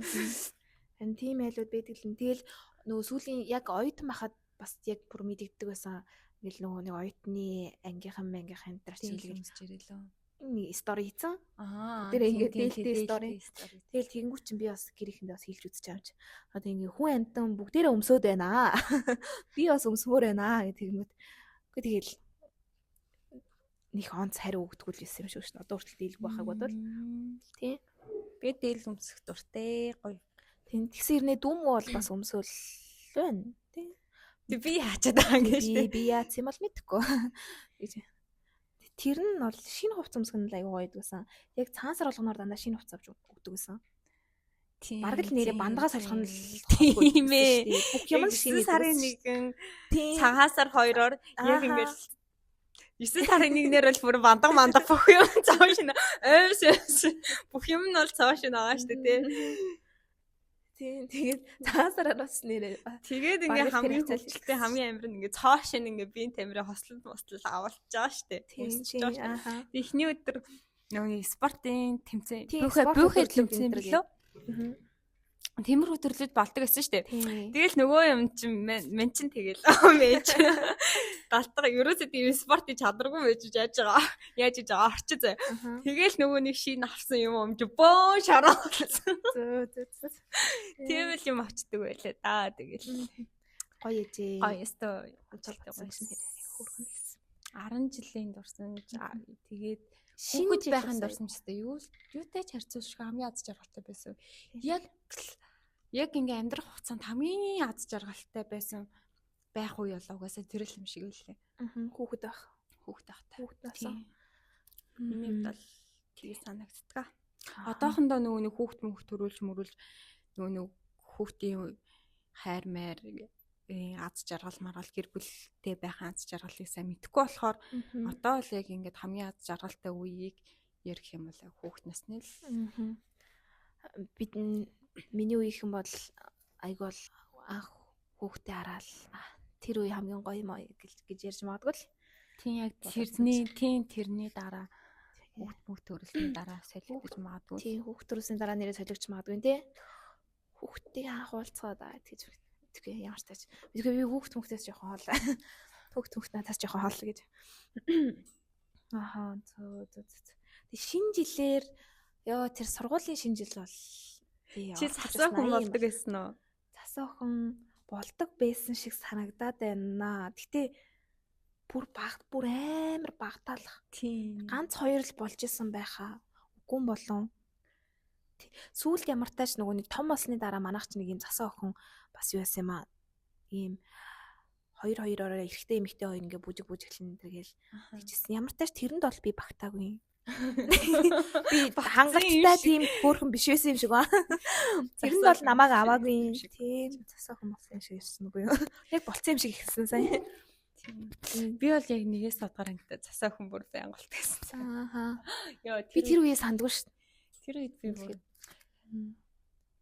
Харин тийм айлууд байдаг л. Тэгэл нөгөө сүүлийн яг оюутан байхад бас яг бүр мэдэгддэг байсан. Ингээл нөгөө нэг оюутны ангийнхан мангийнхан энэ төр чинь өмсөж ирээлээ. Нэг стори хийсэн. Аа. Тэр ингээд дээлтэй стори. Тэгэл тэгэнгүүт чинь би бас гэрийнхэндээ бас хэлж үзэж байгаа юм чи. Одоо ингээ хүн амтан бүгдээрээ өмсөд байна. Би бас өмсмөр байна гэх тэгэнгүүт. Үгүй тэгэл нэг онц хариу өгдөггүй л байсан юм шиг шин. Одоо хүртэл дийлгүй байхаг бодвол. Тий. Би дээл өмсөх дуртай. Гоё. Тийм. Тэгсэн хэрнээ дүм бол бас өмсөөл байна. Тий. Би хаачаад байгаа юм гэж тий. Би яац юм бол мэдэхгүй. Гэж. Тэр нь бол шинэ хувцас өмсөх нь л аюу гоё байсан. Яг цагаан сар болгоноор дандаа шинэ хувцас авч өгдөг байсан. Тийм. Бараг л нэрээ бандгаа солих нь л тийм ээ. Бүх юм л шинэ сарын нэгэн цагаан сар хоёроор яг ингээл 9 сарын нэгнээр бол бүр бандаг мандах бүх юм цоо шинэ. Ойс бүх юм нь бол цоо шинэ байгаа шүү дээ тий. Тийм. Тэгээд цагаан сараар бас нэрээ. Тэгээд ингээ хамгийн хөвчлөлтэй хамгийн амир нь ингээ цоо шинэ ингээ биеийн тамираа хослол мослол авалж байгаа шүү дээ. Тийм. Аа. Эхний өдөр нөгөө спортын тэмцээн бөөхө тэмцээн билүү? Тиймэрхүү төрлүүд болдог гэсэн шүү дээ. Тэгэл нөгөө юм чинь мен чинь тэгэл мэж. Галтгаа ерөөсөө тийм спортын чадваргүй байж яаж байгаа. Яаж хийж байгаа орчи зэ. Тэгэл нөгөө нэг шинэ авсан юм өмж бөө шараа болсон. Зөө зөө зөө. Тийм л юм авчдаг байлаа да тэгэл. Гоё ээжээ. Гоё өстөө амжилттай гоё шин хэрэг хөөрхөн лсэн. 10 жилийн дурсан тэгээд хүүхэд байхын дурсан ч гэсэн юу юутай ч харьцуулшгүй хамгийн аз жаргалтай байсан. Яг ингээ амьдрах хугацаанд хамгийн аз жаргалтай байсан байх үе болоо угаасаа тэр л юм шиг үлээ. Хүүхэд байх. Хүүхэд байх. Хүүхэд байсан. Миний хувьд бол тгий санагддаг. Одоохондоо нөгөө нэг хүүхд мөнх төрүүлж мөрүүлж нөгөө нэг хүүхдийн хайр майр аз жаргал маргал гэр бүлтэй байхын аз жаргалыг сайн мэдэхгүй болохоор одоо л яг ингээд хамгийн аз жаргалтай үеийг ярих юм бол хүүхд насны л бид миний үеийнхэн бол айгүй бол анх хүүхдээ хараал тэр үе хамгийн гоё юм гэж ярьж магадгүй л. Тийм яг тэрний тийм тэрний дараа хүүхд мөх төрөлтний дараа солигдож магадгүй. Тийм хүүхд төрөлсний дараа нэрээ солигдож магадгүй тий. Хүүхдийг анх уулзгаад гэж тэгээ ямар ч тач. Тэгээ би хүүхд мөхтөөс жоохон хоол. Хүүхд мөхт надаас жоохон хоол гэж. Ахаа зөө зөө зөө. Тэг шинэ жилээр ёо тэр сургуулийн шинэ жил бол тий. Чи засаа хүн болдог гэсэн үү? Засаа хүн болдог байсан шиг санагдаад байна. Гэтэ бүр баг бүр амар багтаалах. Тийм. Ганц хоёр л болж исэн байхаа. Үгүй юм болон. Сүүлд ямар тач нөгөө нэг том болсны дараа манайх ч нэг юм засаа охин бас юу яасан юм аа. Ийм хоёр хоёроор эрэгтэй эмэгтэй хоёр ингээ бүжиг бүжиглэн тэргээл тэгжсэн. Ямар тач тэрэнд бол би багтаагүй. Би хангалттай тийм хөөрхөн биш байсан юм шиг ба. Тэр нь бол намайг аваагүй. Тийм засаа охин болсон юм шиг ирсэн үгүй юу? Яг болцсон юм шиг ихсэн сая. Тийм. Би бол яг нэгээс садгаар ангитай засаа охин бүр байнга болт гэсэн. Ааха. Йоо би тэр үеэ сандгүй шүү. Тэр үед би бүр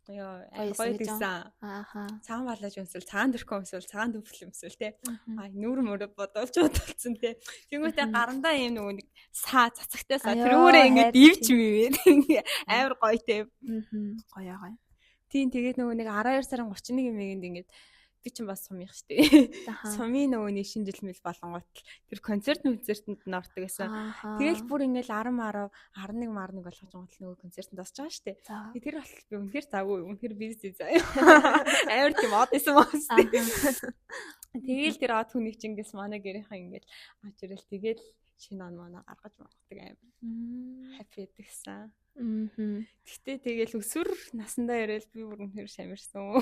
Йоо, гоё гэсэн. Ааха. Цагаан балаж өмсөл, цагаан дөрхөн өмсөл, цагаан төвфөл өмсөл те. Аа, нүүр мөрө бодолж бодолцсон те. Тэнгүүтээ гарандаа юм нөгөө нэг саа цацагтай саа тэрүүрээ ингээд ивч мивээд амар гоё те. Гоё гоё. Тийм, тэгээд нөгөө нэг 12 сарын 31 нэгэнд ингээд би чинь бас сумынх штэ. Сумын нөгөө нэг шинэ жил мэл болонгот тэр концерт концертэнд нь ордог гэсэн. Тэгэл бүр ингээл 10 10 11 11 болгож байгаа нөгөө концертэнд орж байгаа штэ. Тэр бол би үнэхээр завгүй, үнэхээр busy заа. Амар тийм од исэн байна штэ. Тэгэл тэр од хүнийг чинь ингээс манай гэрийнхэн ингээл авч ирэл тэгэл шинэ он манай гаргаж маргадаг амар happy гэдгсэн. Гэхдээ тэгэл өсвөр насандаа ирээл би бүр үнэхээр шамирсан.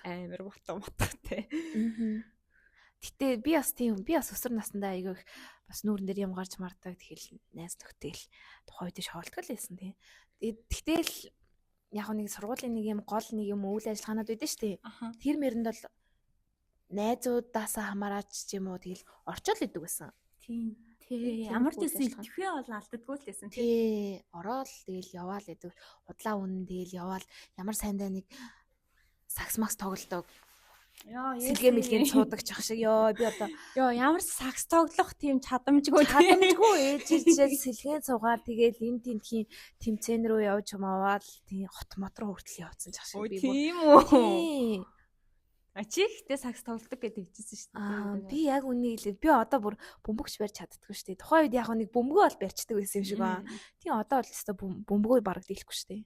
Амар ботоо мототой. Гэтэ би бас тийм, би бас өсвөр насандаа айгүй их бас нүүрэн дээр юм гарч мардаг. Тэгэл найз нөхдөөл тухайн үед шоолтгол байсан тийм. Тэгтэл яг нэг сургуулийн нэг юм гол нэг юм үйл ажиллагаанууд байдэн шүү дээ. Тэр мэрэнд бол найзуудаасаа хамаараач ч юм уу тэгэл орчоол идэг байсан. Тийм. Тий, ямар ч байсан идэвхээ бол алддаггүй л байсан тий. Ороод тэгэл яваал гэдэг. Худлаа үнэн тэгэл яваал. Ямар сайндаа нэг сакс макс тоглодог. Йоо, сэлгээ мэлгээнд суудаг ч ах шиг. Йоо, би одоо ёо, ямар сакс тоглох тийм чадамжгүй ээж ижил сэлгээнд суугаад тэгэл энэ тентхийн тэмцээн рүү явж маваал тийм хот мот руу хүртэл явцсан ч ах шиг би. Тийм үү? А чи ихтэй сакс тоглодог гэдэг хэлжсэн шүү дээ. Би яг үнийг хэлээ. Би одоо бүр бөмбөгч барьж чаддаггүй шүү дээ. Тухайн үед яг нэг бөмбөгөө бол барьчдаг байсан юм шиг аа. Тийм, одоо бол өстой бөмбөгөө бараг дийлэхгүй шүү дээ.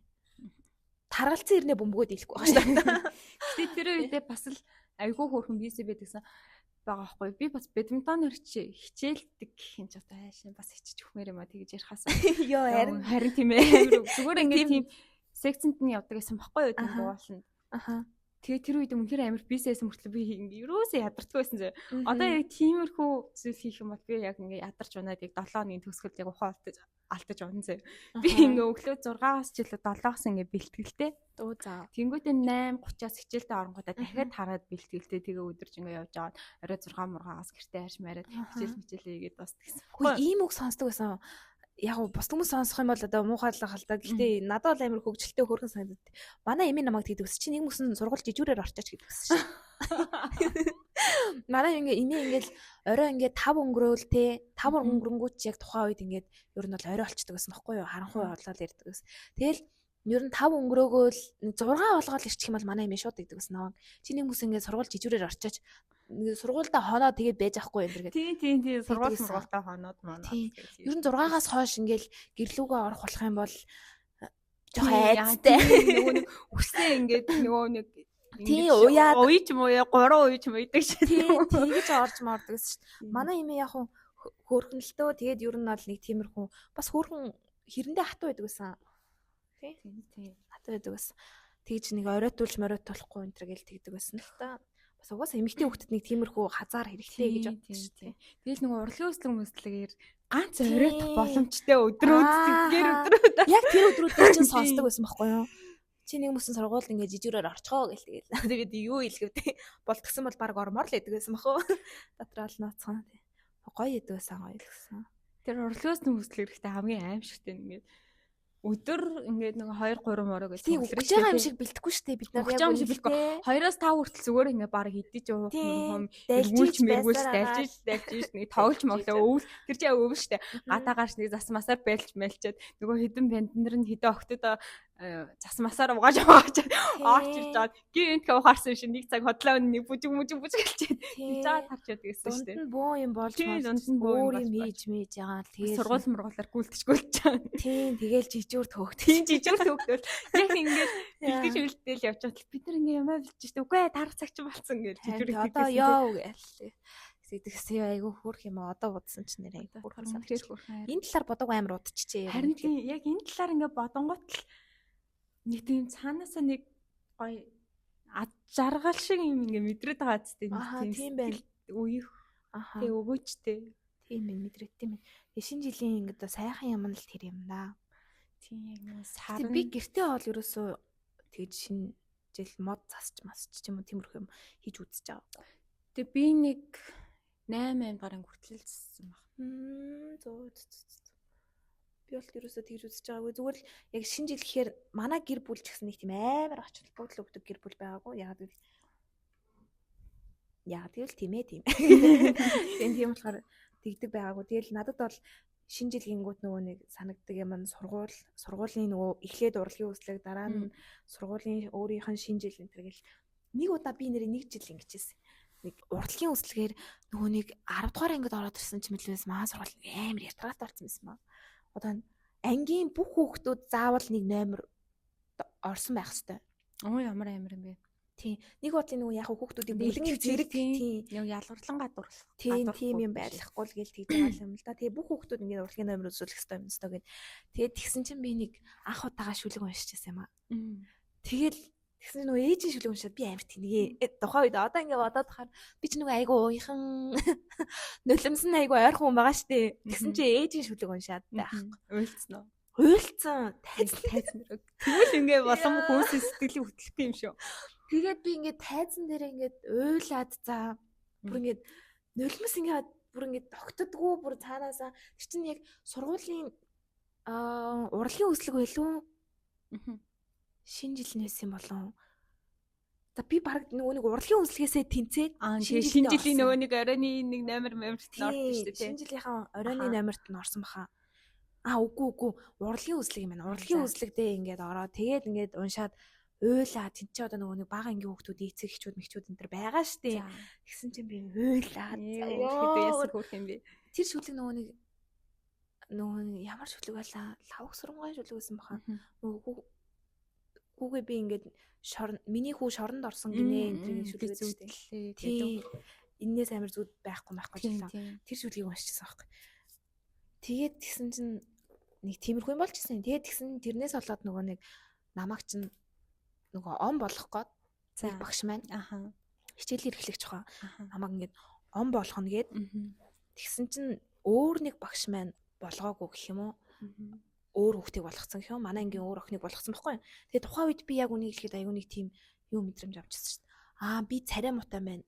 Таргалцсан ирнэ бөмбөгөө дийлэхгүй байгаа шүү дээ. Гэтэ тэр үедээ бас л айгүй хөөрхөн бисэ байдагсан байгаа байхгүй. Би бас бадминтоноор хичээлдэг гэх юм ч одоо хайшин бас хиччих хүмээр юм а тэгж ярихаас. Йоо, харин тийм ээ. Зүгээр ингээд тийм секцэнд нь явдаг гэсэн баггүй юу тийм бууланд. Аха. Тэгээ тэр үед үнэхээр амар бисээс мөртлөө би ингээ юусоо ядардгүй байсан зөө. Одоо яг тиймэрхүү зүйл хийх юм бол би яг ингээ ядарч унаад яг 7 хоногийн төгсгөл яг ухаан алдаж унаа зөө. Би ингээ өглөө 6-аас ч илүү 7-оос ингээ бэлтгэлтэй. Өө за. Тэнгүүтээ 8:30-аас хичээлдээ оронгуудаа дахиад хараад бэлтгэлтэй тэгээ өдөрж ингээ явж аваад орой 6-мургаас гэртээ харж мараад хичээл мичээлээ хийгээд бас тэгсэн. Хөөе, ийм үг сонсдог байсан. Яг бус хүмүүс сонсох юм бол одоо муухайлах л да. Гэхдээ надад бол амар хөгжилтэй хөөрхөн санагдав. Манай эмээ намайг тэгдэг ус чи нэг мөсөн сургууль жижүүрээр орчооч гэдэг гэсэн шээ. Манай ингээ эмээ ингээл орой ингээ 5 өнгөрөөл те 5 өнгөрөнгүүт яг тухайн үед ингээд ер нь бол орой олчдөг гэсэн баггүй юу? Харанхуй болоод ирдэг гэсэн. Тэгэл ер нь 5 өнгөрөөгөөл 6 болгоол ирчих юм бол манай эмээ шууд тэгдэг гэсэн наваа. Чи нэг мөсөн ингээ сургууль жижүүрээр орчооч сургуульдаа хоноо тэгээд байж ахгүй юм дэргээд. Тийм сургууль сургуультаа хоноод манаа. Ер нь 6-аас хойш ингээл гэрлүүгээ орох болох юм бол жоох айцтай. Нөгөө нэг үсээ ингээд нөгөө нэг тий уяад уйч мууя 3 уйч муудаг шээ. Тий тэгэж орж мордог гэсэн шүү дээ. Манай эмээ яг хөөрхөн л дөө тэгээд ер нь бол нэг тиймэрхүү бас хөөрхөн хэрэндээ хатуу байдаг гэсэн. Тий. Хатуу байдаг гэсэн. Тэгж нэг оройтуулж мориотуулахгүй энэ төр гэл тэгдэг байсан л та. Бас угаасаа эмэгтэй хүүхдэд нэг тиймэрхүү хазаар хэрэгтэй гэж боддог шүү дээ. Тэгэл нэг урлагийн өслөг мөслөгээр ганц оройтох боломжтой өдрүүд тэдгээр өдрүүд. Яг тэр өдрүүдээр чинь сонсдог байсан байхгүй юу? Чи нэг мөсөн сургууль ингээ жижүүрээр орчихоо гэл тэгэл. Тэгээд юу илгэв те. Болтгсон бол баг ормоор л идэг байсан бах уу? Дотроо л нууцхан те. Гоё идэг байсан, гоё гэсэн. Тэр урлагийн өслөг мөслөг хэрэгтэй хамгийн аимшигтэй ингээд өдөр ингээд нэг 2 3 мороо гэж тийм өгч байгаа юм шиг бэлтгэхгүй шүү дээ бид нар яг юм шиг бэлтгэхгүй 2-оос 5 хүртэл зүгээр ингээд баг идэж уух юм эргүүлж мэргүүлж дайлж нэг тоглож моглоо өвөл тэр чинь өвөл шүү дээ гадаа гарч нэг зас масаар байлж мэлчээд нөгөө хідэн банднер нь хідэн октодоо зас масаар угааж угааж орч ирж байгаа гинт ухаарсан юм шиг нэг цаг хотлоо нэг бүжиг мүжиг бүжиглчээд жаа тарч яд гэсэн шүү дээ. Дунд нь бөө юм болж өөр юм хийж мэж ягаа л тэгэл сургууль мургуулаар гүйлтэж гүйлтэж. Тийм тэгэл жижүүр төгт. Тийм жижүүр төгтөл. Яг ингээд бэлтгэж бэлдээл явж байгаа. Бид нар ингээд ямаа бэлтэж штэ. Үгүй тарах цаг чи болцсон гэж жижүүр төгтөл. Одоо ёо гээл. Тэгсэн ёо айгүй хөөрх юм аа. Одоо бодсон ч нэр айгүй хөөрхөн санагдчих. Энэ талаар бодог амар удчихжээ. Харин тийм яг энэ талаар ингээд бодонгууд л нэг тийм цаанаасаа нэг гоё ад жаргал шиг юм ингээ мэдрээд байгаа зү тийм байна. Үеих. Тэг өгөөчтэй. Тийм байна мэдрээд тийм байна. Тэгээ шинэ жилийн ингээд сайхан юм л тэр юм да. Тийм яг нэг сарн. Би гэртээ бол ерөөсөө тэгж шинэ жил мод засч масч ч юм уу тиймэрхүү юм хийж үзэж байгаа. Тэгээ би нэг 8 8 гарan хүртэл зассан баг. Зөө. Би бол ерөөсөө тэгж үзэж байгаагүй. Зүгээр л яг шинэ жил гэхээр манай гэр бүл ч гэсэн нэг тийм амар ач холбогдол өгдөг гэр бүл байгаагүй. Яагаад гэвэл тийм ээ тийм. Тийм болохоор тэгдэг байгаагүй. Тэгэл надад бол шинэ жил гингүүт нөгөө нэг санагддаг юм нь сургуулийн нөгөө эхлээд урлагийн үзлэг, дараа нь сургуулийн өөрийнх нь шинэ жил энэ төр гэл нэг удаа би нэрээ нэг жил ингэжсэн. Нэг урлагийн үзлэгээр нөгөө нэг 10 дугаар ангид ороод ирсэн ч мэлвэс маа сургууль амар ятраат орсон байсан маа. Одоо ангийн бүх хүүхдүүд заавал нэг номер орсон байх хэвээр. Оо ямар амар юм бэ? Тийм. Нэг бодлын нөгөө яг хүүхдүүдийн бүлгийн зэрэг тийм нэг ялгарлан гадуурлах. Тийм тийм юм байхгүй л гээл тэгж байгаа юм л да. Тэгээ бүх хүүхдүүд ингээд урлагийн номер үзүүлэх хэвээр юм өстой гэд. Тэгээд тэгсэн чинь би нэг анх удаага шүлэг уншижсэн юм аа. Тэгэл тэгсэн чинь нөгөө ээжийн шүлэг уншаад би амар тэнэгээ. Тухайн үед одоо ингээд бодоод хахаар би ч нөгөө айгу уяхан нулимсан айгу ойрхон хүн байгаа штэ. Тэгсэн чинь ээжийн шүлэг уншаад байхгүй. Уйлцсан уу? Уйлцсан. Тайзан. Тэгвэл ингээ болон хүмүүсийн сэтгэлийг хөтлөхгүй юм шүү. Тэгээд би ингээд тайзан дээр ингээд уйлаад за бүр ингээд нулимс ингээд бүр ингээд тогтдгоо бүр цаанаасаа тэр чинь яг сургуулийн урлагийн үзлэг байлуу. Шинэ жил нэсэн болон. За би баг нөгөө нэг урлагийн үзлэгээсээ тэнцээд шинэ жилийн нөгөө нэг оройн нэг номер номерт нь орсон шүү дээ. Шинэ жилийнхаа оройн номерт нь орсон баха. Аа үгүй урлагийн үзлэг юм байна. Урлагийн үзлэг дээр ингээд ороо тэгээд ингээд уншаад уйлаа тэнцээ одоо нөгөө нэг бага ангийн хүүхдүүд эцэг эхчүүд мэгчүүд энэ төр байгаа штэ. Тэгсэн чинь би уйлаа. Яасан хөөх юм бэ? Тэр шүлэг нөгөө нэг ямар шүлэг байлаа? Лавг сурангаан шүлэг байсан баха. Нөгөө хүүгээ би ингээд шорон миний хүү шоронд орсон гинэ энэ тэрийг шүлэг штэ. Тийм. Эннээс амар зүуд байхгүй жилээ. Тэр шүлгийг уншчихсан байхгүй. Тэгээд тэгсэн чинь нэг тиймэрхүү юм болчихсон. Тэгээд тэгсэн тэрнээс болоод нөгөө нэг намайг чинь нөгөө он болох гээд нэг багш маань хичээл эрхлэгч хаа намайг ингээд он болгоно гээд тэгсэн чинь өөр нэг багш маань болгоогүй гэх юм уу? Өөр хүүхдийг болгоцсон гэх юм. Манай ангийн өөр охиныг болгоцсон байхгүй юу? Тэгээ тухайн үед би яг үнийг хэлэхэд аюу нэг тийм юм мэдрэмж авчихсан шүү дээ. Аа би царай муутай байна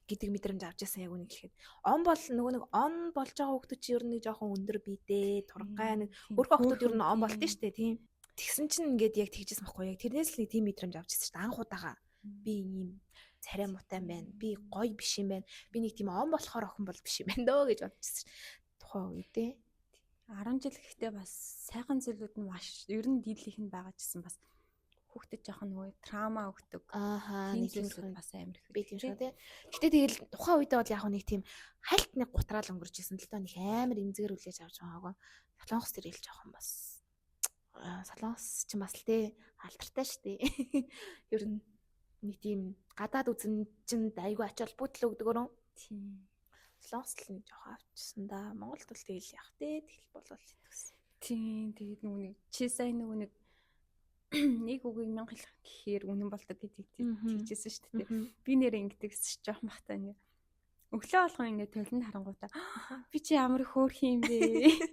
гэдэг мэдрэмж авч ирсэн яг үнийг хэлэхэд. Он бол нөгөө нэг он болж байгаа хүүхдүүд чинь ер нь нэг жоохон өндөр биедээ, тургай нэг өөрхөн охтууд ер нь он болд нь шүү дээ, тийм. Тэгсэн чинь ингээд яг тэгжсэн байхгүй яг тэрнээс л нэг тийм мэдрэмж авч ирсэн шүү дээ. Анх удаага би ийм царай муутай юм байна. Би гоё биш юм байна. Би нэг тийм он болохоор охин бол биш юм байна дөө гэж бодчихсон. Тухайн үедээ 10 жил гэхдээ бас сайхан зүйлүүд нь маш ер нь дийлийнх нь байгаа ч гэсэн бас хүүхдэд жоохон нөгөө трама өгдөг. Ааха, нэг зүйлүүд бас амар их би тийм шүү тий. Гэтэ тэгэл тухайн үедээ бол яг нэг тийм хальт нэг гутраал өнгөрч исэн л доо нэг амар эмзэгэр хүлээж авч байгаагүй. Солонгос тэр ил жоохон бас солонгос ч бас л тий алдартай шүү дээ. Ер нь нэг тийм гадаад үзэн чинь айгүй ач холбогдол өгдөг өрөө. Тийм. Солонгос л нэг жоохон авчихсан да. Монголд бол тэгэл явах тий тэгэл болол итгэсэн. Тийм тэгээд нөгөө нэг чи сайн нөгөө нэг нэг үгийг мянга хэлэх гэхээр үнэн болдог гэдгийг тэгжсэн шүү дээ. Би нэр ингэдэгс чи жоох махтай ингээ өглөө болгон ингээ толинд харангуйтаа би чи ямар хөөрхөн юм бэ?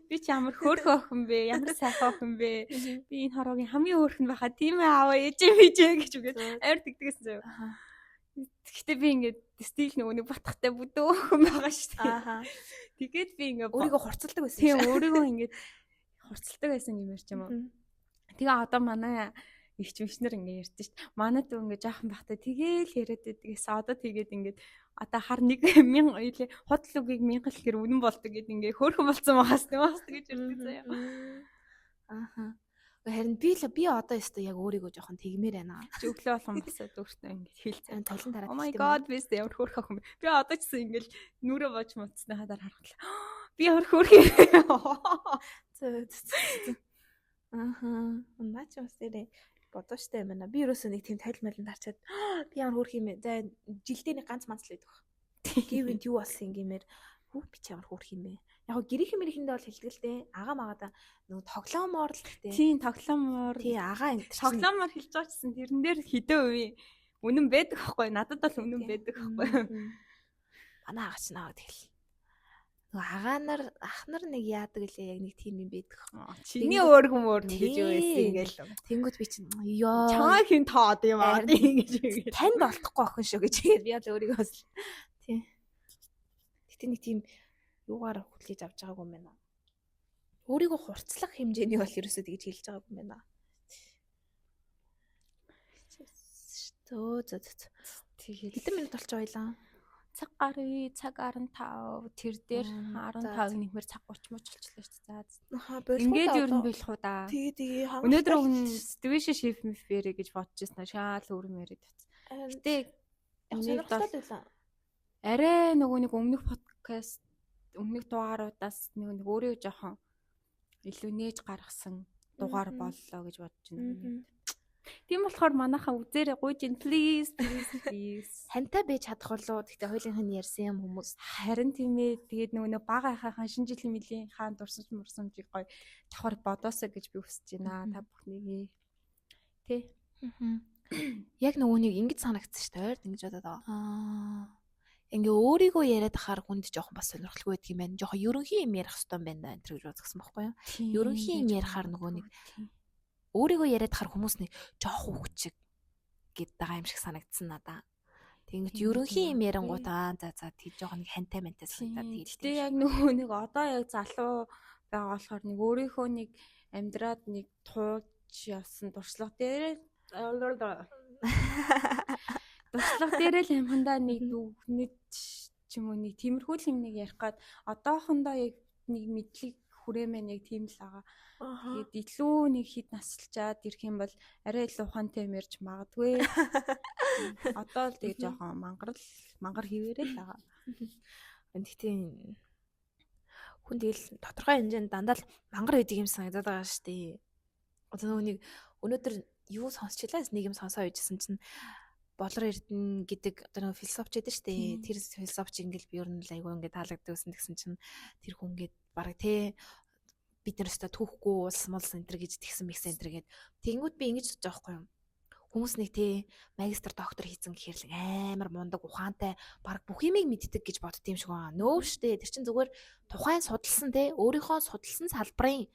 Би чи ямар хөөрхөн охин бэ? Ямар сайхан охин бэ? Би энэ хороогийн хамгийн хөөрхөн байхаа тийм ээ аваа ээж бижээ гэж үгээд ойр тэгдэгсэн заяа. Гэхдээ би ингээд стил нөгөө нэг батхтай бүдөө охин байгаа шүү дээ. Тэгээд би ингээ өөрийгөө хурцлдаг байсан. Тийм өөрийгөө ингээд хурцлдаг байсан юм ярьч юм уу. Тэгээ одоо манай ихч мэгчнэр ингээ ярьдэн шүү дээ. Манай дүү ингээ жоохон байхдаа тэгээл яриад байдаг гэсэн. Одоо тэгээд ингээд одоо хар нэг мянга илээ худал үгийг мянга хэлэхээр үнэн болдог гэд ингээ хөөрхөн болцсон байгаас тийм бас тэгэж ярьдаг заяа. Ааха. Харин би одоо өстө яг өөрийгөө жоохон тэгмээр байна. Чи өглөө болгон босоод өөртөө ингээ хэлцэн толон тараад. Oh my god би өстө ямар хөөрхөн охин бэ. Би одоо ч гэсэн ингээл нүрээ бож муцсныхаа дараа харахлаа. Би ямар хөөрхөн. Зөө. Ааха. Наа чи бас нэрээ бодооштой юм байна. Би ерөөсөө нэг тийм тойл молонд харчаад би ямар хөөрхөн юм бэ. За жилдээ нэг ганц манц л байдаг. Гэвэнд юу болсон гэмээр хүү би чи ямар хөөрхөн юм бэ. Яг го гэрийнхэн мэрийнхэндээ бол хэлдэг л дээ. Агаа магаада нөгөө тоглоомоор л дээ. Тийм тоглоомоор. Тийм агаа энэ тоглоомоор хэлж байгаа чсэн тэрэн дээр хэдэн хувийн үнэн байдаг байхгүй. Надад бол үнэн байдаг байхгүй. Манай агаа ч наваа тэгэл. Нөгөө агаа нар ах нар нэг яадаг лээ яг нэг тийм юм байдаг. Чиний өөргөн мөр гэж юу байсан ингээл. Тэнгүүд би чинь ёо. Чамаа хин тоод юм аа ингэж. Танд олдохгүй охин шүү гэж би л өөрийгөө бас тийм. Гэтэ нэг тийм юугаар хүлээж авч байгаагүй юм байна. Өөрийгөө хурцлах хэмжээний бол ерөөсөө тэгж хэлж байгаагүй юм байна. Зөө зөө зөө. Тэгэл Хэдэн минут болчих байлаа? Цаг гаруй, цаг 15, тэр дээр 15 нэмэр цаг 30 мууч болчихлоо шүү дээ. За. Аха, болох. Ингээд ер нь болох уу да. Тэгээ тэгээ. Өнөөдөр өгн situation ship мэрэ гэж бодож ирсэн. Шаал өөр юм яриад тавьсан. Гэтэ сонирхолтой байлаа. Арай нөгөө нэг өмнөх подкаст, өмнөх дугааруудаас нэг өөрөө жоохон илүү нээж гаргасан дугаар боллоо гэж бодож байна. Тийм болохоор манайхаа үзээрэй, гуйж ин, please, please, please. Хантай байж чадах болоо. Гэхдээ хоёулынх нь ярьсан юм хүмүүс. Харин тийм ээ. Тэгээд нөгөө нэг бага ахайхан шинэ жилийн мөлийн хаан дурсамж мурсамжийг гоё давхар бодоосоо гэж би хүсэж байна. Та бүхнийг. Тэ. Яг нөгөө нэг ингэж санагдсан шүү дээ. Ойрд ингэж бодоод байгаа. Ингээ өөрийгөө яриад ахаар хүнд жоохон бас сонирхолгүй байдаг юм байна. Жоохон ерөнхий юм ярих хэрэгтэй юм байна да энэ гэж бодсон байхгүй юу? Ерөнхий юм ярихаар нөгөө нэг өөрийгөө яриад ахаар хүмүүс нэг жоох хүүхчиг гээд байгаа юм шиг санагдсан надаа. Тэгэнгүүт ерөнхий юм ярангууд аа за за тэг жоохон нэг хантай мантай санагдаад тэгэл. Гэтэ яг нөгөө нэг одоо яг залуу байгаа болохоор нэг өөрийнхөө нэг амьдраад нэг туулж явсан туршлага дээрээ л амхандаа нэг дүгнэж ч юм уу нэг тиймэрхүү л юм нэг ярих гад одоохондоо яг нэг мэдлэг хүрээмэ нэг тийм л байгаа. Тэгээд илүү нэг хид насалчаад ирэх юм бол арай илүү ухаантай юм ярьж магадгүй. Одоо л тэгээ жоохон мангар хിവэрээ л байгаа. Гэхдээ хүн тэгэл тодорхой хэмжээнд дандаа л мангар байдаг юм санагдаад байгаа шүү дээ. Одоо нөгөө нэг өнөөдөр юу сонсчлаа, нэг юм сонсоо байжсэн чинь Болор Эрдэнэ гэдэг одоо нэг философч байдаг шүү дээ. Тэр философч ингээл би ер нь л айгүй ингээд таалагддаг гэсэн тэгсэн чинь тэр хүн ингээд бараг те бид нар өстө түүхгүй улс мулс энэ төр гэж тэгсэн мэгсэн энэ төр гээд тэгэнгүүт би ингэж бодож байгаа байхгүй юу. Хүмүүс нэг те магистр доктор хийцэн гэхээр л амар мундаг ухаантай бараг бүх юмыг мэддэг гэж бодд юм шиг байгаа. Нөө штэ, тэр чин зүгээр тухайн судалсан те өөрийнхөө судалсан салбарын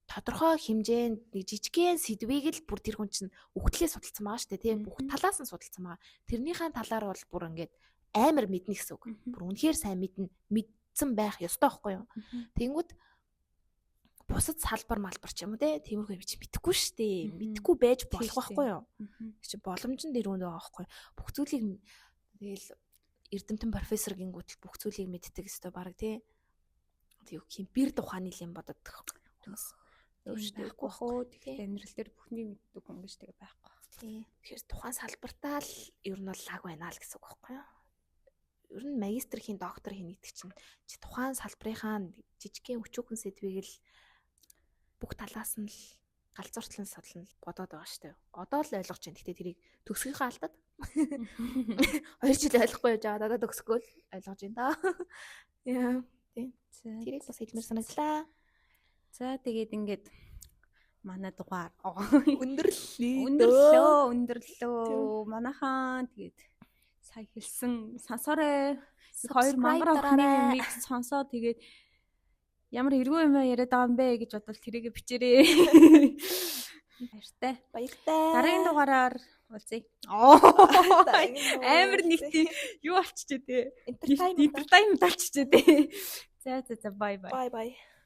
тодорхой хэмжээнд нэг жижигхэн сэдвийг л бүр тэр хүн чинь өгтлээ судалсан байгаа шүү дээ тийм бүх талаас нь судалсан байгаа. Тэрнийхээ талаар бол бүр ингээд амар мэднэ гэсэн үг. Бүр үнэхээр сайн мэднэ, мэдсэн байх ёстой байхгүй юу? Тэнгүүд бусад салбар малбар ч юм уу те тиймэрхүү юм чи мэдэхгүй шүү дээ. Мэдэхгүй байж болох байхгүй юу? Чи боломж нь тэр үнд байгаа байхгүй юу? Бүх зүйлийг тэгэл эрдэмтэн профессор гингүүтэл бүх зүйлийг мэддэг ёстой бараг те. Тэг юу юм бэр тухааны юм бодод хүмүүс. Өөрчлөхгүй хөө. Тэгэхээр амьдрал дээр бүхнийг мэддэг хүн гэж тэгээ байхгүй. Тийм. Тэгэхээр тухайн салбартаа л ер нь бол лаг байна л гэсэн үг байхгүй юу? Ер нь магистр хийн, доктор хийн гэдэг чинь чи тухайн салбарынхаа жижигхэн өчүүхэн сэдвийг л бүх талаас нь л галзууртлан судлан бодоод байгаа шүү дээ. Одоо л ойлгож байна. Гэтэ тэрийг төгсгийнхээ алдад 2 жил ойлгохгүй явж байгаа. Одоо төгсгөөл ойлгож байна да. Яа. Тийм. Тэрийг бас хэлмээр санагдлаа. За тэгээд ингээд манай дугаар өндөрлөө. Өндөрлөө. Манайхаа тэгээд сая хэлсэн сонсоорой. Хоёр мангар охины юмыг сонсоо тэгээд ямар эргүү юм яриад байгаа юм бэ гэж бодвол тэрийгэ бичээрэй. Баяртай. Баяртай. Дараагийн дугаараар уулзъя. Амар нэг тийм юу болчихжээ те. Entertainment болчихжээ те. За за за bye bye. Bye bye.